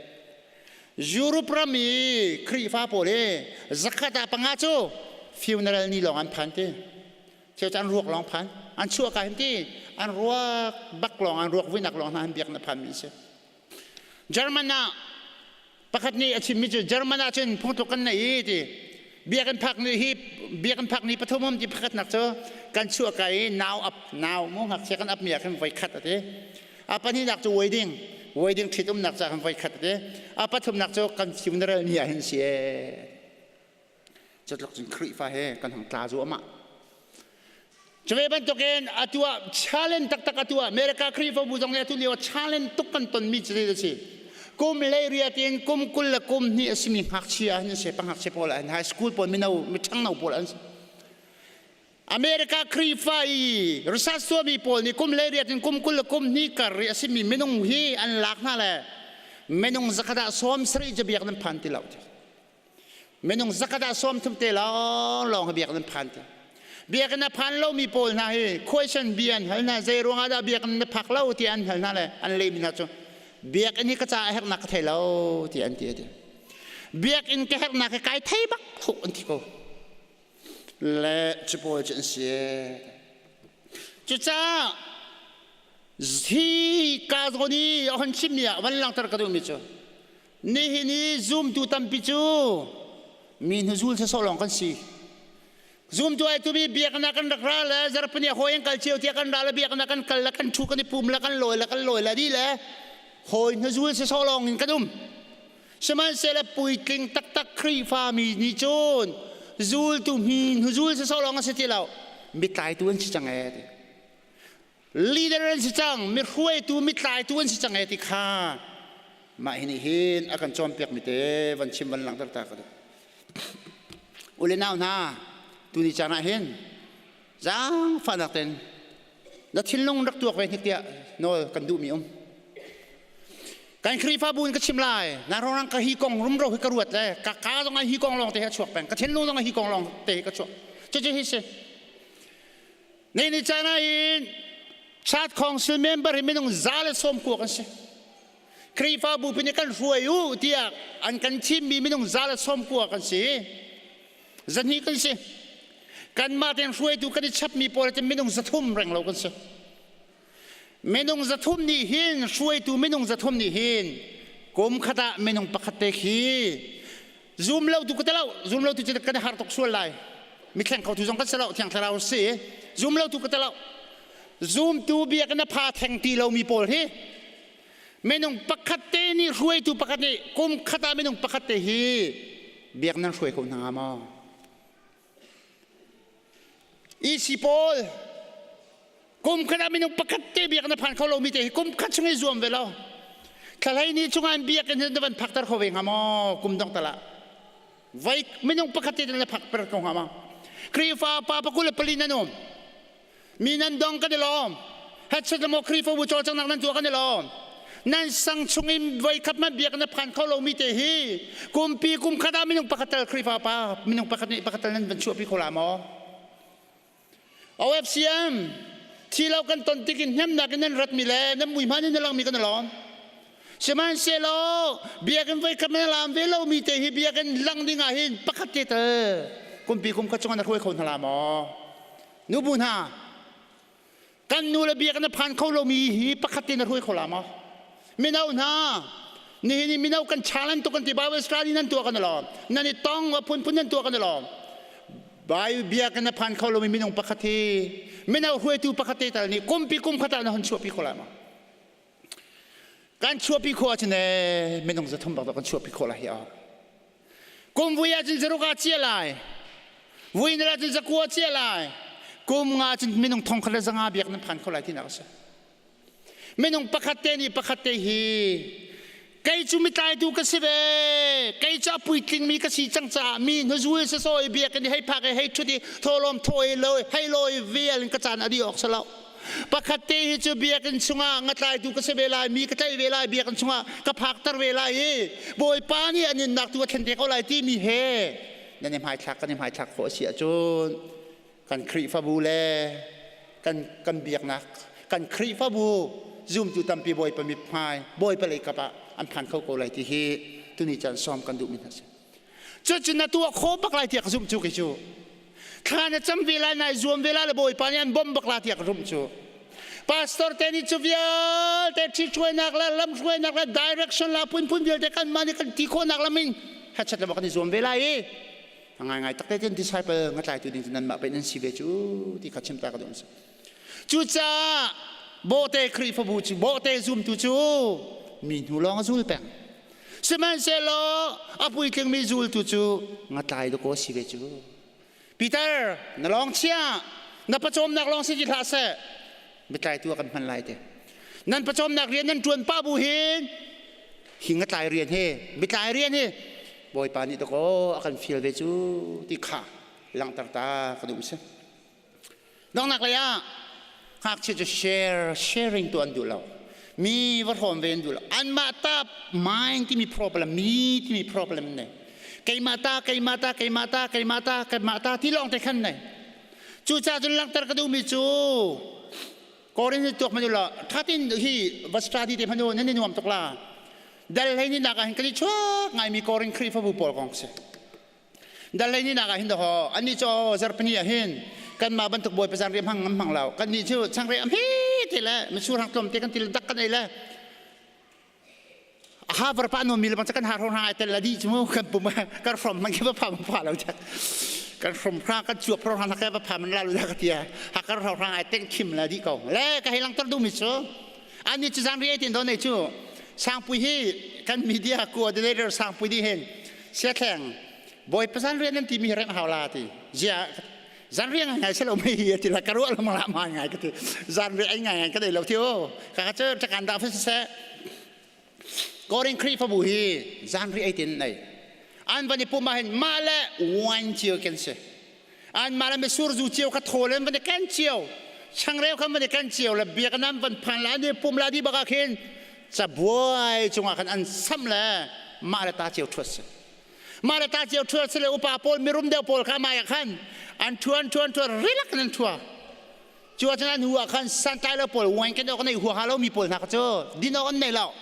Europe ram i Khrihfa pawl hi zakhat ah panga cu funeral ni lawng an phan ti. Cheu cu an ruak lawng phan. An chuah ka hin ti. An ruak bak lawng an ruak vuinak lawng hna an biak na phan mi si. German ah pakhat nih a chimmi cu German ah cun phungtluk kan nei i ti. Biakinn phak ni hi biakinn phak ni pathum um ti pakhatnak cu kan chuah ka i nau ap nau mu ngakchia kan ap mi ah khin voi khat a ti. A pahnihnak cu wedding wedding ṭhitumnak ca kan voi khat te. A pathumnak cu kan funeral ni ah hin si ee. Cutluk cun Khrihfa he kan hung tla zuahmah. Cuve bantukin atu ah challenge taktak atu ah America Khrihfabu zong nih atu lio challenge tuk kan tonmi cu a si. Kum leiriat in kum 20 le kum hnih a simi ngakchia an si, pangakchia pawl an high school pawl mino miṭhangno pawl an si. America Khrihfa i research tuahmi pawl nih kum 18 in kum 20 le kum hnih kar i a simi minung hi an lak hna le minung zakhat ah 70 cu biak nan phan ti lo ti. Minung zakhat ah 30 te lawng lawng hi biak nan phan ti. Biakinn a phan lomi pawl hna hi question bia an hal hna zei ruangah dah biakinn na phak lo ti an hal hna le an lehmi hna cu biakinn hi ka caah a herhnak ka thei lo ti an ti a ti. Biakinn ka herhnak hi kai thei bak lo an ti ko. Le cu pawl cu an si. Cucaah hi ka zawn i a hon chimmi ah van langhter ka duhmi cu nihin i zumtu tampi cu mi hnuzul sawsawh lawng kan si. Zumtu ai tumi biaknak kan rak ra le zarhpini hawi an kal cio tiah kan ra le biaknak kan kal le kan thu kan i pum le kan lawi le kan lawi le dih le hawi hnuzul sawsawh lawng in kan um. Sihmanhsehlaw puitling taktak Khrihfa mi nih cun zultu mi hnuzul sawsawh lawng a si ti lo mitlaitu an si cang ee ti. Leader an si cang, mi hruaitu, mitlaitu an si cang ee ti kha mah hi nih hin a kan cawnpiak mi te van chim van langhter ta ka duh. U le nau hna, tuni caan ah hin zaangfahnak ten na thinlung rak tuak ve hnik tiah nawl kan duhmi um. Kan Khrihfabu in ka chim lai. Na rorang ka hi kong rumro hi ka ruat le ka ka zong hi kong lawng te hi a chuak peng. Ka thinlung zong hi kong lawng te hi ka chuak. Cucu hi si. Ni ni caan ah hin Church Council member hi minung 190 kan si. Khrihfabu pin kan hruai u tiah an kan thimmi minung 190 kan si. 200 kan si. Kanmah ten hruaitu kan i chapmi pawl cu minung 300 reng lo kan si. Minung 300 nih hin hruaitu minung 300 nih hin kum khat ah minung pakhat te khi zum lo tu ka lo zum lo tu cu kan har tuk sual lai mithleng kho tu zong kan si lo thiang thlarau si zum lo tu ka lo zumtu biakinn a pha theng ti lomi pawl hi minung pakhat te nih hruaitu pakhat nih kum khat ah minung pakhat te hi biak nan hruai kho hna maw EC pawl kum khat ah minung pakhat te biak na phan kho lomi te hi kum khat chung i zuam ve lo thlalei ni chungah in biakinn hin na van phakter kho ve hnga maw kum dong tal ah vai minung pakhat te na phak per ko hnga maw Khrihfa pa 24 nan um mi nan dong kan i lawm headset le maw Khrihfabu cawlcanghnak nan tuah kan i lawm nan sang chung in voi khat man biak na phan kho lomi te hi kumpi kum khat ah minung pakhat tal Khrihfa pa minung pakhat nih pakhat tal nan van chuahpi kho la maw OFCM thi lo kan ton tik in hnemnak in nan ratmi le nan mui hman in na langmi kan i lawm sihmanhsehlaw biakinn voi khat man lam ve lomi te hi biakinn lang ding ah hin pakhat te tal kumpi kum khat chungah na hruai kho hna la maw Nubu hna, kan nu le biakinn a phan kho lomi hi pakhat te na hruai kho la maw? Mino hna, nihin i mino kan challenge tuk kan ti Bible study nan tuah kan lawm. Nan i tong a phunphun nan tuah kan lawm. Bible biakinn a phan kho lomi minung pakhat hi mino hruaitu pakhat te tal nih kumpi kum khat ah na hun chuahpi kho lai maw? Kan chuahpi khawh ahcun ee minung 300 bak kan chuahpi khawh lai hi a. Kum vui ahcun 6 ah chia lai. Vui na ahcun 9 chia lai. Kum nga cun minung 1500 biak nan phan kho lai tinak a si. Minung pakhat te nih pakhat te hi kei cu mitlaitu ka si ve kei cu a puitlingmi ka si cang caah mi hnuzul sasawi biakinn i hei phak i hei ṭhut i thawlawm thawi lo hei lawi vial in ka caan a dih awk si lo pakhat te hi cu biakinn chungah ngatlaitu ka si ve lai mi ka tlaih ve lai biakinn chungah ka phakter ve lai i bawipa nih an innak tu a thlen te ko lai timi he nan i hmaithlak kan i hmaithlak khawh a si ahcun kan Khrihfabu le kan kan biaknak kan Khrihfabu zumtu tampi bawipa mithmai bawipa lei kap ah an phan kho ko lai ti hi tuni caan sawm kan duhmi hna si cucu na tuah kho bak lai tiah ka zumh cu kei cu thla na cam ve lai nai zuam ve lai le bawipa nih an bawmh bak la tiah ka zumh cu pastor te nih cu vialte ṭhithruainak le lamhruainak le direction la phunphun vialte kan mah nih kan ti khawhnak lam in hachat le kan i zuam ve lai i a ngaingai takte ten disciple ngatlaitu ding cu nanmah pei nan si ve cu ti kha chim ta ka duh si cucaah bawhte Khrihfabu cu bawhte zumtu cu mi hnu lawng a zul peng Sihmanhsehlaw a puitlingmi zultu cu ngatlai dakaw a si ve cu. Peter, na lawng chia, na pawcawmnak lawng si ti hlah seh, biatlaitu ah kan hman lai te. Nan pawcawmnak rian nan ṭuan pah bu hin, hi ngatlai rian hi, biatlai rian hi, Bawipa nih dakaw a kan fial ve cu ti kha langhter ta ka duh si. Donghnak lei ah ngakchia cu share sharing tu an duh lo. Mi va hrawm ve an duh lo. Anmah ta mine timi problem, mi timi problem nei. Keimah ta, keimah ta, keimah ta, keimah ta, keimah ta ti lawng te khan nei. Cucaah cun langhter ka duhmi cu Korin hi tuak manu la thatin hi va study te manu nan i nuam tuk la. Dal hlei ni nak ah hin kan i chuak ngaimi Korin Khrihfabu pawl kong si. Dal hlei ni nak ah hin daw annih cu zarpani ah hin kanmah bantuk bawipa zan riam hang ngam hmang lo. Kannih cu changreu am hi te le mitsur hang tlawm te kan til dak kan ei le ha var pa no mi le bang kan har hong ai tel la di chu kan pum kan from man ke ba pham pha lo cha kan from hra kan chuak pro hang ka ba pham la lu ka tia ha kan ro hang ai teng khim la di ko le ka hi lang tar du mi chu ani chu zang ri tin do nei chu sangpui hi kan media coordinator sangpui di hen sia thleng boy pasan rian nan ti mi rem hau la ti zia zan riang ngai se lo mi hi ti la ka ruah lo la ma ngai ka ti zan ri ai ngai ka dei lo ti o ka ka che takan da fa se Korin Khrihfabu hi zan ri ai tin nei an van i pum ah hin ma le wine cio ken se an ma le misur zu cio kha thawl in van i ken cio changreu kha van i ken cio le biaknam van phan la an i pum la di bak ah khin cabuai cungah khan an sam le mah le ta cio thuat se mah le ta cio ṭhuat sile upa pawl mirum deuh pawl kha mah ah khan an ṭhuan ṭhuan ṭhuan rilak in an ṭhua cu ah cun an hu ah khan santlai lo pawl wine kan awk nei huaha lo mi pawl hna kha cu din awk an nei lo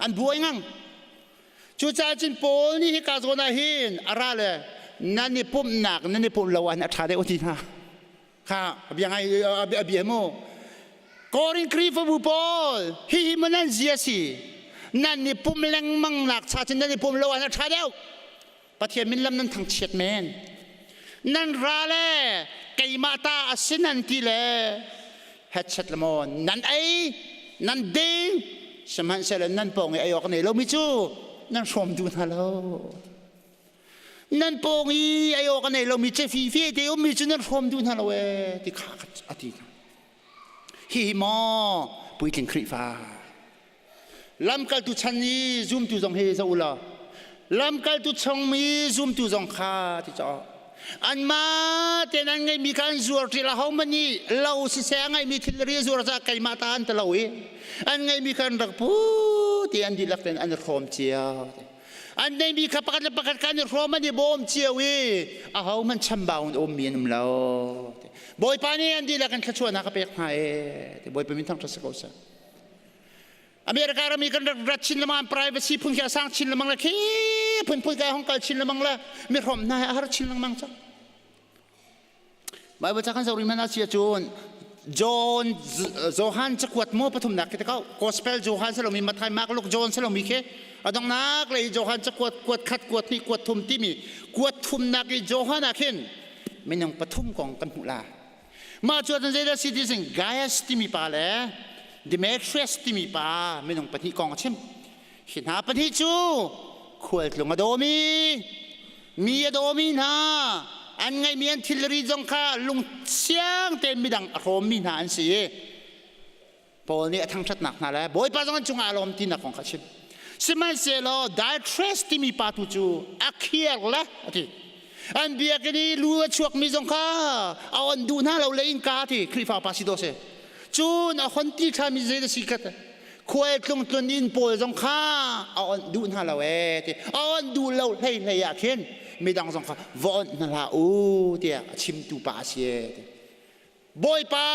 an buai ngang cucaah cun Paul nih hika zawn ah hin a ra le nan i pumhnak nan i pumh lo ah hin a ṭha deuh ti hna kha bia ngai a bia mu Korin Khrihfabu pawl hihi maw nan zia si nan i pum lengmang nak cha cun nan i pum lo ah a ṭha deuh Pathian min lam nan thangchiat men nan ra le keimah ta a si nan ti le headset le maw nan ei nan ding sihmanhsehlaw nan pawng i ei awk nei lomi cu nan hrawm duh hna lo Nan pawng i ei awk a nei lomi cefi fete ummi cu nan hrawm duh hna lo ee ti kha a ti hna. Hihi maw puitling Khrihfa? Lamkaltu chan i zumtu zong hi zoh u law lamkaltu chung i zumtu zong kha ti caw anmah tein an ngeihmi kha an zuar ṭi la hohmanh nih lo siseh a ngeihmi thilri a zuar caah keimah ta an ti lo i an ngeihmi kha an rak pu ti an dihlak tein an i hrawm cio. An neimi kha pakhat le pakhat kha an i hrawm an i bawm cio i ahohmanh chambau in ummi an um lo. Bawipa nih an dihlak in thluachuahnak a pek hna e. Bawipa min thangṭhat si ko seh. America ram i kan rak rat chin lengmang privacy phun khi a sang chin lengmang le khi phunphun kai hong kal chin lengmang le mi hrawm hna he a har chin lengmang cang. Bible ca kan zoh rih hmanh ah si ahcun John Johan cakuat maw pathumnak khi te kau Gospel Johan salomi Matthai Mark Luke John salomi khi a donghnak lei Johan cakuat kuat khat kuat hnih kuat thum timi kuat thumnak i Johan ah khin minung pathum kong kan hmuh la mah cu ahcun zeidah si ti sing Gaius timi pa le Demetrius timi pa minung pahnih kong a chim hi hna pahnih cu khualtlung a dawmi Mi a dawmi hna an ngeihmi an thilri zong kha lungsiang tein midang a hrawmmi hna an si i Paul nih a thangṭhatnak hna le Bawipa zong an cungah a lawm tinak kong kha a chim. Sihmanhsehlaw Diotrephes timi pa tu cu a khiar le a ti. An biakinn i lu a chuakmi zong kha a on duh hna lo le innka ti Khrihfa pa si dawh si. Cun a hon ti ṭhanmi zei si khat khualtlung tlun inn pawl zong kha a onh duh hna lo ee ti a onh duh lo hlei hlei ah khin midang zong kha va onh hna hlah u tiah a chimtu pa a si ee ti Bawipa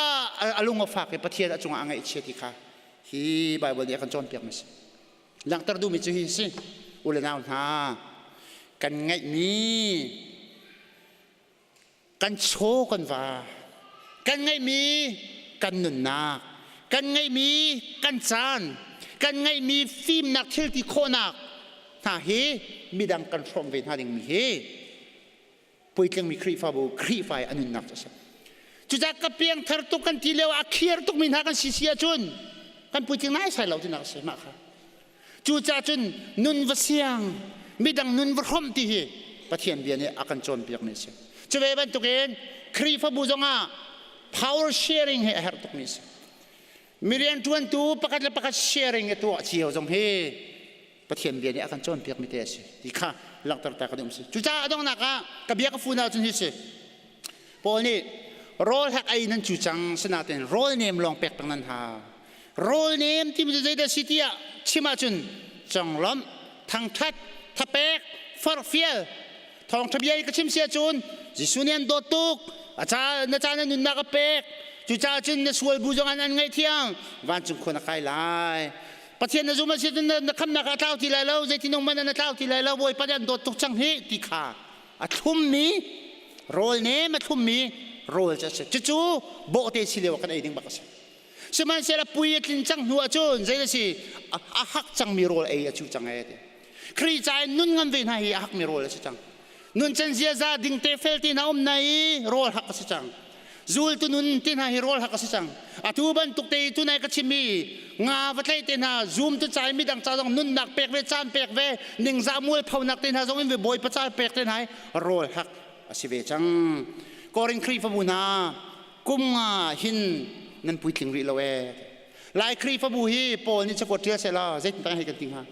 a lung a fak i Pathian a cungah a ngaihchia ti kha hi Baibal nih a kan cawnpiak mi si langhter duhmi cu hi si u le nau hna kan ngeihmi Kan chaw kan va, kan ngeihmi kan nunnak, kan ngeihmi kan caan, kan ngeihmi fimnak thilti khawhnak hna hi midang kan hrawm ve hna dingmi hi puitlingmi Khrihfabu Khrihfa i a nunnak cu a si. Cucaah ka piangthar tuk kan ti lio ah a khiar tukmi hna kan si si ahcun kan puitling naisai lo tinak a si mah kha. Cucaah cun nun va siang, midang nun va hrawmh ti hi Pathian bia nih a kan cawnpiakmi a si. Cu ve bantukin Khrihfabu zongah power sharing hi a herh tukmi a si. Mi rianṭuantu pakhat le pakhat sharing i tuah cio zong hi Pathian bia nih a kan cawnpiakmi te a si ti kha langhter ta ka duh si. Cucaah a donghnak ah ka bia ka fun ahcun hi si. Paul nih Rawl hak ei nan cu cang sinain rawl nem lawng pek peng nan hau. Rawl nem timi cu zeidah si tiah chim ahcun conglawmh, thangṭhat, thapek, forhfial, thawngṭha bia i ka chim si ahcun Jesuh nih an dawt tuk, a ca na ca na nunnak a pek, cucaah cun na sual bu zong an an ngaihthiam, vancung khua na kai lai. Pathian na zum a si cun na khamnak ah a tlau ti lai lo, zeitinung man na tlau ti lai lo, Bawipa nih an dawt tuk cang hi ti kha a thlummi rawl nem a thlummi rawl cu a si. Cucu bawhte si lio ah kan ei ding bak a si. Sihmanhsehlaw pui a tlin cang hnu ahcun zei a si a hak cangmi rawl ei a cu cang ee ti. Khrih ca in nun ngam ve hna hi a hakmi rawl a si cang. Nun can ziaza ding te fel te hna um na i rawl hak a si cang. Zultu nun te hna hi rawl hak a si cang. Atu bantuk te i tunai ka chimmi nga va tlaih te hna zum tu cai midang ca zong nunnak pek ve caan pek ve ningzah mualphonak te hna zong in ve bawipa ca pek te hna hi rawl hak a si ve cang. Korin Khrihfabu hna kum nga hin nan puitling rih lo ee. Lai Khrihfabu hi Paul nih cakuat ṭial sehla zeitin hei kan ti hnga?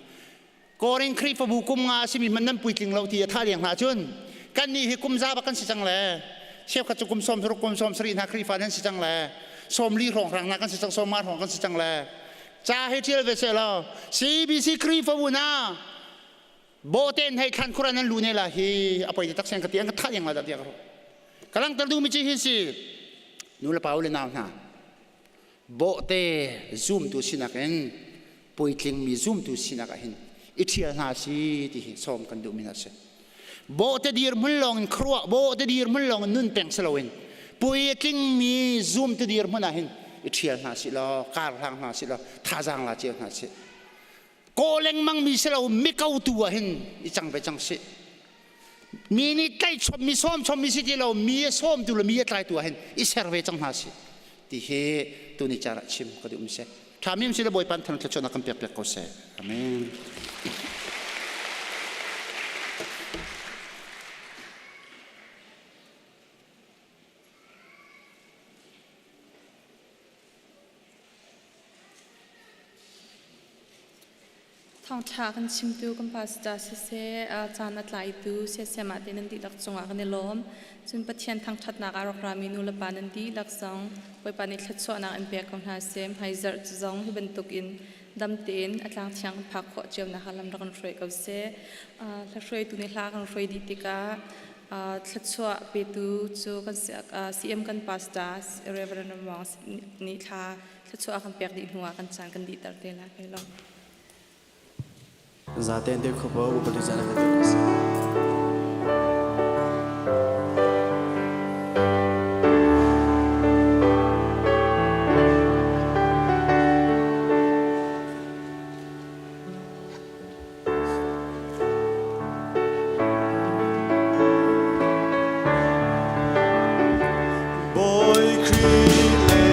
Korin Khrihfabu kum nga a simi hmanh nan puitling lo ti a tha leng hna cun kannih hi kum za bak kan si cang le cheukhat cu kum 60 kum 70 hna Khrihfa nan si cang le 40 hrawng hrang hna kan si cang 50 hrawng kan si cang le ca hei ṭial ve seh law CBC Khrihfabu hna bawhte hei thlan khur nan lu ne la hi a poi tak sen ka ti an ka thah yang la dah tiah ka ruah ka langhter duhmi ci hi si nu le pa u le nau hna bawhte zumtu sinak in puitlingmi zumtu sinak ah hin i ṭhial hna si ti hi sawm kan duhmi hna si bawhte dirhmun lawng in khuaruah bawhte dirhmun lawng in nun peng si loin puitlingmi zumtu dirhmun ah hin i ṭhial hna si law kar hlang hna si law thazaang la cio hna si kaw lengmang mi si lo miko tu ah hin i cang ve cang si mi nih tlaih chom mi sawm chom mi si ti lo mi a sawm tu le mi a tlai tu ah hin i ser ve cang hna si ti hi tuni car ah chim ka duh mi si tha mi si le bawipa than thluachuahnak kan pek piak ko seh amen. Thawngṭha kan chimtu kan pastor siseh, caan a tlaitu siasiamah te nan dihlak cungah kan i lawm. Cun Pathian thangṭhatnak ah rak rami nu le pa nan dihlak zong Bawipa nih thluachuahnak in pek ko hna seh. Hmaizarh zong hi bantukin dam tein a tlang thiang kan phak khawh cio nakhnga lam rak kan hruai ko seh. Hla hruaitu nih hla kan hruai dih tikah thluachuah petu cu kan CM kan pastor Reverend Wang nih thla thluachuah kan pek dih hnuah kan caan kan dihter te lai kai lo. Zaten te khopo upali zana ka te. Bawi Khrih le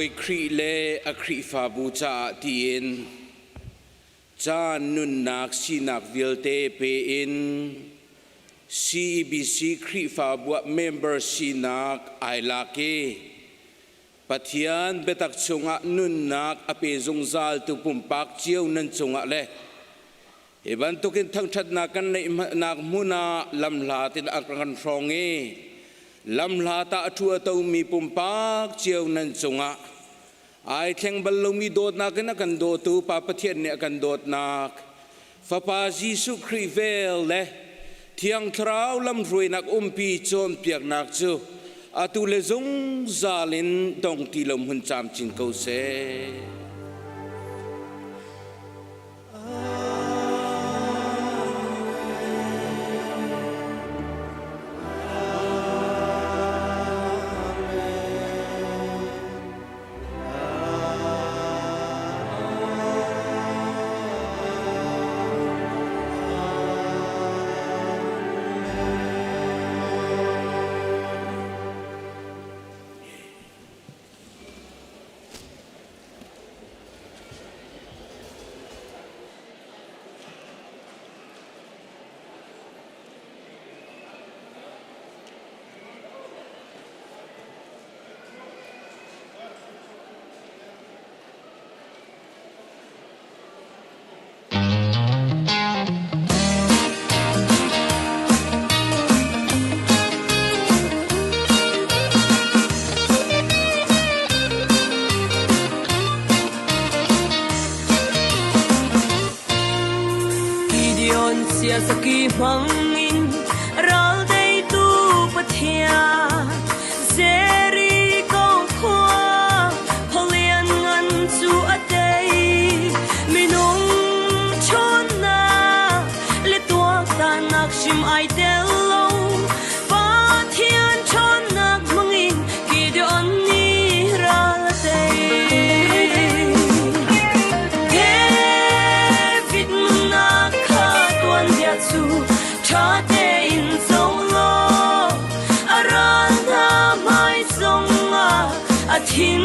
Bawi Khrih le a Khrihfabu caah tiin caan nunnak sinak vialte pe in CEBC Khrihfabu ah member sinak ai lak i Pathian biatak chungah nunnak a pe zungzaltu pumpak cio nan cungah le hi bantukin thangṭhatnak kan neihnak hmun ah lamhlat in a kan hrawng i lamhlat ah a ṭhu a tomi pumpak cio nan cungah ai thleng bal lomi dawtnak in a kan dawtu Pa Pathian nih a kan dawtnak Fapa Jesuh Khrih vel le Thiang Thlarau lamhruainak umpi cawnpiaknak cu atu le zungzal in dong ti lo hmun camcin ko seh. Gideon siasaki hmangin ral teitu Pathian Jericho khua Pholian ngan cu a tei minung ṭhawnnak le tuaktannak hrim ai tel lo Pathian ṭhawnnak hmangin Gideon nih ral a tei David nunnak kha tuanbia cu ṭha tein zoh law a ral hna hmai zongah a thin